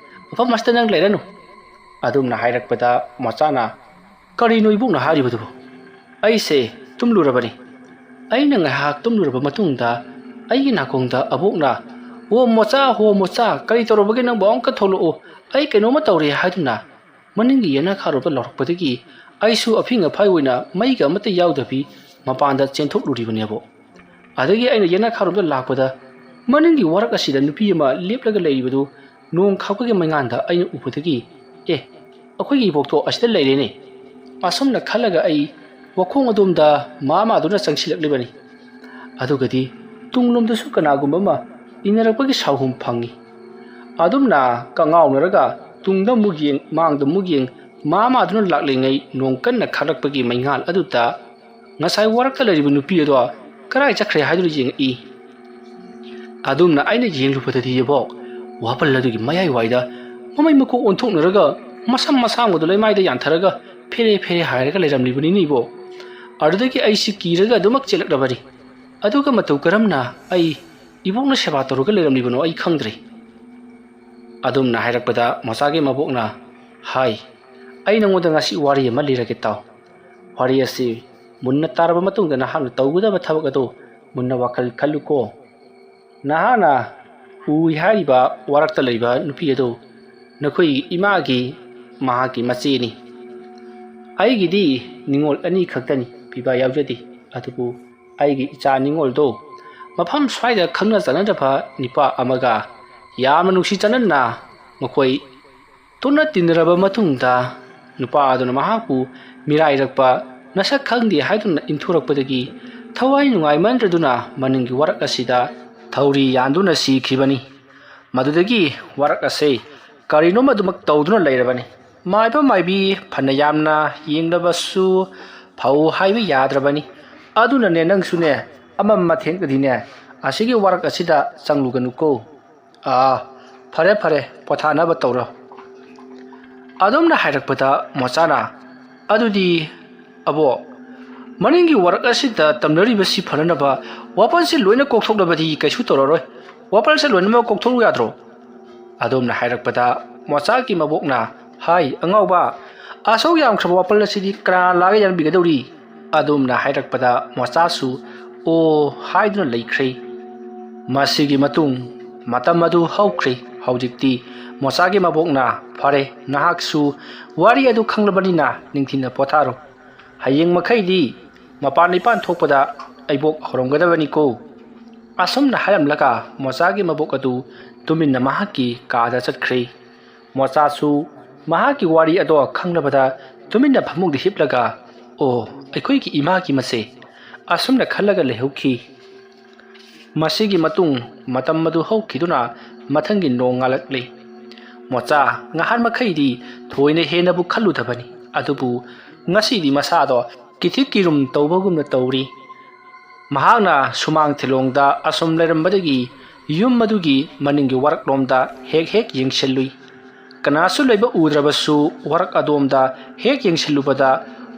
ꯃꯐꯝ ꯑꯁꯤꯗ ꯅꯪ ꯂꯩꯔꯅꯨ"꯫ ꯑꯗꯨꯝꯅ ꯍꯥꯏꯔꯛꯄꯗ ꯃꯣꯆꯥꯅ, "ꯀꯔꯤꯅꯣ ꯏꯕꯣꯛꯅ ꯍꯥꯏꯔꯤꯕꯗꯨꯕꯨ? ꯑꯩꯁꯦ ꯇꯨꯝꯂꯨꯔꯕꯅꯤ꯫ ꯑꯩꯅ ꯉꯥꯏꯍꯥꯛ ꯇꯨꯝꯂꯨꯔꯕ ꯃꯇꯨꯡꯗ ꯑꯩꯒꯤ ꯅꯥꯀꯣꯡꯗ ꯑꯕꯣꯛꯅ, 'ꯑꯣ ꯃꯣꯆꯥ, ꯍꯣ ꯃꯣꯆꯥ, ꯀꯔꯤ ꯇꯧꯔꯕꯒꯦ ꯅꯪꯕꯨ? ꯑꯃꯨꯛꯀ ꯊꯣꯛꯂꯛꯎ, ꯑꯩ ꯀꯩꯅꯣꯝꯃ ꯇꯧꯔꯦ' ꯍꯥꯏꯗꯨꯅ ꯃꯅꯤꯡꯒꯤ ꯌꯦꯅꯈꯥꯔꯣꯝꯗ ꯂꯥꯎꯔꯛꯄꯗꯒꯤ ꯑꯩꯁꯨ ꯑꯐꯤꯡ ꯑꯐꯥꯏ ꯑꯣꯏꯅ ꯃꯩꯒ ꯑꯃꯠꯇ ꯌꯥꯎꯗꯕꯤ ꯃꯄꯥꯟꯗ ꯆꯦꯟꯊꯣꯛꯂꯨꯔꯤꯕꯅꯦꯕꯣ꯫ ꯑꯗꯒꯤ ꯑꯩꯅ ꯌꯦꯅꯈꯥꯔꯣꯝꯗ ꯂꯥꯛꯄꯗ ꯃꯅꯤꯡꯒꯤ ꯋꯥꯔꯛ ꯑꯁꯤꯗ ꯅꯨꯄꯤ ꯑꯃ ꯂꯦꯞꯂꯒ ꯂꯩꯔꯤꯕꯗꯨ ꯅꯣꯡ ꯈꯥꯛꯄꯒꯤ ꯃꯩꯉꯥꯟꯗ ꯑꯩꯅ ꯎꯕꯗꯒꯤ, "ꯑꯦ, ꯑꯩꯈꯣꯏꯒꯤ ꯏꯕꯣꯛꯇꯣ ꯑꯁꯤꯗ ꯂꯩꯔꯦꯅꯦ!" ꯑꯁꯨꯝꯅ ꯈꯜꯂꯒ ꯑꯩ ꯋꯥꯈꯣꯡ ꯑꯗꯣꯝꯗ ꯃꯥ ꯃꯥꯗꯨꯅ ꯆꯪꯁꯤꯜꯂꯛꯂꯤꯕꯅꯤ꯫ ꯑꯗꯨꯒꯗꯤ ꯇꯨꯡꯂꯣꯝꯗꯁꯨ ꯀꯅꯥꯒꯨꯝꯕ ꯑꯃ ꯏꯟꯅꯔꯛꯄꯒꯤ ꯁꯥꯎꯍꯨꯝ ꯐꯪꯏ꯫ ꯑꯗꯨꯝꯅ ꯀꯉꯥꯎꯅꯔꯒ ꯇꯨꯡꯗ ꯑꯃꯨꯛ ꯌꯦꯡ, ꯃꯥꯡꯗ ꯑꯃꯨꯛ ꯌꯦꯡ, ꯃꯥ ꯃꯥꯗꯨꯅ ꯂꯥꯛꯂꯤꯉꯩ ꯅꯣꯡ ꯀꯟꯅ ꯈꯥꯛꯂꯛꯄꯒꯤ ꯃꯩꯉꯥꯜ ꯑꯗꯨꯗ ꯉꯁꯥꯏ ꯋꯥꯔꯛꯇ ꯂꯩꯔꯤꯕ ꯅꯨꯄꯤ ꯑꯗꯣ ꯀꯔꯥꯏ ꯆꯠꯈ꯭ꯔꯦ ꯍꯥꯏꯗꯨꯅ ꯌꯦꯡꯉꯛꯏ꯫ ꯑꯗꯨꯝꯅ ꯑꯩꯅ ꯌꯦꯡꯂꯨꯕꯗꯗꯤ ꯏꯕꯣꯛ, ꯋꯥꯄꯜ ꯑꯗꯨꯒꯤ ꯃꯌꯥꯏ ꯋꯥꯏꯗ ꯃꯃꯩ ꯃꯀꯣꯛ ꯑꯣꯟꯊꯣꯛꯅꯔꯒ ꯃꯁꯝ ꯃꯁꯥꯡꯕꯗꯨ ꯂꯩꯃꯥꯏꯗ ꯌꯥꯟꯊꯔꯒ ꯐꯦꯔꯦ ꯐꯦꯔꯦ ꯍꯥꯏꯔꯒ ꯂꯩꯔꯝꯂꯤꯕꯅꯤꯅꯦ ꯏꯕꯣꯛ꯫ ꯑꯗꯨꯗꯒꯤ ꯑꯩꯁꯤ ꯀꯤꯔꯒ ꯑꯗꯨꯃꯛ ꯆꯦꯜꯂꯛꯂꯕꯅꯤ꯫ ꯑꯗꯨꯒ ꯃꯇꯧ ꯀꯔꯝꯅ ꯑꯩ ꯏꯕꯣꯛꯅ ꯁꯦꯕꯥ ꯇꯧꯔꯒ ꯂꯩꯔꯝꯂꯤꯕꯅꯣ ꯑꯩ ꯈꯪꯗ꯭ꯔꯦ꯫ ꯑꯗꯨꯝꯅ ꯍꯥꯏꯔꯛꯄꯗ ꯃꯣꯆꯥꯒꯤ ꯃꯕꯣꯛꯅ ꯍꯥꯏ, "ꯑꯩ ꯅꯉꯣꯟꯗ ꯉꯁꯤ ꯋꯥꯔꯤ ꯑꯃ ꯂꯤꯔꯒꯦ ꯇꯥꯎ꯫ ꯋꯥꯔꯤ ꯑꯁꯤ ꯃꯨꯟꯅ ꯇꯥꯔꯕ ꯃꯇꯨꯡꯗ ꯅꯍꯥꯛꯅ ꯇꯧꯒꯗꯕ ꯊꯕꯛ ꯑꯗꯨ ꯃꯨꯟꯅ ꯋꯥꯈꯜ ꯈꯜꯂꯨꯀꯣ꯫ ꯅꯍꯥꯛꯅ ꯎꯏ ꯍꯥꯏꯔꯤꯕ ꯋꯥꯔꯛꯇ ꯂꯩꯕ ꯅꯨꯄꯤ ꯑꯗꯨ ꯅꯈꯣꯏꯒꯤ ꯏꯃꯥꯒꯤ, ꯃꯍꯥꯛꯀꯤ ꯃꯆꯦꯅꯤ꯫ ꯑꯩꯒꯤꯗꯤ ꯅꯤꯉꯣꯜ ꯑꯅꯤ ꯈꯛꯇꯅꯤ, ꯄꯤꯕ ꯌꯥꯎꯖꯗꯦ꯫ ꯑꯗꯨꯕꯨ ꯑꯩꯒꯤ ꯏꯆꯥ ꯅꯤꯉꯣꯜꯗꯣ ꯃꯐꯝ ꯁ꯭ꯋꯥꯏꯗ ꯈꯪꯅ ꯆꯥꯟꯅꯗꯕ ꯅꯨꯄꯥ ꯑꯃꯒ ꯌꯥꯝꯅ ꯅꯨꯡꯁꯤ ꯆꯥꯟꯅꯅ ꯃꯈꯣꯏ ꯇꯣꯠꯅ ꯇꯤꯟꯅꯔꯕ ꯃꯇꯨꯡꯗ ꯅꯨꯄꯥ ꯑꯗꯨꯅ ꯃꯍꯥꯛꯄꯨ ꯃꯤꯔꯥꯏꯔꯛꯄ, ꯅꯁꯛ ꯈꯪꯗꯦ ꯍꯥꯏꯗꯨꯅ ꯏꯟꯊꯣꯔꯛꯄꯗꯒꯤ ꯊꯋꯥꯏ ꯅꯨꯡꯉꯥꯏꯃꯟꯗ꯭ꯔꯗꯨꯅ ꯃꯅꯤꯡꯒꯤ ꯋꯥꯔꯛ ꯑꯁꯤꯗ ꯊꯧꯔꯤ ꯌꯥꯟꯗꯨꯅ ꯁꯤꯈꯤꯕꯅꯤ꯫ ꯃꯗꯨꯗꯒꯤ ꯋꯥꯔꯛ ꯑꯁꯤ ꯀꯔꯤꯅꯣꯝ ꯑꯗꯨꯃꯛ ꯇꯧꯗꯨꯅ ꯂꯩꯔꯕꯅꯤ꯫ ꯃꯥꯏꯕ ꯃꯥꯏꯕꯤ ꯐꯅ ꯌꯥꯝꯅ ꯌꯦꯡꯂꯕꯁꯨ ꯐꯧ ꯍꯥꯏꯕ ꯌꯥꯗ꯭ꯔꯕꯅꯤ꯫ ꯑꯗꯨꯅꯅꯦ ꯅꯪꯁꯨꯅꯦ ꯑꯃꯝ ꯑꯊꯦꯡꯗꯗꯤꯅꯦ ꯑꯁꯤꯒꯤ ꯋꯥꯔꯛ ꯑꯁꯤꯗ ꯆꯪꯂꯨꯒꯅꯨꯀꯣ꯫ ꯑꯥ, ꯐꯔꯦ ꯐꯔꯦ, ꯄꯣꯊꯥꯅꯕ ꯇꯧꯔꯣ꯫ ꯑꯗꯨꯝꯅ ꯍꯥꯏꯔꯛꯄꯗ ꯃꯣꯆꯥꯅ, "ꯑꯗꯨꯗꯤ ꯑꯕꯣꯛ, ꯃꯅꯤꯡꯒꯤ ꯋꯥꯔꯛ ꯑꯁꯤꯗ ꯇꯝꯅꯔꯤꯕꯁꯤ ꯐꯅꯅꯕ ꯋꯥꯄꯜꯁꯤ ꯂꯣꯏꯅ ꯀꯣꯛꯊꯣꯛꯂꯕꯗꯤ ꯀꯩꯁꯨ ꯇꯧꯔꯔꯣꯏ꯫ ꯋꯥꯄꯜꯁꯦ ꯂꯣꯏꯅꯃꯛ ꯀꯣꯛꯊꯣꯛꯎ ꯌꯥꯗ꯭ꯔꯣ?" ꯑꯗꯨꯝꯅ ꯍꯥꯏꯔꯛꯄꯗ ꯃꯣꯆꯥꯒꯤ ꯃꯕꯣꯛꯅ ꯍꯥꯏ, "ꯑꯉꯥꯎꯕ, ꯑꯁꯨꯛ ꯌꯥꯝꯈ꯭ꯔꯕ ꯋꯥꯄꯜ ꯑꯁꯤꯗꯤ ꯀꯅꯥ ꯂꯥꯛꯑꯒ ꯌꯥꯟꯕꯤꯒꯗꯧꯔꯤ?" ꯑꯗꯨꯝꯅ ꯍꯥꯏꯔꯛꯄꯗ ꯃꯣꯆꯥꯁꯨ "ꯑꯣ" ꯍꯥꯏꯗꯨꯅ ꯂꯩꯈ꯭ꯔꯦ꯫ ꯃꯁꯤꯒꯤ ꯃꯇꯨꯡ ꯃꯇꯝ ꯑꯗꯨ ꯍꯧꯈ꯭ꯔꯦ꯫ ꯍꯧꯖꯤꯛꯇꯤ ꯃꯣꯆꯥꯒꯤ ꯃꯕꯣꯛꯅ, "ꯐꯔꯦ, ꯅꯍꯥꯛꯁꯨ ꯋꯥꯔꯤ ꯑꯗꯨ ꯈꯪꯂꯕꯅꯤꯅ ꯅꯤꯡꯊꯤꯅ ꯄꯣꯊꯥꯔꯣ꯫ ꯍꯌꯦꯡ ꯃꯈꯩꯗꯤ ꯃꯄꯥꯟ ꯏꯄꯥꯟ ꯊꯣꯛꯄꯗ ꯑꯩꯕꯣꯛ ꯍꯧꯔꯝꯒꯗꯕꯅꯤꯀꯣ꯫ ꯑꯁꯨꯝꯅ ꯍꯥꯏꯔꯝꯂꯒ ꯃꯣꯆꯥꯒꯤ ꯃꯕꯣꯛ ꯑꯗꯨ ꯇꯨꯃꯤꯟꯅ ꯃꯍꯥꯛꯀꯤ ꯀꯥꯗ ꯆꯠꯈ꯭ꯔꯦ꯫ ꯃꯣꯆꯥꯁꯨ ꯃꯍꯥꯛꯀꯤ ꯋꯥꯔꯤ ꯑꯗꯣ ꯈꯪꯂꯕꯗ ꯇꯨꯃꯤꯟꯅ ꯐꯃꯨꯡꯗ ꯍꯤꯞꯂꯒ, "ꯑꯣ, ꯑꯩꯈꯣꯏꯒꯤ ꯏꯃꯥꯒꯤ ꯃꯆꯦ," ꯑꯁꯨꯝꯅ ꯈꯜꯂꯒ ꯂꯩꯍꯧꯈꯤ꯫ ꯃꯁꯤꯒꯤ ꯃꯇꯨꯡ ꯃꯇꯝ ꯑꯗꯨ ꯍꯧꯈꯤꯗꯨꯅ ꯃꯊꯪꯒꯤ ꯅꯣꯡꯉꯥꯜꯂꯛꯂꯤ꯫ ꯃꯣꯆꯥ ꯉꯍꯥꯟ ꯃꯈꯩꯗꯤ ꯊꯣꯏꯅ ꯍꯦꯟꯅꯕꯨ ꯈꯜꯂꯨꯗꯕꯅꯤ, ꯑꯗꯨꯕꯨ ꯉꯁꯤꯗꯤ ꯃꯁꯥꯗꯣ ꯀꯤꯊꯤꯛ ꯀꯤꯔꯨꯝ ꯇꯧꯕꯒꯨꯝꯅ ꯇꯧꯔꯤ꯫ ꯃꯍꯥꯛꯅ ꯁꯨꯃꯥꯡ ꯊꯤꯂꯣꯡꯗ ꯑꯁꯨꯝ ꯂꯩꯔꯝꯕꯗꯒꯤ ꯌꯨꯝ ꯑꯗꯨꯒꯤ ꯃꯅꯤꯡꯒꯤ ꯋꯥꯔꯛꯂꯣꯝꯗ ꯍꯦꯛ ꯍꯦꯛ ꯌꯦꯡꯁꯤꯜꯂꯨꯏ꯫ ꯀꯅꯥꯁꯨ ꯂꯩꯕ ꯎꯗ꯭ꯔꯕꯁꯨ ꯋꯥꯔꯛ ꯑꯗꯣꯝꯗ ꯍꯦꯛ ꯌꯦꯡꯁꯤꯜꯂꯨꯕꯗ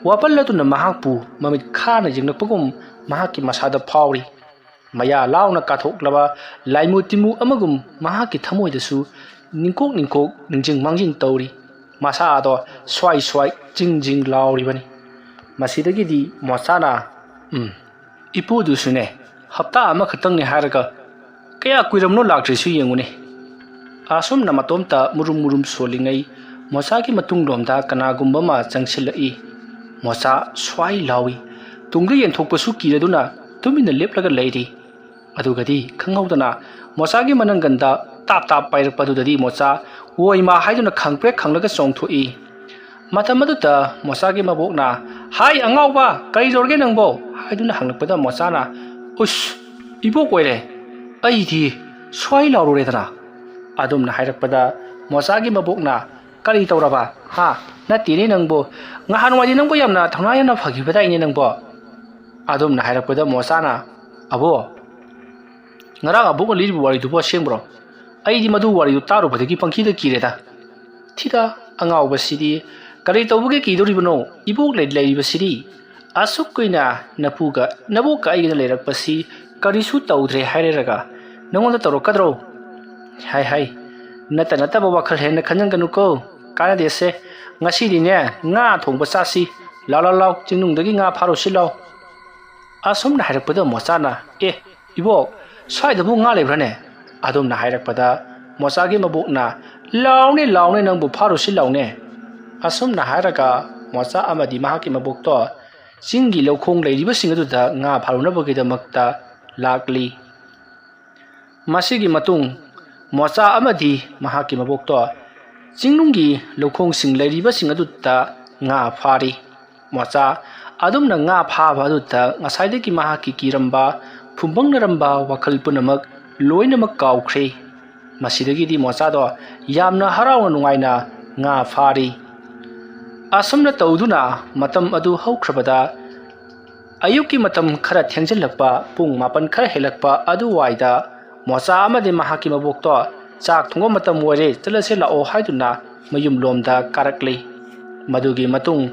ꯋꯥꯄꯜ ꯑꯗꯨꯅ ꯃꯍꯥꯛꯄꯨ ꯃꯃꯤꯠ ꯈꯥꯅ ꯌꯦꯡꯂꯛꯄꯒꯨꯝ ꯃꯍꯥꯛꯀꯤ ꯃꯁꯥꯗ ꯐꯥꯎꯔꯤ꯫ ꯃꯌꯥ ꯂꯥꯎꯅ ꯀꯥꯊꯣꯛꯂꯕ ꯂꯥꯏꯃꯨ ꯇꯤꯃꯨ ꯑꯃꯒꯨꯝ ꯃꯍꯥꯛꯀꯤ ꯊꯃꯣꯏꯗꯁꯨ ꯅꯤꯡꯀꯣꯛ ꯅꯤꯡꯀꯣꯛ ꯅꯤꯡꯖꯤꯡ ꯃꯥꯡꯖꯤꯡ ꯇꯧꯔꯤ꯫ ꯃꯁꯥ ꯑꯗꯣ ꯁ꯭ꯋꯥꯏ ꯁ꯭ꯋꯥꯏ ꯆꯤꯡ ꯖꯤꯡ ꯂꯥꯎꯔꯤꯕꯅꯤ꯫ ꯃꯁꯤꯗꯒꯤꯗꯤ ꯃꯣꯆꯥꯅ, "ꯎꯝ, ꯏꯄꯨꯗꯨꯁꯨꯅꯦ, ꯍꯞꯇꯥ ꯑꯃꯈꯛꯇꯪꯅꯤ ꯍꯥꯏꯔꯒ ꯀꯌꯥ ꯀꯨꯏꯔꯝꯅꯣ ꯂꯥꯛꯇ꯭ꯔꯤꯁꯨ ꯌꯦꯡꯉꯨꯅꯦ"꯫ ꯑꯁꯨꯝꯅ ꯃꯇꯣꯝꯇ ꯃꯨꯔꯨꯝ ꯃꯨꯔꯨꯝ ꯁꯣꯜꯂꯤꯉꯩ ꯃꯣꯆꯥꯒꯤ ꯃꯇꯨꯡꯂꯣꯝꯗ ꯀꯅꯥꯒꯨꯝꯕ ꯑꯃ ꯆꯪꯁꯤꯜꯂꯛꯏ꯫ ꯃꯣꯆꯥ ꯁ꯭ꯋꯥꯏ ꯂꯥꯎꯏ꯫ ꯇꯨꯡꯗ ꯌꯦꯟꯊꯣꯛꯄꯁꯨ ꯀꯤꯔꯗꯨꯅ ꯇꯨꯃꯤꯟꯅ ꯂꯦꯞꯂꯒ ꯂꯩꯔꯤ꯫ ꯑꯗꯨꯒꯗꯤ ꯈꯪꯍꯧꯗꯅ ꯃꯣꯆꯥꯒꯤ ꯃꯅꯪꯒꯟꯗ ꯇꯥꯞ ꯇꯥꯞ ꯄꯥꯏꯔꯛꯄꯗꯨꯗꯗꯤ ꯃꯣꯆꯥ "ꯑꯣꯏꯃꯥ" ꯍꯥꯏꯗꯨꯅ ꯈꯪꯄ꯭ꯔꯦꯛ ꯈꯪꯂꯒ ꯆꯣꯡꯊꯣꯛꯏ꯫ ꯃꯇꯝ ꯑꯗꯨꯗ ꯃꯣꯆꯥꯒꯤ ꯃꯕꯣꯛꯅ, "ꯍꯥꯏ ꯑꯉꯥꯎꯕ, ꯀꯔꯤ ꯇꯧꯔꯒꯦ ꯅꯪꯕꯣ?" ꯍꯥꯏꯗꯨꯅ ꯍꯪꯂꯛꯄꯗ ꯃꯣꯆꯥꯅ, "ꯎꯁ, ꯏꯕꯣꯛ ꯑꯣꯏꯔꯦ, ꯑꯩꯗꯤ ꯁ꯭ꯋꯥꯏ ꯂꯥꯎꯔꯨꯔꯦꯗꯅ"꯫ ꯑꯗꯨꯝꯅ ꯍꯥꯏꯔꯛꯄꯗ ꯃꯣꯆꯥꯒꯤ ꯃꯕꯣꯛꯅ, "ꯀꯔꯤ ꯇꯧꯔꯕ? ꯍꯥ? ꯅꯠꯇꯦꯅꯦ ꯅꯪꯕꯨ, ꯉꯍꯥꯟꯋꯥꯏꯗꯤ ꯅꯪꯕꯨ ꯌꯥꯝꯅ ꯊꯧꯅꯥ ꯌꯥꯝꯅ ꯐꯈꯤꯕꯗꯥꯏꯅꯦ ꯅꯪꯕꯣ?" ꯑꯗꯨꯝꯅ ꯍꯥꯏꯔꯛꯄꯗ ꯃꯣꯆꯥꯅ, "ꯑꯕꯣ, ꯉꯔꯥꯡ ꯑꯕꯣꯛꯅ ꯂꯤꯔꯤꯕ ꯋꯥꯔꯤꯗꯨꯕꯨ ꯑꯁꯦꯡꯕ꯭ꯔꯣ? ꯑꯩꯗꯤ ꯃꯗꯨ ꯋꯥꯔꯤꯗꯨ ꯇꯥꯔꯨꯕꯗꯒꯤ ꯄꯪꯀꯤꯗ ꯀꯤꯔꯦꯗ"꯫ "ꯊꯤꯗ, ꯑꯉꯥꯎꯕꯁꯤꯗꯤ, ꯀꯔꯤ ꯇꯧꯕꯒꯤ ꯀꯤꯗꯧꯔꯤꯕꯅꯣ? ꯏꯕꯣꯛ ꯂꯩ-, ꯂꯩꯔꯤꯕꯁꯤꯗꯤ꯫ ꯑꯁꯨꯛ ꯀꯨꯏꯅ ꯅꯄꯨꯒ ꯅꯕꯣꯛꯀ ꯑꯩꯒꯅ ꯂꯩꯔꯛꯄꯁꯤ ꯀꯔꯤꯁꯨ ꯇꯧꯗ꯭ꯔꯦ ꯍꯥꯏꯔꯦꯔꯒ ꯅꯉꯣꯟꯗ ꯇꯧꯔꯛꯀꯗ꯭ꯔꯣ? ꯍꯥꯏ ꯍꯥꯏ, ꯅꯠꯇ ꯅꯠꯇꯕ ꯋꯥꯈꯜ ꯍꯦꯟꯅ ꯈꯟꯖꯟꯒꯅꯨꯀꯣ꯫ ꯀꯥꯟꯅꯗꯦꯁꯦ, ꯉꯁꯤꯗꯤꯅꯦ ꯉꯥ ꯊꯣꯡꯕ ꯆꯥꯁꯤ꯫ ꯂꯥꯎ ꯂꯥꯎ ꯂꯥꯎ, ꯆꯤꯡꯅꯨꯡꯗꯒꯤ ꯉꯥ ꯐꯥꯔꯨꯁꯤ ꯂꯥꯎ"꯫ ꯑꯁꯨꯝꯅ ꯍꯥꯏꯔꯛꯄꯗ ꯃꯣꯆꯥꯅ, "ꯑꯦ, ꯏꯕꯣꯛ, ꯁ꯭ꯋꯥꯏꯗꯕꯨ ꯉꯥ ꯂꯩꯕ꯭ꯔꯥꯅꯦ?" ꯑꯗꯨꯝꯅ ꯍꯥꯏꯔꯛꯄꯗ ꯃꯣꯆꯥꯒꯤ ꯃꯕꯣꯛꯅ, "ꯂꯥꯎꯅꯦ, ꯂꯥꯎꯅꯦ, ꯅꯪꯕꯨ ꯐꯥꯔꯨꯁꯤ ꯂꯥꯎꯅꯦ"꯫ ꯑꯁꯨꯝꯅ ꯍꯥꯏꯔꯒ ꯃꯣꯆꯥ ꯑꯃꯗꯤ ꯃꯍꯥꯛꯀꯤ ꯃꯕꯣꯛꯇꯣ ꯆꯤꯡꯒꯤ ꯂꯧꯈꯣꯡ ꯂꯩꯔꯤꯕꯁꯤꯡ ꯑꯗꯨꯗ ꯉꯥ ꯐꯥꯔꯨꯅꯕꯒꯤꯗꯃꯛꯇ ꯂꯥꯛꯂꯤ꯫ ꯃꯁꯤꯒꯤ ꯃꯇꯨꯡ ꯃꯣꯆꯥ ꯑꯃꯗꯤ ꯃꯍꯥꯛꯀꯤ ꯃꯕꯣꯛꯇꯣ ꯆꯤꯡꯅꯨꯡꯒꯤ ꯂꯧꯈꯣꯡꯁꯤꯡ ꯂꯩꯔꯤꯕꯁꯤꯡ ꯑꯗꯨꯗ ꯉꯥ ꯐꯥꯔꯤ꯫ ꯃꯣꯆꯥ ꯑꯗꯨꯝꯅ ꯉꯥ ꯐꯥꯕ ꯑꯗꯨꯗ ꯉꯁꯥꯏꯗꯒꯤ ꯃꯍꯥꯛꯀꯤ ꯀꯤꯔꯝꯕ, ꯐꯨꯝꯕꯪꯅꯔꯝꯕ ꯋꯥꯈꯜ ꯄꯨꯝꯅꯃꯛ ꯂꯣꯏꯅꯃꯛ ꯀꯥꯎꯈ꯭ꯔꯦ꯫ ꯃꯁꯤꯗꯒꯤꯗꯤ ꯃꯣꯆꯥꯗꯣ ꯌꯥꯝꯅ ꯍꯔꯥꯎꯅ ꯅꯨꯡꯉꯥꯏꯅ ꯉꯥ ꯐꯥꯔꯤ꯫ ꯑꯁꯨꯝꯅ ꯇꯧꯗꯨꯅ ꯃꯇꯝ ꯑꯗꯨ ꯍꯧꯈ꯭ꯔꯕꯗ, ꯑꯌꯨꯛꯀꯤ ꯃꯇꯝ ꯈꯔ ꯊꯦꯡꯖꯤꯜꯂꯛꯄ, ꯄꯨꯡ ꯃꯥꯄꯟ ꯈꯔ ꯍꯦꯜꯂꯛꯄ ꯑꯗꯨꯋꯥꯏꯗ ꯃꯣꯆꯥ ꯑꯃꯗꯤ ꯃꯍꯥꯛꯀꯤ ꯃꯕꯣꯛꯇꯣ "ꯆꯥꯛ ꯊꯣꯡꯕ ꯃꯇꯝ ꯑꯣꯏꯔꯦ, ꯆꯠꯂꯁꯦ ꯂꯥꯛꯑꯣ" ꯍꯥꯏꯗꯨꯅ ꯃꯌꯨꯝꯂꯣꯝꯗ ꯀꯥꯔꯛꯂꯤ꯫ ꯃꯗꯨꯒꯤ ꯃꯇꯨꯡ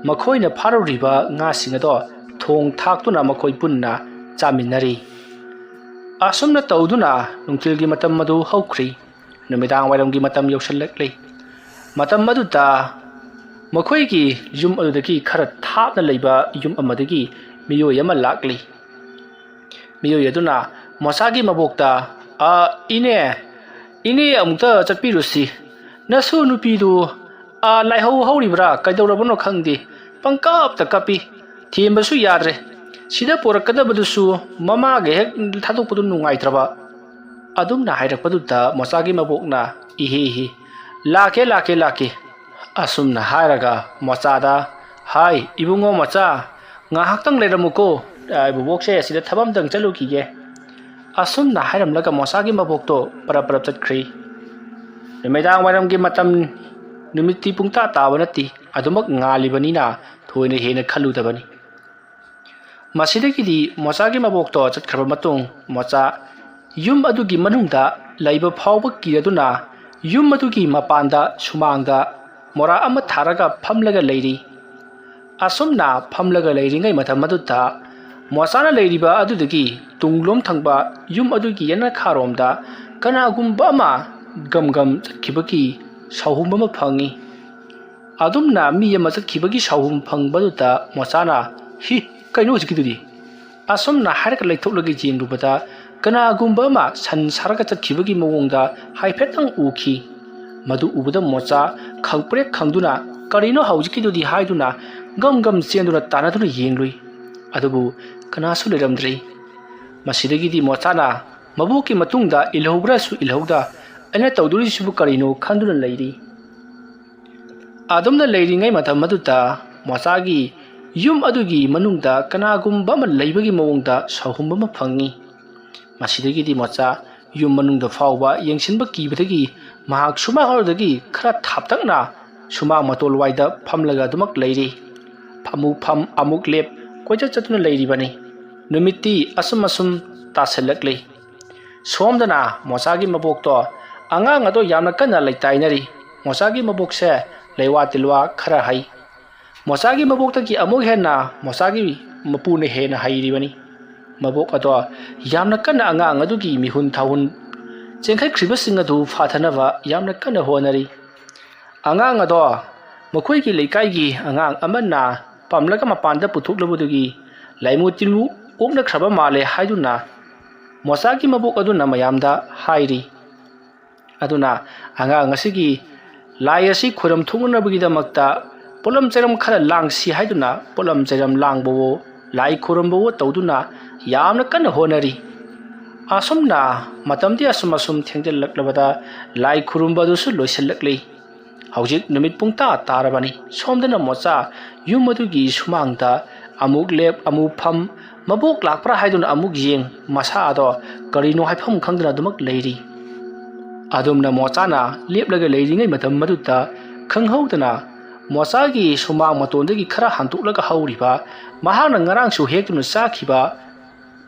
ꯃꯈꯣꯏꯅ ꯐꯥꯔꯨꯔꯤꯕ ꯉꯥꯁꯤꯡ ꯑꯗꯣ ꯊꯣꯡ ꯊꯥꯛꯇꯨꯅ ꯃꯈꯣꯏ ꯄꯨꯟꯅ ꯆꯥꯃꯤꯟꯅꯔꯤ꯫ ꯑꯁꯨꯝꯅ ꯇꯧꯗꯨꯅ ꯅꯨꯡꯊꯤꯜꯒꯤ ꯃꯇꯝ ꯑꯗꯨ ꯍꯧꯈ꯭ꯔꯤ꯫ ꯅꯨꯃꯤꯗꯥꯡ ꯋꯥꯏꯔꯝꯒꯤ ꯃꯇꯝ ꯌꯧꯁꯤꯜꯂꯛꯂꯤ꯫ ꯃꯇꯝ ꯑꯗꯨꯗ ꯃꯈꯣꯏꯒꯤ ꯌꯨꯝ ꯑꯗꯨꯗꯒꯤ ꯈꯔ ꯊꯥꯞꯅ ꯂꯩꯕ ꯌꯨꯝ ꯑꯃꯗꯒꯤ ꯃꯤꯑꯣꯏ ꯑꯃ ꯂꯥꯛꯂꯤ꯫ ꯃꯤꯑꯣꯏ ꯑꯗꯨꯅ ꯃꯣꯆꯥꯒꯤ ꯃꯕꯣꯛꯇ, "ꯑ, ꯏꯅꯦ, ꯏꯅꯦ, ꯑꯃꯨꯛꯇ ꯆꯠꯄꯤꯔꯨꯁꯤ꯫ ꯅꯁꯨ ꯅꯨꯄꯤꯗꯨ, ꯑ, ꯂꯥꯏꯍꯧ ꯍꯧꯔꯤꯕ꯭ꯔꯥ ꯀꯩꯗꯧꯔꯕꯅꯣ ꯈꯪꯗꯦ, ꯄꯪꯀꯞꯇ ꯀꯞꯄꯤ꯫ ꯊꯦꯝꯕꯁꯨ ꯌꯥꯗ꯭ꯔꯦ꯫ ꯁꯤꯗ ꯄꯣꯔꯛꯀꯗꯕꯗꯨꯁꯨ ꯃꯃꯥꯒ ꯍꯦꯛ ꯊꯥꯗꯣꯛꯄꯗꯨ ꯅꯨꯡꯉꯥꯏꯇ꯭ꯔꯕ"꯫ ꯑꯗꯨꯝꯅ ꯍꯥꯏꯔꯛꯄꯗꯨꯗ ꯃꯣꯆꯥꯒꯤ ꯃꯕꯣꯛꯅ, "ꯏꯍꯦ, ꯏꯍꯦ, ꯂꯥꯛꯀꯦ, ꯂꯥꯛꯀꯦ, ꯂꯥꯛꯀꯦ"꯫ ꯑꯁꯨꯝꯅ ꯍꯥꯏꯔꯒ ꯃꯣꯆꯥꯗ, "ꯍꯥꯏ, ꯏꯕꯨꯡꯉꯣ ꯃꯣꯆꯥ, ꯉꯥꯏꯍꯥꯛꯇꯪ ꯂꯩꯔꯝꯃꯨꯀꯣ, ꯑ, ꯏꯕꯣꯕꯣꯛꯁꯦ ꯑꯁꯤꯗ ꯊꯕꯛ ꯑꯝꯇꯪ ꯆꯠꯂꯨꯈꯤꯒꯦ"꯫ ꯑꯁꯨꯝꯅ ꯍꯥꯏꯔꯝꯂꯒ ꯃꯣꯆꯥꯒꯤ ꯃꯕꯣꯛꯇꯣ ꯄꯔꯞ ꯄꯔꯞ ꯆꯠꯈ꯭ꯔꯤ꯫ ꯅꯨꯃꯤꯗꯥꯡ ꯋꯥꯏꯔꯝꯒꯤ ꯃꯇꯝ, ꯅꯨꯃꯤꯠꯇꯤ ꯄꯨꯡꯇꯥ ꯇꯥꯕ ꯅꯠꯇꯦ, ꯑꯗꯨꯃꯛ ꯉꯥꯜꯂꯤꯕꯅꯤꯅ ꯊꯣꯏꯅ ꯍꯦꯟꯅ ꯈꯜꯂꯨꯗꯕꯅꯤ꯫ ꯃꯁꯤꯗꯒꯤꯗꯤ ꯃꯣꯆꯥꯒꯤ ꯃꯕꯣꯛꯇꯣ ꯆꯠꯈ꯭ꯔꯕ ꯃꯇꯨꯡ, ꯃꯣꯆꯥ ꯌꯨꯝ ꯑꯗꯨꯒꯤ ꯃꯅꯨꯡꯗ ꯂꯩꯕ ꯐꯥꯎꯕ ꯀꯤꯔꯗꯨꯅ ꯌꯨꯝ ꯑꯗꯨꯒꯤ ꯃꯄꯥꯟꯗ ꯁꯨꯃꯥꯡꯗ ꯃꯣꯔꯥ ꯑꯃ ꯊꯥꯔꯒ ꯐꯝꯂꯒ ꯂꯩꯔꯤ꯫ ꯑꯁꯨꯝꯅ ꯐꯝꯂꯒ ꯂꯩꯔꯤꯉꯩ ꯃꯇꯝ ꯑꯗꯨꯗ ꯃꯣꯆꯥꯅ ꯂꯩꯔꯤꯕ ꯑꯗꯨꯗꯒꯤ ꯇꯨꯡꯂꯣꯝ ꯊꯪꯕ ꯌꯨꯝ ꯑꯗꯨꯒꯤ ꯌꯦꯅꯈꯥꯔꯣꯝꯗ ꯀꯅꯥꯒꯨꯝꯕ ꯑꯃ ꯒꯝ ꯒꯝ ꯆꯠꯈꯤꯕꯒꯤ ꯁꯥꯍꯨꯝ ꯑꯃ ꯐꯪꯉꯤ꯫ ꯑꯗꯨꯝꯅ ꯃꯤ ꯑꯃ ꯆꯠꯈꯤꯕꯒꯤ ꯁꯥꯍꯨꯝ ꯐꯪꯕꯗꯨꯗ ꯃꯣꯆꯥꯅ, "ꯍꯤ, ꯀꯩꯅꯣ ꯍꯧꯖꯤꯛꯀꯤꯗꯨꯗꯤ?" ꯑꯁꯨꯝꯅ ꯍꯥꯏꯔꯒ ꯂꯩꯊꯣꯛꯂꯒ ꯌꯦꯡꯂꯨꯕꯗ ꯀꯅꯥꯒꯨꯝꯕ ꯑꯃ ꯁꯟ ꯁꯥꯔꯒ ꯆꯠꯈꯤꯕꯒꯤ ꯃꯑꯣꯡꯗ ꯍꯥꯏꯐꯦꯠꯇꯪ ꯎꯈꯤ꯫ ꯃꯗꯨ ꯎꯕꯗ ꯃꯣꯆꯥ ꯈꯪꯄ꯭ꯔꯦꯛ ꯈꯪꯗꯨꯅ, "ꯀꯔꯤꯅꯣ ꯍꯧꯖꯤꯛꯀꯤꯗꯨꯗꯤ?" ꯍꯥꯏꯗꯨꯅ ꯒꯝ ꯒꯝ ꯆꯦꯟꯗꯨꯅ ꯇꯥꯟꯅꯗꯨꯅ ꯌꯦꯡꯂꯨꯏ꯫ ꯑꯗꯨꯕꯨ ꯀꯅꯥꯁꯨ ꯂꯩꯔꯝꯗ꯭ꯔꯦ꯫ ꯃꯁꯤꯗꯒꯤꯗꯤ ꯃꯣꯆꯥꯅ ꯃꯕꯣꯛꯀꯤ ꯃꯇꯨꯡꯗ ꯏꯜꯍꯧꯕ꯭ꯔꯥꯁꯨ ꯏꯜꯍꯧꯗ, ꯑꯩꯅ ꯇꯧꯗꯣꯔꯤꯁꯤꯕꯨ ꯀꯔꯤꯅꯣ ꯈꯟꯗꯨꯅ ꯂꯩꯔꯤ꯫ ꯑꯗꯨꯝꯅ ꯂꯩꯔꯤꯉꯩ ꯃꯇꯝ ꯑꯗꯨꯗ ꯃꯣꯆꯥꯒꯤ ꯌꯨꯝ ꯑꯗꯨꯒꯤ ꯃꯅꯨꯡꯗ ꯀꯅꯥꯒꯨꯝꯕ ꯑꯃ ꯂꯩꯕꯒꯤ ꯃꯑꯣꯡꯗ ꯁꯥꯎꯍꯨꯝꯕ ꯑꯃ ꯐꯪꯉꯤ꯫ ꯃꯁꯤꯗꯒꯤꯗꯤ ꯃꯣꯆꯥ ꯌꯨꯝ ꯃꯅꯨꯡꯗ ꯐꯥꯎꯕ ꯌꯦꯡꯁꯤꯟꯕ ꯀꯤꯕꯗꯒꯤ ꯃꯍꯥꯛ ꯁꯨꯃꯥꯡ ꯑꯗꯨꯗꯒꯤ ꯈꯔ ꯊꯥꯞꯇꯛꯅ ꯁꯨꯃꯥꯡ ꯃꯇꯣꯜ ꯋꯥꯏꯗ ꯐꯝꯂꯒ ꯑꯗꯨꯃꯛ ꯂꯩꯔꯤ꯫ ꯑꯃꯨꯛ ꯐꯝ ꯑꯃꯨꯛ ꯂꯦꯞ ꯀꯣꯏꯆꯠ ꯆꯠꯇꯨꯅ ꯂꯩꯔꯤꯕꯅꯤ꯫ ꯅꯨꯃꯤꯠꯇꯤ ꯑꯁꯨꯝ ꯑꯁꯨꯝ ꯇꯥꯁꯤꯜꯂꯛꯂꯤ꯫ ꯁꯣꯝꯗꯅ ꯃꯣꯆꯥꯒꯤ ꯃꯕꯣꯛꯇꯣ ꯑꯉꯥꯡ ꯑꯗꯣ ꯌꯥꯝꯅ ꯀꯟꯅ ꯂꯩꯇꯥꯏꯅꯔꯤ꯫ ꯃꯣꯆꯥꯒꯤ ꯃꯕꯣꯛꯁꯦ ꯂꯩꯋꯥ ꯇꯤꯜꯋꯥ ꯈꯔ ꯍꯩ꯫ ꯃꯣꯆꯥꯒꯤ ꯃꯕꯣꯛꯇꯒꯤ ꯑꯃꯨꯛ ꯍꯦꯟꯅ ꯃꯣꯆꯥꯒꯤ ꯃꯄꯨꯅ ꯍꯦꯟꯅ ꯍꯩꯔꯤꯕꯅꯤ꯫ ꯃꯕꯣꯛ ꯑꯗꯣ ꯌꯥꯝꯅ ꯀꯟꯅ ꯑꯉꯥꯡ ꯑꯗꯨꯒꯤ ꯃꯤꯍꯨꯟ ꯊꯥꯍꯨꯟ ꯆꯦꯟꯈꯠꯈ꯭ꯔꯤꯕꯁꯤꯡ ꯑꯗꯨ ꯐꯥꯊꯅꯕ ꯌꯥꯝꯅ ꯀꯟꯅ ꯍꯣꯠꯅꯔꯤ꯫ ꯑꯉꯥꯡ ꯑꯗꯣ ꯃꯈꯣꯏꯒꯤ ꯂꯩꯀꯥꯏꯒꯤ ꯑꯉꯥꯡ ꯑꯃꯅ ꯄꯝꯂꯒ ꯃꯄꯥꯟꯗ ꯄꯨꯊꯣꯛꯂꯨꯕꯗꯨꯒꯤ ꯂꯥꯏꯃꯨ ꯇꯤꯟꯃꯨ ꯑꯣꯛꯅꯈ꯭ꯔꯕ ꯃꯥꯜꯂꯦ ꯍꯥꯏꯗꯨꯅ ꯃꯣꯆꯥꯒꯤ ꯃꯕꯣꯛ ꯑꯗꯨꯅ ꯃꯌꯥꯝꯗ ꯍꯥꯏꯔꯤ꯫ ꯑꯗꯨꯅ ꯑꯉꯥꯡ ꯑꯁꯤꯒꯤ ꯂꯥꯏ ꯑꯁꯤ ꯈꯣꯏꯔꯝ ꯊꯣꯛꯅꯅꯕꯒꯤꯗꯃꯛꯇ ꯄꯣꯠꯂꯝ ꯆꯩꯔꯝ ꯈꯔ ꯂꯥꯡꯁꯤ ꯍꯥꯏꯗꯨꯅ ꯄꯣꯠꯂꯝ ꯆꯩꯔꯝ ꯂꯥꯡꯕꯋꯣ, ꯂꯥꯏ ꯈꯨꯔꯨꯝꯕꯋꯣ ꯇꯧꯗꯨꯅ ꯌꯥꯝꯅ ꯀꯟꯅ ꯍꯣꯠꯅꯔꯤ꯫ ꯑꯁꯨꯝꯅ ꯃꯇꯝꯗꯤ ꯑꯁꯨꯝ ꯑꯁꯨꯝ ꯊꯦꯡꯖꯤꯜꯂꯛꯂꯕꯗ ꯂꯥꯏ ꯈꯨꯔꯨꯝꯕ ꯑꯗꯨꯁꯨ ꯂꯣꯏꯁꯤꯜꯂꯛꯂꯤ꯫ ꯍꯧꯖꯤꯛ ꯅꯨꯃꯤꯠ ꯄꯨꯡꯇꯥ ꯇꯥꯔꯕꯅꯤ꯫ ꯁꯣꯝꯗꯅ ꯃꯣꯆꯥ ꯌꯨꯝ ꯑꯗꯨꯒꯤ ꯁꯨꯃꯥꯡꯗ ꯑꯃꯨꯛ ꯂꯦꯞ, ꯑꯃꯨꯛ ꯐꯝ, ꯃꯕꯣꯛ ꯂꯥꯛꯄ꯭ꯔꯥ ꯍꯥꯏꯗꯨꯅ ꯑꯃꯨꯛ ꯌꯦꯡ, ꯃꯁꯥ ꯑꯗꯣ ꯀꯔꯤꯅꯣ ꯍꯥꯏꯐꯝ ꯈꯪꯗꯅ ꯑꯗꯨꯃꯛ ꯂꯩꯔꯤ꯫ ꯑꯗꯨꯝꯅ ꯃꯣꯆꯥꯅ ꯂꯦꯞꯂꯒ ꯂꯩꯔꯤꯉꯩ ꯃꯇꯝ ꯑꯗꯨꯗ ꯈꯪꯍꯧꯗꯅ ꯃꯣꯆꯥꯒꯤ ꯁꯨꯃꯥꯡ ꯃꯇꯣꯟꯗꯒꯤ ꯈꯔ ꯍꯟꯗꯣꯛꯂꯒ ꯍꯧꯔꯤꯕ, ꯃꯍꯥꯛꯅ ꯉꯔꯥꯡꯁꯨ ꯍꯦꯛꯇꯨꯅ ꯆꯥꯈꯤꯕ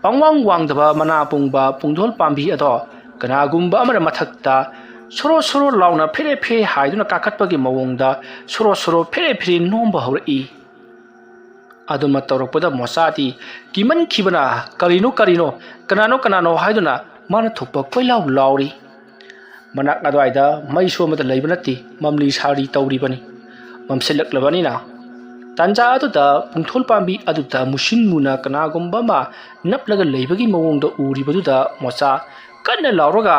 ꯄꯪꯋꯥꯡ ꯋꯥꯡꯗꯕ ꯃꯅꯥ ꯄꯨꯡꯕ ꯄꯨꯡꯗꯣꯜ ꯄꯥꯝꯕꯤ ꯑꯗꯣ ꯀꯅꯥꯒꯨꯝꯕ ꯑꯃꯅ ꯃꯊꯛꯇ ꯁꯣꯔꯣ ꯁꯣꯔꯣ ꯂꯥꯎꯅ ꯐꯦꯔꯦ ꯐꯦꯔꯦ ꯍꯥꯏꯗꯨꯅ ꯀꯥꯈꯠꯄꯒꯤ ꯃꯑꯣꯡꯗ ꯁꯣꯔꯣ ꯁꯣꯔꯣ ꯐꯦꯔꯦ ꯐꯦꯔꯦ ꯅꯣꯝꯕ ꯍꯧꯔꯛꯏ꯫ ꯑꯗꯨꯃ ꯇꯧꯔꯛꯄꯗ ꯃꯣꯆꯥꯗꯤ ꯀꯤꯃꯟꯈꯤꯕꯅ ꯀꯔꯤꯅꯣ ꯀꯔꯤꯅꯣ, ꯀꯅꯥꯅꯣ ꯀꯅꯥꯅꯣ ꯍꯥꯏꯗꯨꯅ ꯃꯥꯅ ꯊꯣꯛꯄ ꯀꯣꯏꯂꯥꯎ ꯂꯥꯎꯔꯤ꯫ ꯃꯅꯥꯛ ꯑꯗꯨꯋꯥꯏꯗ ꯃꯩꯁꯨ ꯑꯃꯠꯇ ꯂꯩꯕ ꯅꯠꯇꯦ, ꯃꯝꯂꯤ ꯁꯥꯔꯤ ꯇꯧꯔꯤꯕꯅꯤ꯫ ꯃꯝꯁꯤꯜꯂꯛꯂꯕꯅꯤꯅ ꯇꯥꯟꯖꯥ ꯑꯗꯨꯗ ꯄꯨꯡꯊꯣꯜ ꯄꯥꯝꯕꯤ ꯑꯗꯨꯗ ꯃꯨꯁꯤꯟ ꯃꯨꯅ ꯀꯅꯥꯒꯨꯝꯕ ꯑꯃ ꯅꯞꯂꯒ ꯂꯩꯕꯒꯤ ꯃꯑꯣꯡꯗ ꯎꯔꯤꯕꯗꯨꯗ ꯃꯣꯆꯥ ꯀꯟꯅ ꯂꯥꯎꯔꯒ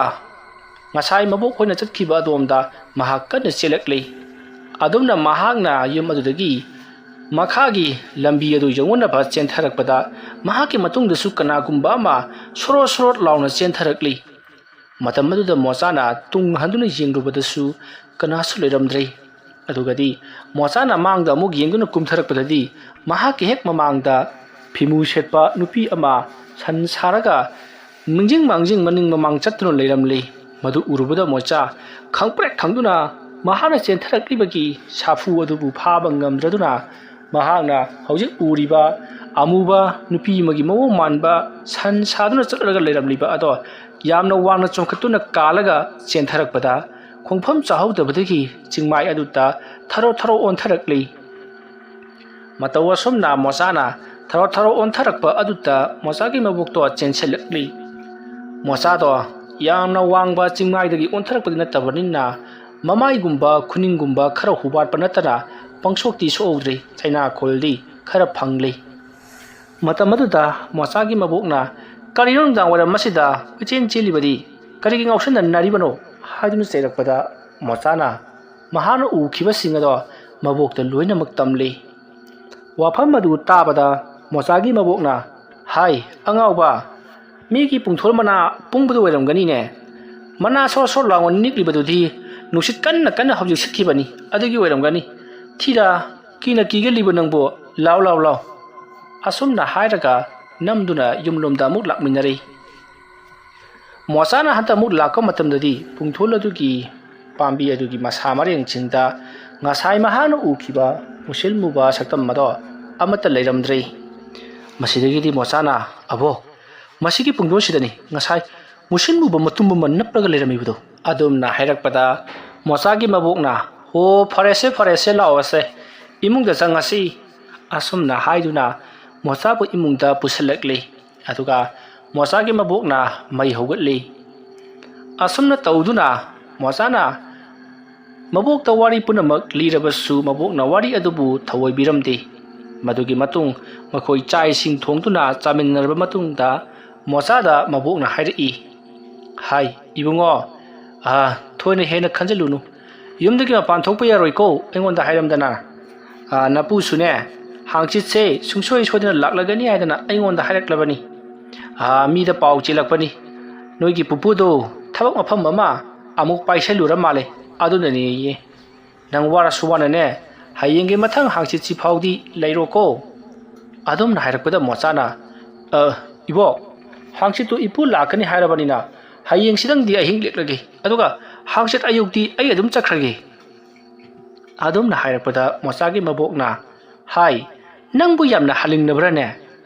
ꯉꯁꯥꯏ ꯃꯕꯣꯛ ꯍꯣꯏꯅ ꯆꯠꯈꯤꯕ ꯑꯗꯣꯝꯗ ꯃꯍꯥꯛ ꯀꯟꯅ ꯆꯦꯜꯂꯛꯂꯤ꯫ ꯑꯗꯨꯝꯅ ꯃꯍꯥꯛꯅ ꯌꯨꯝ ꯑꯗꯨꯗꯒꯤ ꯃꯈꯥꯒꯤ ꯂꯝꯕꯤ ꯑꯗꯨ ꯌꯧꯅꯅꯕ ꯆꯦꯟꯊꯔꯛꯄꯗ ꯃꯍꯥꯛꯀꯤ ꯃꯇꯨꯡꯗꯁꯨ ꯀꯅꯥꯒꯨꯝꯕ ꯑꯃ ꯁꯣꯔꯣꯠ ꯁꯣꯔꯣꯠ ꯂꯥꯎꯅ ꯆꯦꯟꯊꯔꯛꯂꯤ꯫ ꯃꯇꯝ ꯑꯗꯨꯗ ꯃꯣꯆꯥꯅ ꯇꯨꯡ ꯍꯟꯗꯨꯅ ꯌꯦꯡꯂꯨꯕꯗꯁꯨ ꯀꯅꯥꯁꯨ ꯂꯩꯔꯝꯗ꯭ꯔꯦ꯫ ꯑꯗꯨꯒꯗꯤ ꯃꯣꯆꯥꯅ ꯃꯥꯡꯗ ꯑꯃꯨꯛ ꯌꯦꯡꯗꯨꯅ ꯀꯨꯝꯊꯔꯛꯄꯗꯗꯤ ꯃꯍꯥꯛꯀꯤ ꯍꯦꯛ ꯃꯃꯥꯡꯗ ꯐꯤꯃꯨ ꯁꯦꯠꯄ ꯅꯨꯄꯤ ꯑꯃ ꯁꯟ ꯁꯥꯔꯒ ꯃꯤꯡꯖꯤꯡ ꯃꯥꯡꯖꯤꯡ ꯃꯅꯤꯡ ꯃꯃꯥꯡ ꯆꯠꯇꯨꯅ ꯂꯩꯔꯝꯂꯤ꯫ ꯃꯗꯨ ꯎꯔꯨꯕꯗ ꯃꯣꯆꯥ ꯈꯪꯄ꯭ꯔꯦꯛ ꯈꯪꯗꯨꯅ ꯃꯍꯥꯛꯅ ꯆꯦꯟꯊꯔꯛꯂꯤꯕꯒꯤ ꯁꯥꯐꯨ ꯑꯗꯨꯕꯨ ꯐꯥꯕ ꯉꯝꯗ꯭ꯔꯗꯨꯅ ꯃꯍꯥꯛꯅ ꯍꯧꯖꯤꯛ ꯎꯔꯤꯕ ꯑꯃꯨꯕ ꯅꯨꯄꯤ ꯑꯃꯒꯤ ꯃꯑꯣꯡ ꯃꯥꯟꯕ ꯁꯟ ꯁꯥꯗꯨꯅ ꯆꯠꯂꯒ ꯂꯩꯔꯝꯂꯤꯕ ꯑꯗꯣ ꯌꯥꯝꯅ ꯋꯥꯡꯅ ꯆꯣꯡꯈꯠꯇꯨꯅ ꯀꯥꯜꯂꯒ ꯆꯦꯟꯊꯔꯛꯄꯗ ꯈꯣꯡꯐꯝ ꯆꯥꯍꯧꯗꯕꯗꯒꯤ ꯆꯤꯡꯃꯥꯏ ꯑꯗꯨꯗ ꯊꯔꯣ ꯊꯔꯣ ꯑꯣꯟꯊꯔꯛꯂꯤ꯫ ꯃꯇꯧ ꯑꯁꯨꯝꯅ ꯃꯣꯆꯥꯅ ꯊꯔꯣ ꯊꯔꯣ ꯑꯣꯟꯊꯔꯛꯄ ꯑꯗꯨꯗ ꯃꯣꯆꯥꯒꯤ ꯃꯕꯣꯛꯇꯣ ꯆꯦꯟꯁꯤꯜꯂꯛꯂꯤ꯫ ꯃꯣꯆꯥꯗꯣ ꯌꯥꯝꯅ ꯋꯥꯡꯕ ꯆꯤꯡꯃꯥꯏꯗꯒꯤ ꯑꯣꯟꯊꯔꯛꯄꯗꯤ ꯅꯠꯇꯕꯅꯤꯅ ꯃꯃꯥꯏꯒꯨꯝꯕ ꯈꯨꯅꯤꯡꯒꯨꯝꯕ ꯈꯔ ꯍꯨꯕꯥꯠꯄ ꯅꯠꯇꯅ ꯄꯪꯁꯣꯛꯇꯤ ꯁꯣꯛꯍꯧꯗ꯭ꯔꯤ꯫ ꯆꯩꯅꯥꯈꯣꯜꯗꯤ ꯈꯔ ꯐꯪꯂꯤ꯫ ꯃꯇꯝ ꯑꯗꯨꯗ ꯃꯣꯆꯥꯒꯤ ꯃꯕꯣꯛꯅ, "ꯀꯔꯤꯅꯣ ꯅꯨꯡꯗꯥꯡ ꯋꯥꯏꯔꯝ ꯑꯁꯤꯗ ꯀꯣꯏꯆꯦꯟ ꯆꯦꯜꯂꯤꯕꯗꯤ? ꯀꯔꯤꯒꯤ ꯉꯥꯎꯁꯤꯟꯅꯅꯔꯤꯕꯅꯣ?" ꯍꯥꯏꯗꯨꯅ ꯆꯩꯔꯛꯄꯗ ꯃꯣꯆꯥꯅ ꯃꯍꯥꯛꯅ ꯎꯈꯤꯕꯁꯤꯡ ꯑꯗꯣ ꯃꯕꯣꯛꯇ ꯂꯣꯏꯅꯃꯛ ꯇꯝꯂꯤ꯫ ꯋꯥꯐꯝ ꯑꯗꯨ ꯇꯥꯕꯗ ꯃꯣꯆꯥꯒꯤ ꯃꯕꯣꯛꯅ, "ꯍꯥꯏ, ꯑꯉꯥꯎꯕ, ꯃꯤꯒꯤ ꯄꯨꯡꯊꯣꯜ ꯃꯅꯥ ꯄꯨꯡꯕꯗꯨ ꯑꯣꯏꯔꯝꯒꯅꯤꯅꯦ꯫ ꯃꯅꯥ ꯁꯣꯔ ꯁꯣꯔ ꯂꯥꯎꯅ ꯅꯤꯛꯂꯤꯕꯗꯨꯗꯤ ꯅꯨꯡꯁꯤꯠ ꯀꯟꯅ ꯀꯟꯅ ꯍꯧꯖꯤꯛ ꯁꯤꯠꯈꯤꯕꯅꯤ, ꯑꯗꯨꯒꯤ ꯑꯣꯏꯔꯝꯒꯅꯤ꯫ ꯊꯤꯔꯥ, ꯀꯤꯅ ꯀꯤꯒꯜꯂꯤꯕ ꯅꯪꯕꯨ, ꯂꯥꯎ, ꯂꯥꯎ, ꯂꯥꯎ!" ꯑꯁꯨꯝꯅ ꯍꯥꯏꯔꯒ ꯅꯝꯗꯨꯅ ꯌꯨꯝꯂꯣꯝꯗ ꯑꯃꯨꯛ ꯂꯥꯛꯃꯤꯟꯅꯔꯦ꯫ ꯃꯣꯆꯥꯅ ꯍꯟꯗꯛ ꯑꯃꯨꯛ ꯂꯥꯛꯄ ꯃꯇꯝꯗꯗꯤ ꯄꯨꯡꯊꯣꯜ ꯑꯗꯨꯒꯤ ꯄꯥꯝꯕꯤ ꯑꯗꯨꯒꯤ ꯃꯁꯥ ꯃꯔꯦꯡꯁꯤꯡꯗ ꯉꯁꯥꯏ ꯃꯍꯥꯛꯅ ꯎꯈꯤꯕ ꯃꯨꯁꯤꯜ ꯃꯨꯕ ꯁꯛꯇꯝ ꯑꯗꯣ ꯑꯃꯠꯇ ꯂꯩꯔꯝꯗ꯭ꯔꯦ꯫ ꯃꯁꯤꯗꯒꯤꯗꯤ ꯃꯣꯆꯥꯅ, "ꯑꯕꯣꯛ, ꯃꯁꯤꯒꯤ ꯄꯨꯡꯗꯣꯟꯁꯤꯗꯅꯤ ꯉꯁꯥꯏ ꯃꯨꯁꯤꯟ ꯃꯨꯕ ꯃꯇꯨꯝ ꯑꯃ ꯅꯞꯂꯒ ꯂꯩꯔꯝꯃꯤꯕꯗꯣ"꯫ ꯑꯗꯨꯝꯅ ꯍꯥꯏꯔꯛꯄꯗ ꯃꯣꯆꯥꯒꯤ ꯃꯕꯣꯛꯅ, "ꯍꯣ, ꯐꯔꯦꯁꯦ, ꯐꯔꯦꯁꯦ, ꯂꯥꯛꯑꯣꯁꯦ, ꯏꯃꯨꯡꯗ ꯆꯪꯉꯁꯤ"꯫ ꯑꯁꯨꯝꯅ ꯍꯥꯏꯗꯨꯅ ꯃꯣꯆꯥꯕꯨ ꯏꯃꯨꯡꯗ ꯄꯨꯁꯤꯜꯂꯛꯂꯤ꯫ ꯑꯗꯨꯒ ꯃꯣꯆꯥꯒꯤ ꯃꯕꯣꯛꯅ ꯃꯩ ꯍꯧꯒꯠꯂꯤ꯫ ꯑꯁꯨꯝꯅ ꯇꯧꯗꯨꯅ ꯃꯣꯆꯥꯅ ꯃꯕꯣꯛꯇ ꯋꯥꯔꯤ ꯄꯨꯝꯅꯃꯛ ꯂꯤꯔꯕꯁꯨ ꯃꯕꯣꯛꯅ ꯋꯥꯔꯤ ꯑꯗꯨꯕꯨ ꯊꯧꯑꯣꯏꯕꯤꯔꯝꯗꯦ꯫ ꯃꯗꯨꯒꯤ ꯃꯇꯨꯡ ꯃꯈꯣꯏ ꯆꯥꯛ ꯏꯁꯤꯡ ꯊꯣꯡꯗꯨꯅ ꯆꯥꯃꯤꯟꯅꯔꯕ ꯃꯇꯨꯡꯗ ꯃꯣꯆꯥꯗ ꯃꯕꯣꯛꯅ ꯍꯥꯏꯔꯛꯏ, "ꯍꯥꯏ, ꯏꯕꯨꯡꯉꯣ, ꯑꯥ, ꯊꯣꯏꯅ ꯍꯦꯟꯅ ꯈꯟꯖꯤꯜꯂꯨꯅꯨ꯫ ꯌꯨꯝꯗꯒꯤ ꯃꯄꯥꯟ ꯊꯣꯛꯄ ꯌꯥꯔꯣꯏꯀꯣ, ꯑꯩꯉꯣꯟꯗ ꯍꯥꯏꯔꯝꯗꯅ"꯫ ꯑꯥ, ꯅꯄꯨꯁꯨꯅꯦ, ꯍꯥꯡꯆꯤꯠꯁꯦ ꯁꯨꯡꯁꯣꯏ ꯁꯣꯏꯗꯅ ꯂꯥꯛꯂꯒꯅꯤ ꯍꯥꯏꯗꯅ ꯑꯩꯉꯣꯟꯗ ꯍꯥꯏꯔꯛꯂꯕꯅꯤ꯫ ꯑꯥ, ꯃꯤꯗ ꯄꯥꯎ ꯆꯦꯜꯂꯛꯄꯅꯤ, ꯅꯣꯏꯒꯤ ꯄꯨꯄꯨꯗꯣ ꯊꯕꯛ ꯃꯐꯝ ꯑꯃ ꯑꯃꯨꯛ ꯄꯥꯏꯁꯜꯂꯨꯔ ꯃꯥꯜꯂꯦ, ꯑꯗꯨꯅꯅꯦꯌꯦ꯫ ꯅꯪ ꯋꯥꯔꯁꯨ ꯋꯥꯅꯅꯦ, ꯍꯌꯦꯡꯒꯤ ꯃꯊꯪ ꯍꯥꯡꯆꯤꯠꯁꯤ ꯐꯥꯎꯗꯤ ꯂꯩꯔꯣꯀꯣ꯫ ꯑꯗꯨꯝꯅ ꯍꯥꯏꯔꯛꯄꯗ ꯃꯣꯆꯥꯅ, "ꯑ, ꯏꯕꯣꯛ, ꯍꯥꯡꯆꯤꯠꯇꯨ ꯏꯄꯨ ꯂꯥꯛꯀꯅꯤ ꯍꯥꯏꯔꯕꯅꯤꯅ ꯍꯌꯦꯡꯁꯤꯗꯪꯗꯤ ꯑꯍꯤꯡ ꯂꯦꯛꯂꯒꯦ, ꯑꯗꯨꯒ ꯍꯥꯡꯆꯤꯠ ꯑꯌꯨꯛꯇꯤ ꯑꯩ ꯑꯗꯨꯝ ꯆꯠꯈ꯭ꯔꯒꯦ"꯫ ꯑꯗꯨꯝꯅ ꯍꯥꯏꯔꯛꯄꯗ ꯃꯣꯆꯥꯒꯤ ꯃꯕꯣꯛꯅ, "ꯍꯥꯏ, ꯅꯪꯕꯨ ꯌꯥꯝꯅ ꯍꯜꯂꯤꯡꯅꯕ꯭ꯔꯥꯅꯦ?"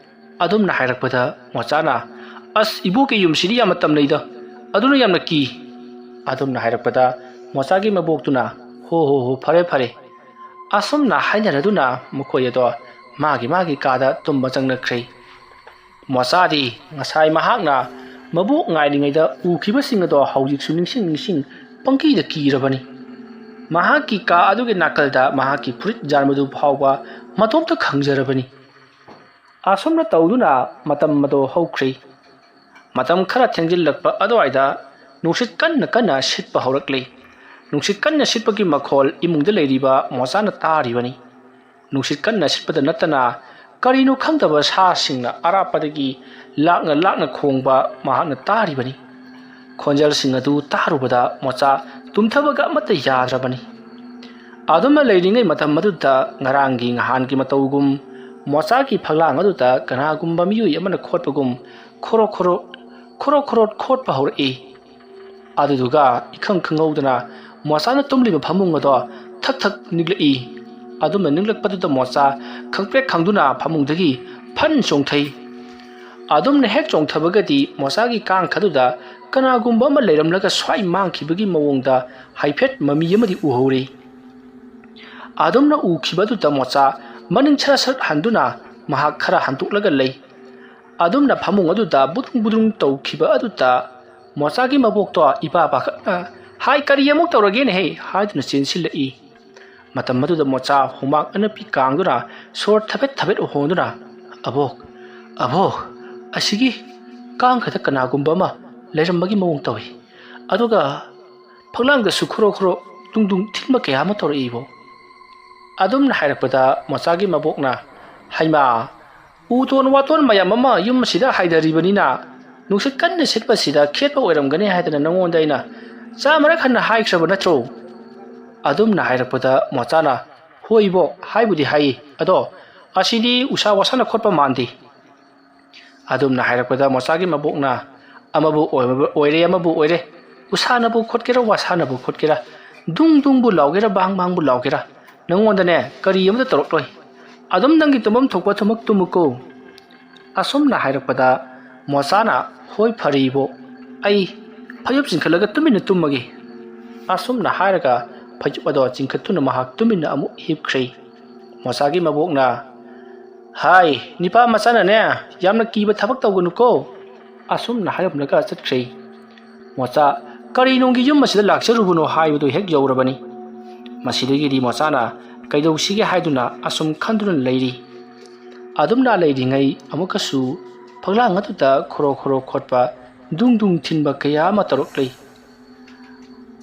ꯑꯗꯨꯝꯅ ꯍꯥꯏꯔꯛꯄꯗ ꯃꯣꯆꯥꯅ, "ꯑꯁ, ꯏꯕꯣꯛꯀꯤ ꯌꯨꯝꯁꯤꯗꯤ ꯌꯥꯝꯅ ꯇꯝꯅꯩꯗ, ꯑꯗꯨꯅ ꯌꯥꯝꯅ ꯀꯤ"꯫ ꯑꯗꯨꯝꯅ ꯍꯥꯏꯔꯛꯄꯗ ꯃꯣꯆꯥꯒꯤ ꯃꯕꯣꯛꯇꯨꯅ, "ꯍꯣ ꯍꯣ ꯍꯣ, ꯐꯔꯦ ꯐꯔꯦ"꯫ ꯑꯁꯨꯝꯅ ꯍꯥꯏꯅꯔꯗꯨꯅ ꯃꯈꯣꯏ ꯑꯗꯣ ꯃꯥꯒꯤ ꯃꯥꯒꯤ ꯀꯥꯗ ꯇꯨꯝꯕ ꯆꯪꯅꯈ꯭ꯔꯦ꯫ ꯃꯣꯆꯥꯗꯤ ꯉꯁꯥꯏ ꯃꯍꯥꯛꯅ ꯃꯕꯣꯛ ꯉꯥꯏꯔꯤꯉꯩꯗ ꯎꯈꯤꯕꯁꯤꯡ ꯑꯗꯣ ꯍꯧꯖꯤꯛꯁꯨ ꯅꯤꯡꯁꯤꯡ ꯅꯤꯡꯁꯤꯡ ꯄꯪꯀꯤꯗ ꯀꯤꯔꯕꯅꯤ꯫ ꯃꯍꯥꯛꯀꯤ ꯀꯥ ꯑꯗꯨꯒꯤ ꯅꯥꯀꯜꯗ ꯃꯍꯥꯛꯀꯤ ꯐꯨꯔꯤꯠ ꯖꯥꯟꯕꯗꯨ ꯐꯥꯎꯕ ꯃꯇꯣꯝꯇ ꯈꯪꯖꯔꯕꯅꯤ꯫ ꯑꯁꯨꯝꯅ ꯇꯧꯗꯨꯅ ꯃꯇꯝ ꯑꯗꯣ ꯍꯧꯈ꯭ꯔꯦ꯫ ꯃꯇꯝ ꯈꯔ ꯊꯦꯡꯖꯤꯜꯂꯛꯄ ꯑꯗꯨꯋꯥꯏꯗ ꯅꯨꯡꯁꯤꯠ ꯀꯟꯅ ꯀꯟꯅ ꯁꯤꯠꯄ ꯍꯧꯔꯛꯂꯦ꯫ ꯅꯨꯡꯁꯤꯠ ꯀꯟꯅ ꯁꯤꯠꯄꯒꯤ ꯃꯈꯣꯜ ꯏꯃꯨꯡꯗ ꯂꯩꯔꯤꯕ ꯃꯣꯆꯥꯅ ꯇꯥꯔꯤꯕꯅꯤ꯫ ꯅꯨꯡꯁꯤꯠ ꯀꯟꯅ ꯁꯤꯠꯄꯗ ꯅꯠꯇꯅ ꯀꯔꯤꯅꯣ ꯈꯪꯗꯕ ꯁꯥꯁꯤꯡꯅ ꯑꯔꯥꯞꯄꯗꯒꯤ ꯂꯥꯛꯅ ꯂꯥꯛꯅ ꯈꯣꯡꯕ ꯃꯍꯥꯛꯅ ꯇꯥꯔꯤꯕꯅꯤ꯫ ꯈꯣꯟꯖꯦꯜꯁꯤꯡ ꯑꯗꯨ ꯇꯥꯔꯨꯕꯗ ꯃꯣꯆꯥ ꯇꯨꯝꯊꯕꯒ ꯑꯃꯠꯇ ꯌꯥꯗ꯭ꯔꯕꯅꯤ꯫ ꯑꯗꯨꯝꯅ ꯂꯩꯔꯤꯉꯩ ꯃꯇꯝ ꯑꯗꯨꯗ ꯉꯔꯥꯡꯒꯤ ꯅꯍꯥꯟꯒꯤ ꯃꯇꯧꯒꯨꯝ ꯃꯣꯆꯥꯒꯤ ꯐꯛꯂꯥꯡ ꯑꯗꯨꯗ ꯀꯅꯥꯒꯨꯝꯕ ꯃꯤꯑꯣꯏ ꯑꯃꯅ ꯈꯣꯠꯄꯒꯨꯝ ꯈꯣꯔꯣ ꯈꯣꯔꯣ, ꯈꯣꯔꯣ ꯈꯣꯔꯣ ꯈꯣꯠꯄ ꯍꯧꯔꯛꯏ꯫ ꯑꯗꯨꯗꯨꯒ ꯏꯈꯪ ꯈꯪꯍꯧꯗꯅ ꯃꯣꯆꯥꯅ ꯇꯨꯝꯂꯤꯕ ꯐꯃꯨꯡ ꯑꯗꯣ ꯊꯛ ꯊꯛ ꯅꯤꯛꯂꯛꯏ꯫ ꯑꯗꯨꯝꯅ ꯅꯤꯛꯂꯛꯄꯗꯨꯗ ꯃꯣꯆꯥ ꯈꯪꯄ꯭ꯔꯦꯛ ꯈꯪꯗꯨꯅ ꯐꯃꯨꯡꯗꯒꯤ ꯐꯟ ꯆꯣꯡꯊꯩ꯫ ꯑꯗꯨꯝꯅ ꯍꯦꯛ ꯆꯣꯡꯊꯕꯒꯗꯤ ꯃꯣꯆꯥꯒꯤ ꯀꯥꯡꯈꯗꯨꯗ ꯀꯅꯥꯒꯨꯝꯕ ꯑꯃ ꯂꯩꯔꯝꯂꯒ ꯁ꯭ꯋꯥꯏ ꯃꯥꯡꯈꯤꯕꯒꯤ ꯃꯑꯣꯡꯗ ꯍꯥꯏꯐꯦꯠ ꯃꯃꯤ ꯑꯃꯗꯤ ꯎꯍꯧꯔꯤ꯫ ꯑꯗꯨꯝꯅ ꯎꯈꯤꯕꯗꯨꯗ ꯃꯣꯆꯥ ꯃꯅꯤꯡ ꯁꯔꯠ ꯁꯔꯠ ꯍꯟꯗꯨꯅ ꯃꯍꯥꯛ ꯈꯔ ꯍꯟꯗꯣꯛꯂꯒ ꯂꯩ꯫ ꯑꯗꯨꯝꯅ ꯐꯃꯨꯡ ꯑꯗꯨꯗ ꯕꯨꯗ꯭ꯔꯨꯡ ꯕꯨꯗ꯭ꯔꯨꯡ ꯇꯧꯈꯤꯕ ꯑꯗꯨꯗ ꯃꯣꯆꯥꯒꯤ ꯃꯕꯣꯛꯇꯣ ꯏꯄꯥ ꯄꯥꯈꯠꯅ, "ꯍꯥꯏ, ꯀꯔꯤ ꯑꯃꯨꯛ ꯇꯧꯔꯒꯦꯅꯦꯍꯦ?" ꯍꯥꯏꯗꯨꯅ ꯆꯦꯟꯁꯤꯜꯂꯛꯏ꯫ ꯃꯇꯝ ꯑꯗꯨꯗ ꯃꯣꯆꯥ ꯍꯨꯃꯥꯡ ꯑꯅꯞꯄꯤ ꯀꯥꯡꯗꯨꯅ ꯁꯣꯔ ꯊꯕꯦꯠ ꯊꯕꯦꯠ ꯍꯣꯟꯗꯨꯅ, "ꯑꯕꯣꯛ, ꯑꯕꯣꯛ, ꯑꯁꯤꯒꯤ ꯀꯥꯡꯈꯗ ꯀꯅꯥꯒꯨꯝꯕ ꯑꯃ ꯂꯩꯔꯝꯕꯒꯤ ꯃꯑꯣꯡ ꯇꯧꯏ꯫ ꯑꯗꯨꯒ ꯐꯛꯂꯥꯡꯗꯁꯨ ꯈꯨꯔꯣ ꯈꯨꯔꯣ ꯇꯨꯡꯗꯨꯡ ꯊꯤꯟꯕ ꯀꯌꯥ ꯑꯃ ꯇꯧꯔꯛꯏꯕꯣ?" ꯑꯗꯨꯝꯅ ꯍꯥꯏꯔꯛꯄꯗ ꯃꯣꯆꯥꯒꯤ ꯃꯕꯣꯛꯅ, "ꯍꯩꯃꯥ, ꯎꯇꯣꯟ ꯋꯥꯇꯣꯟ ꯃꯌꯥꯝ ꯑꯃ ꯌꯨꯝ ꯑꯁꯤꯗ ꯍꯥꯏꯊꯔꯤꯕꯅꯤꯅ, ꯅꯨꯡꯁꯤꯠ ꯀꯟꯅ ꯁꯤꯠꯄꯁꯤꯗ ꯈꯦꯠꯄ ꯑꯣꯏꯔꯝꯒꯅꯤ ꯍꯥꯏꯗꯅ ꯅꯉꯣꯟꯗ ꯑꯩꯅ ꯆꯥꯃꯔꯛ ꯍꯟꯅ ꯍꯥꯏꯈ꯭ꯔꯕ ꯅꯠꯇ꯭ꯔꯣ?" ꯑꯗꯨꯝꯅ ꯍꯥꯏꯔꯛꯄꯗ ꯃꯣꯆꯥꯅ, "ꯍꯣꯏ ꯏꯕꯣꯛ, ꯍꯥꯏꯕꯨꯗꯤ ꯍꯥꯏꯌꯦ, ꯑꯗꯣ ꯑꯁꯤꯗꯤ ꯎꯁꯥ ꯋꯥꯁꯥꯅ ꯈꯣꯠꯄ ꯃꯥꯟꯗꯦ꯫" ꯑꯗꯨꯝꯅ ꯍꯥꯏꯔꯛꯄꯗ ꯃꯣꯆꯥꯒꯤ ꯃꯕꯣꯛꯅ, "ꯑꯃꯕꯨ ꯑꯣꯏꯕ-, ꯑꯣꯏꯔꯦ, ꯑꯃꯕꯨ ꯑꯣꯏꯔꯦ, ꯎꯁꯥꯅꯕꯨ ꯈꯣꯠꯀꯦꯔꯥ, ꯋꯥꯁꯥꯅꯕꯨ ꯈꯣꯠꯀꯦꯔꯥ, ꯗꯨꯡ ꯗꯨꯡꯕꯨ ꯂꯥꯎꯒꯦꯔꯥ, ꯕꯥꯡ ꯕꯥꯡꯕꯨ ꯂꯥꯎꯒꯦꯔꯥ, ꯅꯉꯣꯟꯗꯅꯦ ꯀꯔꯤ ꯑꯃꯇ ꯇꯧꯔꯛꯂꯣꯏ꯫ ꯑꯗꯨꯝ ꯅꯪꯒꯤ ꯇꯨꯝꯐꯝ ꯊꯣꯛꯄ ꯊꯨꯝꯃꯛ ꯇꯨꯝꯃꯨꯀꯣ꯫" ꯑꯁꯨꯝꯅ ꯍꯥꯏꯔꯛꯄꯗ ꯃꯣꯆꯥꯅ, "ꯍꯣꯏ, ꯐꯔꯦ ꯏꯕꯣꯛ, ꯑꯩ ꯐꯩꯖꯨꯞ ꯆꯤꯡꯈꯠꯂꯒ ꯇꯨꯃꯤꯟꯅ ꯇꯨꯝꯃꯒꯦ꯫" ꯑꯁꯨꯝꯅ ꯍꯥꯏꯔꯒ ꯐꯩꯖꯨꯞ ꯑꯗꯣ ꯆꯤꯡꯈꯠꯇꯨꯅ ꯃꯍꯥꯛ ꯇꯨꯃꯤꯟꯅ ꯑꯃꯨꯛ ꯍꯤꯞꯈ꯭ꯔꯦ꯫ ꯃꯣꯆꯥꯒꯤ ꯃꯕꯣꯛꯅ, "ꯍꯥꯏ, ꯅꯤꯄꯥ ꯃꯆꯥꯅꯅꯦ ꯌꯥꯝꯅ ꯀꯤꯕ ꯊꯕꯛ ꯇꯧꯒꯅꯨꯀꯣ꯫" ꯑꯁꯨꯝꯅ ꯍꯥꯏꯔꯝꯂꯒ ꯆꯠꯈ꯭ꯔꯦ꯫ ꯃꯣꯆꯥ ꯀꯔꯤ ꯅꯨꯡꯒꯤ ꯌꯨꯝ ꯑꯁꯤꯗ ꯂꯥꯛꯆꯔꯨꯕꯅꯣ ꯍꯥꯏꯕꯗꯨ ꯍꯦꯛ ꯌꯧꯔꯕꯅꯤ꯫ ꯃꯁꯤꯗꯒꯤꯗꯤ ꯃꯣꯆꯥꯅ ꯀꯩꯗꯧꯁꯤꯒꯦ ꯍꯥꯏꯗꯨꯅ ꯑꯁꯨꯝ ꯈꯟꯗꯨꯅ ꯂꯩꯔꯤ꯫ ꯑꯗꯨꯝꯅ ꯂꯩꯔꯤꯉꯩ ꯑꯃꯨꯛꯀꯁꯨ ꯐꯛꯂꯥꯡ ꯑꯗꯨꯗ ꯈꯣꯔꯣ ꯈꯣꯔꯣ ꯈꯣꯠꯄ, ꯗꯨꯡ ꯗꯨꯡ ꯊꯤꯟꯕ ꯀꯌꯥ ꯑꯃ ꯇꯧꯔꯛꯂꯤ꯫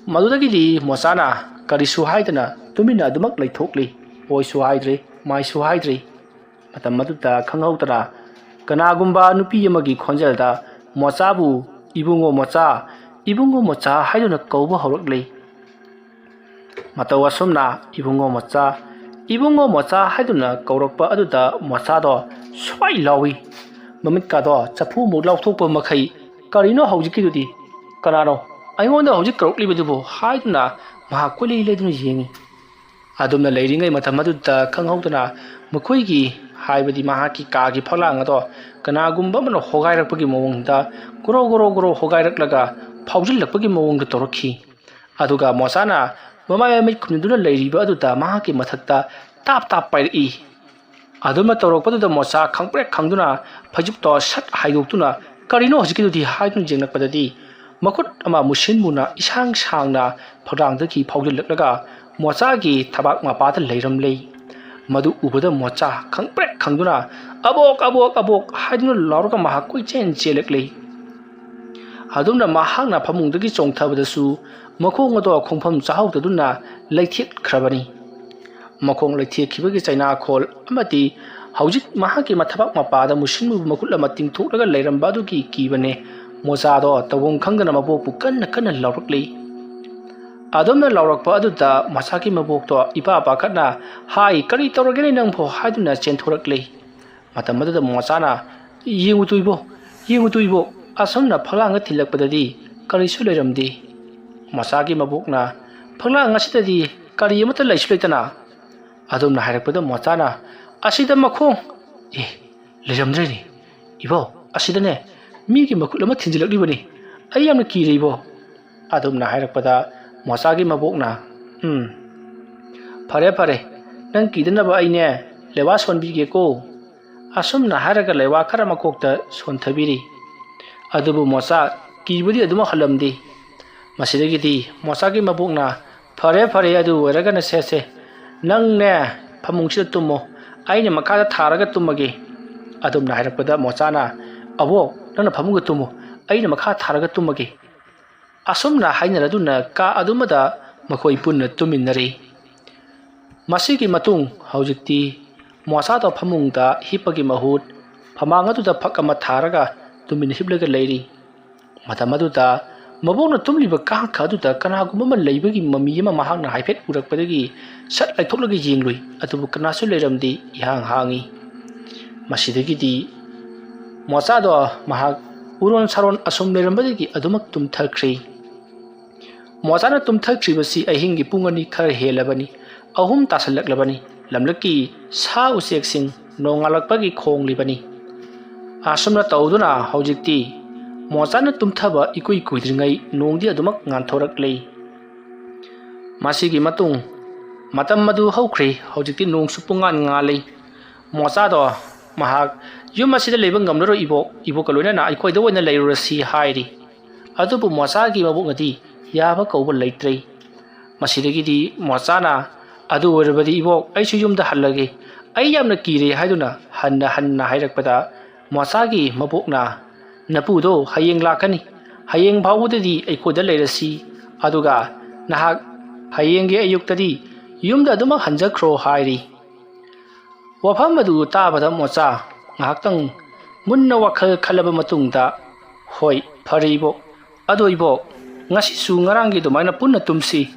ꯃꯗꯨꯗꯒꯤꯗꯤ ꯃꯣꯆꯥꯅ ꯀꯔꯤꯁꯨ ꯍꯥꯏꯗꯅ ꯇꯨꯃꯤꯟꯅ ꯑꯗꯨꯃꯛ ꯂꯩꯊꯣꯛꯂꯤ꯫ ꯑꯣꯏꯁꯨ ꯍꯥꯏꯗ꯭ꯔꯦ, ꯃꯥꯏꯁꯨ ꯍꯥꯏꯗ꯭ꯔꯦ꯫ ꯃꯇꯝ ꯑꯗꯨꯗ ꯈꯪꯍꯧꯗꯅ ꯀꯅꯥꯒꯨꯝꯕ ꯅꯨꯄꯤ ꯑꯃꯒꯤ ꯈꯣꯟꯖꯦꯜꯗ ꯃꯣꯆꯥꯕꯨ "ꯏꯕꯨꯡꯉꯣ ꯃꯣꯆꯥ, ꯏꯕꯨꯡꯉꯣ ꯃꯣꯆꯥ" ꯍꯥꯏꯗꯨꯅ ꯀꯧꯕ ꯍꯧꯔꯛꯂꯤ꯫ ꯃꯇꯧ ꯑꯁꯨꯝꯅ "ꯏꯕꯨꯡꯉꯣ ꯃꯣꯆꯥ, ꯏꯕꯨꯡꯉꯣ ꯃꯣꯆꯥ" ꯍꯥꯏꯗꯨꯅ ꯀꯧꯔꯛꯄ ꯑꯗꯨꯗ ꯃꯣꯆꯥꯗꯣ ꯁ꯭ꯋꯥꯏ ꯂꯥꯎꯏ꯫ ꯃꯃꯤꯠꯀꯥꯗꯣ ꯆꯐꯨꯃꯨꯛ ꯂꯥꯎꯊꯣꯛꯄ ꯃꯈꯩ, "ꯀꯔꯤꯅꯣ ꯍꯧꯖꯤꯛꯀꯤꯗꯨꯗꯤ? ꯀꯅꯥꯅꯣ? ꯑꯩꯉꯣꯟꯗ ꯍꯧꯖꯤꯛ ꯀꯧꯔꯛꯂꯤꯕꯗꯨꯕꯨ?" ꯍꯥꯏꯗꯨꯅ ꯃꯍꯥꯛ ꯀꯣꯏꯂꯩ ꯂꯩꯗꯨꯅ ꯌꯦꯡꯏ꯫ ꯑꯗꯨꯝꯅ ꯂꯩꯔꯤꯉꯩ ꯃꯇꯝ ꯑꯗꯨꯗ ꯈꯪꯍꯧꯗꯅ ꯃꯈꯣꯏꯒꯤ, ꯍꯥꯏꯕꯗꯤ ꯃꯍꯥꯛꯀꯤ ꯀꯥꯒꯤ ꯐꯛꯂꯥꯡ ꯑꯗꯣ ꯀꯅꯥꯒꯨꯝꯕ ꯑꯃꯅ ꯍꯣꯒꯥꯏꯔꯛꯄꯒꯤ ꯃꯑꯣꯡꯗ ꯒꯣꯔꯣ ꯒꯣꯔꯣ ꯒꯣꯔꯣ ꯍꯣꯒꯥꯏꯔꯛꯂꯒ ꯐꯥꯎꯖꯤꯜꯂꯛꯄꯒꯤ ꯃꯑꯣꯡꯗ ꯇꯧꯔꯛꯈꯤ꯫ ꯑꯗꯨꯒ ꯃꯣꯆꯥꯅ ꯃꯃꯥꯏ ꯃꯃꯤꯠ ꯈꯨꯝꯗꯨꯅ ꯂꯩꯔꯤꯕ ꯑꯗꯨꯗ ꯃꯍꯥꯛꯀꯤ ꯃꯊꯛꯇ ꯇꯥꯞ ꯇꯥꯞ ꯄꯥꯏꯔꯛꯏ꯫ ꯑꯗꯨꯝꯅ ꯇꯧꯔꯛꯄꯗꯨꯗ ꯃꯣꯆꯥ ꯈꯪꯄ꯭ꯔꯦꯛ ꯈꯪꯗꯨꯅ ꯐꯩꯖꯨꯞꯇꯣ ꯁꯠ ꯍꯥꯏꯗꯣꯛꯇꯨꯅ, "ꯀꯔꯤꯅꯣ ꯍꯧꯖꯤꯛꯀꯤꯗꯨꯗꯤ?" ꯍꯥꯏꯗꯨꯅ ꯌꯦꯡꯂꯛꯄꯗꯗꯤ ꯃꯈꯨꯠ ꯑꯃ ꯃꯨꯁꯤꯟ ꯃꯨꯅ ꯏꯁꯥꯡ ꯁꯥꯡꯅ ꯐꯛꯂꯥꯡꯗꯒꯤ ꯐꯥꯎꯖꯤꯜꯂꯛꯂꯒ ꯃꯣꯆꯥꯒꯤ ꯊꯕꯥꯛ ꯃꯄꯥꯗ ꯂꯩꯔꯝꯂꯦ꯫ ꯃꯗꯨ ꯎꯕꯗ ꯃꯣꯆꯥ ꯈꯪꯄ꯭ꯔꯦꯛ ꯈꯪꯗꯨꯅ, "ꯑꯕꯣꯛ, ꯑꯕꯣꯛ, ꯑꯕꯣꯛ" ꯍꯥꯏꯗꯨꯅ ꯂꯥꯎꯔꯒ ꯃꯍꯥꯛ ꯀꯣꯏꯆꯦꯟ ꯆꯦꯜꯂꯛꯂꯦ꯫ ꯑꯗꯨꯝꯅ ꯃꯍꯥꯛꯅ ꯐꯃꯨꯡꯗꯒꯤ ꯆꯣꯡꯊꯕꯗꯁꯨ ꯃꯈꯣꯡ ꯑꯗꯣ ꯈꯣꯡꯐꯝ ꯆꯥꯍꯧꯗꯗꯨꯅ ꯂꯩꯊꯦꯛꯈ꯭ꯔꯕꯅꯤ꯫ ꯃꯈꯣꯡ ꯂꯩꯊꯦꯛꯈꯤꯕꯒꯤ ꯆꯩꯅꯥꯈꯣꯜ ꯑꯃꯗꯤ ꯍꯧꯖꯤꯛ ꯃꯍꯥꯛꯀꯤ ꯃꯊꯕꯥꯛ ꯃꯄꯥꯗ ꯃꯨꯁꯤꯟꯃꯨꯕ ꯃꯈꯨꯠ ꯑꯃ ꯇꯤꯡꯊꯣꯛꯂꯒ ꯂꯩꯔꯝꯕ ꯑꯗꯨꯒꯤ ꯀꯤꯕꯅꯦ ꯃꯣꯆꯥꯗꯣ ꯇꯧꯐꯝ ꯈꯪꯗꯅ ꯃꯕꯣꯛꯄꯨ ꯀꯟꯅ ꯀꯟꯅ ꯂꯥꯎꯔꯛꯂꯤ꯫ ꯑꯗꯨꯝꯅ ꯂꯥꯎꯔꯛꯄ ꯑꯗꯨꯗ ꯃꯣꯆꯥꯒꯤ ꯃꯕꯣꯛꯇꯣ ꯏꯄꯥ ꯄꯥꯈꯠꯅ, "ꯍꯥꯏ, ꯀꯔꯤ ꯇꯧꯔꯒꯦꯅꯦ ꯅꯪꯕꯨ?" ꯍꯥꯏꯗꯨꯅ ꯆꯦꯟꯊꯣꯔꯛꯂꯤ꯫ ꯃꯇꯝ ꯑꯗꯨꯗ ꯃꯣꯆꯥꯅ, "ꯌꯦꯡꯉꯨ ꯇꯨ ꯏꯕꯣꯛ, ꯌꯦꯡꯉꯨ ꯇꯨ ꯏꯕꯣꯛ, ꯑꯁꯨꯝꯅ ꯐꯛꯂꯥꯡꯗ ꯊꯤꯜꯂꯛꯄꯗꯗꯤ ꯀꯔꯤꯁꯨ ꯂꯩꯔꯝꯗꯦ꯫" ꯃꯣꯆꯥꯒꯤ ꯃꯕꯣꯛꯅ, "ꯐꯛꯂꯥꯡ ꯑꯁꯤꯗꯗꯤ ꯀꯔꯤ ꯑꯃꯠꯇ ꯂꯩꯁꯨ ꯂꯩꯇꯅ?" ꯑꯗꯨꯝꯅ ꯍꯥꯏꯔꯛꯄꯗ ꯃꯣꯆꯥꯅ, "ꯑꯁꯤꯗ ꯃꯈꯣꯡ, ꯑꯦ, ꯂꯩꯔꯝꯗ꯭ꯔꯦꯅꯦ ꯏꯕꯣꯛ, ꯑꯁꯤꯗꯅꯦ ꯃꯤꯒꯤ ꯃꯈꯨꯠ ꯑꯃ ꯊꯤꯟꯖꯤꯜꯂꯛꯂꯤꯕꯅꯤ꯫ ꯑꯩ ꯌꯥꯝꯅ ꯀꯤꯔꯦ ꯏꯕꯣꯛ꯫" ꯑꯗꯨꯝꯅ ꯍꯥꯏꯔꯛꯄꯗ ꯃꯣꯆꯥꯒꯤ ꯃꯕꯣꯛꯅ, "ꯎꯝ, ꯐꯔꯦ ꯐꯔꯦ, ꯅꯪ ꯀꯤꯗꯅꯕ ꯑꯩꯅꯦ ꯂꯩꯋꯥ ꯁꯣꯟꯕꯤꯒꯦꯀꯣ꯫" ꯑꯁꯨꯝꯅ ꯍꯥꯏꯔꯒ ꯂꯩꯋꯥ ꯈꯔ ꯃꯀꯣꯛꯇ ꯁꯣꯟꯊꯕꯤꯔꯤ꯫ ꯑꯗꯨꯕꯨ ꯃꯣꯆꯥ ꯀꯤꯕꯗꯤ ꯑꯗꯨꯃꯛ ꯍꯜꯂꯝꯗꯦ꯫ ꯃꯁꯤꯗꯒꯤꯗꯤ ꯃꯣꯆꯥꯒꯤ ꯃꯕꯣꯛꯅ, "ꯐꯔꯦ ꯐꯔꯦ, ꯑꯗꯨ ꯑꯣꯏꯔꯒꯅ ꯁꯦꯁꯦ, ꯅꯪꯅꯦ ꯐꯃꯨꯡꯁꯤꯗ ꯇꯨꯝꯃꯣ, ꯑꯩꯅ ꯃꯈꯥꯗ ꯊꯥꯔꯒ ꯇꯨꯝꯃꯒꯦ꯫" ꯑꯗꯨꯝꯅ ꯍꯥꯏꯔꯛꯄꯗ ꯃꯣꯆꯥꯅ, "ꯑꯕꯣꯛ, ꯅꯪꯅ ꯐꯃꯨꯡꯗ ꯇꯨꯝꯃꯨ, ꯑꯩꯅ ꯃꯈꯥ ꯊꯥꯔꯒ ꯇꯨꯝꯃꯒꯦ꯫" ꯑꯁꯨꯝꯅ ꯍꯥꯏꯅꯔꯗꯨꯅ ꯀꯥ ꯑꯗꯨꯃꯗ ꯃꯈꯣꯏ ꯄꯨꯟꯅ ꯇꯨꯝꯃꯤꯟꯅꯔꯤ꯫ ꯃꯁꯤꯒꯤ ꯃꯇꯨꯡ ꯍꯧꯖꯤꯛꯇꯤ ꯃꯣꯆꯥꯗꯣ ꯐꯃꯨꯡꯗ ꯍꯤꯞꯄꯒꯤ ꯃꯍꯨꯠ ꯐꯃꯥꯡ ꯑꯗꯨꯗ ꯐꯛ ꯑꯃ ꯊꯥꯔꯒ ꯇꯨꯃꯤꯟ ꯍꯤꯞꯂꯒ ꯂꯩꯔꯤ꯫ ꯃꯇꯝ ꯑꯗꯨꯗ ꯃꯕꯣꯛꯅ ꯇꯨꯝꯂꯤꯕ ꯀꯥꯡꯈ ꯑꯗꯨꯗ ꯀꯅꯥꯒꯨꯝꯕ ꯑꯃ ꯂꯩꯕꯒꯤ ꯃꯃꯤ ꯑꯃ ꯃꯍꯥꯛꯅ ꯍꯥꯏꯐꯦꯠ ꯎꯔꯛꯄꯗꯒꯤ ꯁꯠ ꯂꯩꯊꯣꯛꯂꯒ ꯌꯦꯡꯂꯨꯏ, ꯑꯗꯨꯕꯨ ꯀꯅꯥꯁꯨ ꯂꯩꯔꯝꯗꯦ, ꯏꯍꯥꯡ ꯍꯥꯡꯏ꯫ ꯃꯁꯤꯗꯒꯤꯗꯤ ꯃꯣꯆꯥꯗꯣ ꯃꯍꯥꯛ ꯎꯔꯣꯟ ꯁꯥꯔꯣꯟ ꯑꯁꯨꯝ ꯂꯩꯔꯝꯕꯗꯒꯤ ꯑꯗꯨꯃꯛ ꯇꯨꯝꯊꯈ꯭ꯔꯦ꯫ ꯃꯣꯆꯥꯅ ꯇꯨꯝꯊꯈ꯭ꯔꯤꯕꯁꯤ ꯑꯍꯤꯡꯒꯤ ꯄꯨꯡ ꯑꯅꯤ ꯈꯔ ꯍꯦꯜꯂꯕꯅꯤ, ꯑꯍꯨꯝ ꯇꯥꯁꯜꯂꯛꯂꯕꯅꯤ꯫ ꯂꯝꯂꯛꯀꯤ ꯁꯥ ꯎꯆꯦꯛꯁꯤꯡ ꯅꯣꯡꯉꯥꯜꯂꯛꯄꯒꯤ ꯈꯣꯡꯂꯤꯕꯅꯤ꯫ ꯑꯁꯨꯝꯅ ꯇꯧꯗꯨꯅ ꯍꯧꯖꯤꯛꯇꯤ ꯃꯣꯆꯥꯅ ꯇꯨꯝꯊꯕ ꯏꯀꯨꯏ ꯀꯨꯏꯗ꯭ꯔꯤꯉꯩ ꯅꯣꯡꯗꯤ ꯑꯗꯨꯃꯛ ꯉꯥꯟꯊꯣꯔꯛꯂꯤ꯫ ꯃꯁꯤꯒꯤ ꯃꯇꯨꯡ ꯃꯇꯝ ꯑꯗꯨ ꯍꯧꯈ꯭ꯔꯦ꯫ ꯍꯧꯖꯤꯛꯇꯤ ꯅꯣꯡꯁꯨ ꯄꯨꯡꯉꯥꯟ ꯉꯥꯜꯂꯤ꯫ ꯃꯣꯆꯥꯗꯣ ꯃꯍꯥꯛ, "ꯌꯨꯝ ꯑꯁꯤꯗ ꯂꯩꯕ ꯉꯝꯂꯔꯣꯏ ꯏꯕꯣꯛ, ꯏꯕꯣꯛꯀ ꯂꯣꯏꯅꯅ ꯑꯩꯈꯣꯏꯗ ꯑꯣꯏꯅ ꯂꯩꯔꯨꯔꯁꯤ" ꯍꯥꯏꯔꯤ꯫ ꯑꯗꯨꯕꯨ ꯃꯣꯆꯥꯒꯤ ꯃꯕꯣꯛꯅꯗꯤ ꯌꯥꯕ ꯀꯧꯕ ꯂꯩꯇ꯭ꯔꯦ꯫ ꯃꯁꯤꯗꯒꯤꯗꯤ ꯃꯣꯆꯥꯅ, "ꯑꯗꯨ ꯑꯣꯏꯔꯕꯗꯤ ꯏꯕꯣꯛ, ꯑꯩꯁꯨ ꯌꯨꯝꯗ ꯍꯜꯂꯒꯦ, ꯑꯩ ꯌꯥꯝꯅ ꯀꯤꯔꯦ" ꯍꯥꯏꯗꯨꯅ ꯍꯟꯅ ꯍꯟꯅ ꯍꯥꯏꯔꯛꯄꯗ ꯃꯣꯆꯥꯒꯤ ꯃꯕꯣꯛꯅ, "ꯅꯄꯨꯗꯣ ꯍꯌꯦꯡ ꯂꯥꯛꯀꯅꯤ, ꯍꯌꯦꯡ ꯐꯥꯎꯕꯗꯗꯤ ꯑꯩꯈꯣꯏꯗ ꯂꯩꯔꯁꯤ, ꯑꯗꯨꯒ ꯅꯍꯥꯛ ꯍꯌꯦꯡꯒꯤ ꯑꯌꯨꯛꯇꯗꯤ ꯌꯨꯝꯗ ꯑꯗꯨꯃꯛ ꯍꯟꯖꯈ꯭ꯔꯣ ꯍꯥꯏꯔꯤ꯫ ꯋꯥꯐꯝ ꯑꯗꯨ ꯇꯥꯕꯗ ꯃꯣꯆꯥ ꯉꯥꯏꯍꯥꯛꯇꯪ ꯃꯨꯟꯅ ꯋꯥꯈꯜ ꯈꯜꯂꯕ ꯃꯇꯨꯡꯗ, "ꯍꯣꯏ, ꯐꯔꯦ ꯏꯕꯣꯛ, ꯑꯗꯣ ꯏꯕꯣꯛ, ꯉꯁꯤꯁꯨ ꯉꯔꯥꯡꯒꯤ ꯑꯗꯨꯃꯥꯏꯅ ꯄꯨꯟꯅ ꯇꯨꯝꯁꯤ,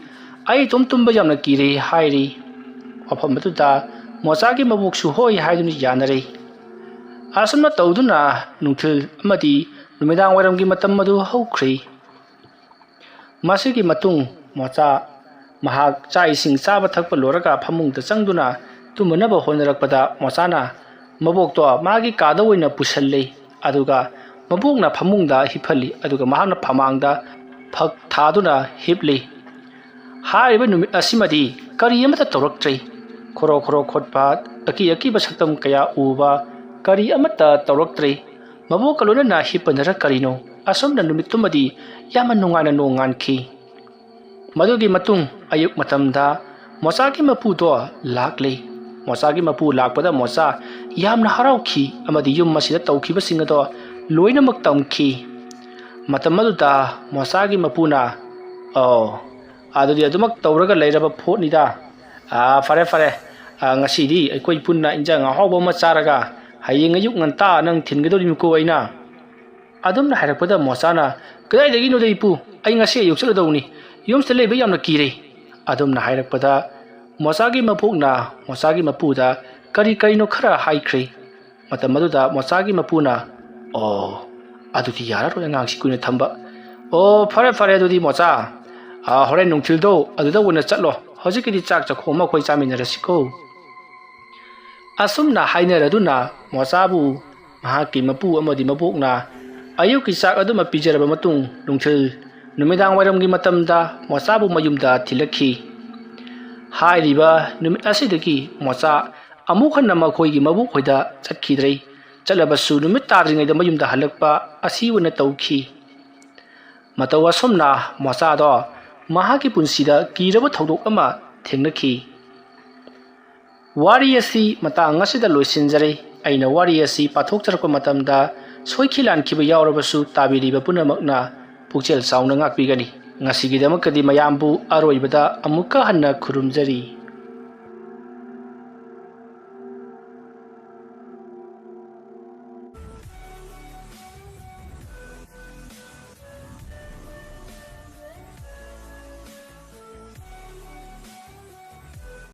ꯑꯩ ꯏꯇꯣꯝ ꯇꯨꯝꯕ ꯌꯥꯝꯅ ꯀꯤꯔꯦ" ꯍꯥꯏꯔꯤ꯫ ꯋꯥꯐꯝ ꯑꯗꯨꯗ ꯃꯣꯆꯥꯒꯤ ꯃꯕꯣꯛꯁꯨ ꯍꯣꯏ ꯍꯥꯏꯗꯨꯅ ꯌꯥꯅꯔꯦ꯫ ꯑꯁꯨꯝꯅ ꯇꯧꯗꯨꯅ ꯅꯨꯡꯊꯤꯜ ꯑꯃꯗꯤ ꯅꯨꯃꯤꯗꯥꯡ ꯋꯥꯏꯔꯝꯒꯤ ꯃꯇꯝ ꯑꯗꯨ ꯍꯧꯈ꯭ꯔꯦ꯫ ꯃꯁꯤꯒꯤ ꯃꯇꯨꯡ ꯃꯣꯆꯥ ꯃꯍꯥꯛ ꯆꯥꯛ ꯏꯁꯤꯡ ꯆꯥꯕ ꯊꯛꯄ ꯂꯣꯏꯔꯒ ꯐꯃꯨꯡꯗ ꯆꯪꯗꯨꯅ ꯇꯨꯝꯅꯅꯕ ꯍꯣꯠꯅꯔꯛꯄꯗ, ꯃꯣꯆꯥꯅ ꯃꯕꯣꯛꯇꯣ ꯃꯥꯒꯤ ꯀꯥꯗ ꯑꯣꯏꯅ ꯄꯨꯁꯜꯂꯤ꯫ ꯑꯗꯨꯒ ꯃꯕꯣꯛꯅ ꯐꯃꯨꯡꯗ ꯍꯤꯞꯍꯜꯂꯤ꯫ ꯑꯗꯨꯒ ꯃꯍꯥꯛꯅ ꯐꯃꯥꯡꯗ ꯐꯛ ꯊꯥꯗꯨꯅ ꯍꯤꯞꯂꯤ꯫ ꯍꯥꯏꯔꯤꯕ ꯅꯨꯃꯤꯠ ꯑꯁꯤꯃꯗꯤ ꯀꯔꯤ ꯑꯃꯠꯇ ꯇꯧꯔꯛꯇ꯭ꯔꯦ꯫ ꯈꯣꯔꯣ ꯈꯣꯔꯣ ꯈꯣꯠꯄ, ꯑꯀꯤ ꯑꯀꯤꯕ ꯁꯛꯇꯝ ꯀꯌꯥ ꯎꯕ, ꯀꯔꯤ ꯑꯃꯠꯇ ꯇꯧꯔꯛꯇ꯭ꯔꯦ꯫ ꯃꯕꯣꯛꯀ ꯂꯣꯏꯅꯅ ꯍꯤꯞꯄꯅꯔ ꯀꯔꯤꯅꯣ, ꯑꯁꯨꯝꯅ ꯅꯨꯃꯤꯠꯇꯨꯃꯗꯤ ꯌꯥꯝꯅ ꯅꯨꯡꯉꯥꯏꯅ ꯅꯣꯡꯉꯥꯟꯈꯤ꯫ ꯃꯗꯨꯒꯤ ꯃꯇꯨꯡ ꯑꯌꯨꯛ ꯃꯇꯝꯗ ꯃꯣꯆꯥꯒꯤ ꯃꯄꯨꯗꯣ ꯂꯥꯛꯂꯦ꯫ ꯃꯣꯆꯥꯒꯤ ꯃꯄꯨ ꯂꯥꯛꯄꯗ ꯃꯣꯆꯥ ꯌꯥꯝꯅ ꯍꯔꯥꯎꯈꯤ ꯑꯃꯗꯤ ꯌꯨꯝ ꯑꯁꯤꯗ ꯇꯧꯈꯤꯕꯁꯤꯡ ꯑꯗꯣ ꯂꯣꯏꯅꯃꯛ ꯇꯝꯈꯤ꯫ ꯃꯇꯝ ꯑꯗꯨꯗ ꯃꯣꯆꯥꯒꯤ ꯃꯄꯨꯅ, "ꯑꯣ, ꯑꯗꯨꯗꯤ ꯑꯗꯨꯃꯛ ꯇꯧꯔꯒ ꯂꯩꯔꯕ ꯄꯣꯠꯅꯤꯗ꯫ ꯑꯥ, ꯐꯔꯦ, ꯐꯔꯦ꯫ ꯑꯥ, ꯉꯁꯤꯗꯤ ꯑꯩꯈꯣꯏ ꯄꯨꯟꯅ ꯏꯟꯖꯥꯡ ꯑꯍꯥꯎꯕ ꯑꯃ ꯆꯥꯔꯒ ꯍꯌꯦꯡ ꯑꯌꯨꯛ ꯉꯟꯇꯥ ꯅꯪ ꯊꯤꯟꯒꯗꯧꯔꯤꯕꯅꯤꯀꯣ ꯑꯩꯅ"꯫ ꯑꯗꯨꯝꯅ ꯍꯥꯏꯔꯛꯄꯗ ꯃꯣꯆꯥꯅ, "ꯀꯗꯥꯏꯗꯒꯤꯅꯣꯗ ꯏꯄꯨ, ꯑꯩ ꯉꯁꯤ ꯑꯌꯨꯛ ꯆꯠꯂꯗꯧꯅꯤ, ꯌꯨꯝꯁꯤꯗ ꯂꯩꯕ ꯌꯥꯝꯅ ꯀꯤꯔꯦ"꯫ ꯑꯗꯨꯝꯅ ꯍꯥꯏꯔꯛꯄꯗ ꯃꯣꯆꯥꯒꯤ ꯃꯕꯣꯛꯅ ꯃꯣꯆꯥꯒꯤ ꯃꯄꯨꯗ ꯀꯔꯤ ꯀꯔꯤꯅꯣ ꯈꯔ ꯍꯥꯏꯈ꯭ꯔꯦ꯫ ꯃꯇꯝ ꯑꯗꯨꯗ ꯃꯣꯆꯥꯒꯤ ꯃꯄꯨꯅ, "ꯑꯣ, ꯑꯗꯨꯗꯤ ꯌꯥꯔꯔꯣꯏ ꯑꯉꯥꯡꯁꯤ ꯀꯨꯏꯅ ꯊꯝꯕ꯫ ꯑꯣ, ꯐꯔꯦ, ꯐꯔꯦ, ꯑꯗꯨꯗꯤ ꯃꯣꯆꯥ, ꯑꯥ, ꯍꯣꯔꯦꯟ ꯅꯨꯡꯊꯤꯜꯗꯣ ꯑꯗꯨꯗ ꯑꯣꯏꯅ ꯆꯠꯂꯣ, ꯍꯧꯖꯤꯛꯀꯤꯗꯤ ꯆꯥꯛ ꯆꯥꯛꯈꯣꯝ ꯑꯃ ꯑꯩꯈꯣꯏ ꯆꯥꯃꯤꯟꯅꯔꯁꯤꯀꯣ"꯫ ꯑꯁꯨꯝꯅ ꯍꯥꯏꯅꯔꯗꯨꯅ ꯃꯣꯆꯥꯕꯨ ꯃꯍꯥꯛꯀꯤ ꯃꯄꯨ ꯑꯃꯗꯤ ꯃꯕꯣꯛꯅ ꯑꯌꯨꯛꯀꯤ ꯆꯥꯛ ꯑꯗꯨꯃ ꯄꯤꯖꯔꯕ ꯃꯇꯨꯡ, ꯅꯨꯡꯊꯤꯜ ꯅꯨꯃꯤꯗꯥꯡ ꯋꯥꯏꯔꯝꯒꯤ ꯃꯇꯝꯗ ꯃꯣꯆꯥꯕꯨ ꯃꯌꯨꯝꯗ ꯊꯤꯜꯂꯛꯈꯤ꯫ ꯍꯥꯏꯔꯤꯕ ꯅꯨꯃꯤꯠ ꯑꯁꯤꯗꯒꯤ ꯃꯣꯆꯥ ꯑꯃꯨꯛ ꯍꯟꯅ ꯃꯈꯣꯏꯒꯤ ꯃꯕꯣꯛ ꯍꯣꯏꯗ ꯆꯠꯈꯤꯗ꯭ꯔꯦ꯫ ꯆꯠꯂꯕꯁꯨ ꯅꯨꯃꯤꯠ ꯇꯥꯗ꯭ꯔꯤꯉꯩꯗ ꯃꯌꯨꯝꯗ ꯍꯜꯂꯛꯄ ꯑꯁꯤ ꯑꯣꯏꯅ ꯇꯧꯈꯤ꯫ ꯃꯇꯧ ꯑꯁꯨꯝꯅ ꯃꯣꯆꯥꯗꯣ ꯃꯍꯥꯛꯀꯤ ꯄꯨꯟꯁꯤꯗ ꯀꯤꯔꯕ ꯊꯧꯗꯣꯛ ꯑꯃ ꯊꯦꯡꯅꯈꯤ꯫ ꯋꯥꯔꯤ ꯑꯁꯤ ꯃꯇꯥꯡ ꯑꯁꯤꯗ ꯂꯣꯏꯁꯤꯟꯖꯔꯦ꯫ ꯑꯩꯅ ꯋꯥꯔꯤ ꯑꯁꯤ ꯄꯥꯊꯣꯛꯆꯔꯛꯄ ꯃꯇꯝꯗ ꯁꯣꯏꯈꯤ ꯂꯥꯟꯈꯤꯕ ꯌꯥꯎꯔꯕꯁꯨ ꯇꯥꯕꯤꯔꯤꯕ ꯄꯨꯝꯅꯃꯛꯅ ꯄꯨꯛꯆꯦꯜ ꯆꯥꯎꯅ ꯉꯥꯛꯄꯤꯒꯅꯤ꯫ ꯉꯁꯤꯒꯤꯗꯃꯛꯇꯗꯤ ꯃꯌꯥꯝꯕꯨ ꯑꯔꯣꯏꯕꯗ ꯑꯃꯨꯛꯀ ꯍꯟꯅ ꯈꯨꯔꯨꯝꯖꯔꯤ꯫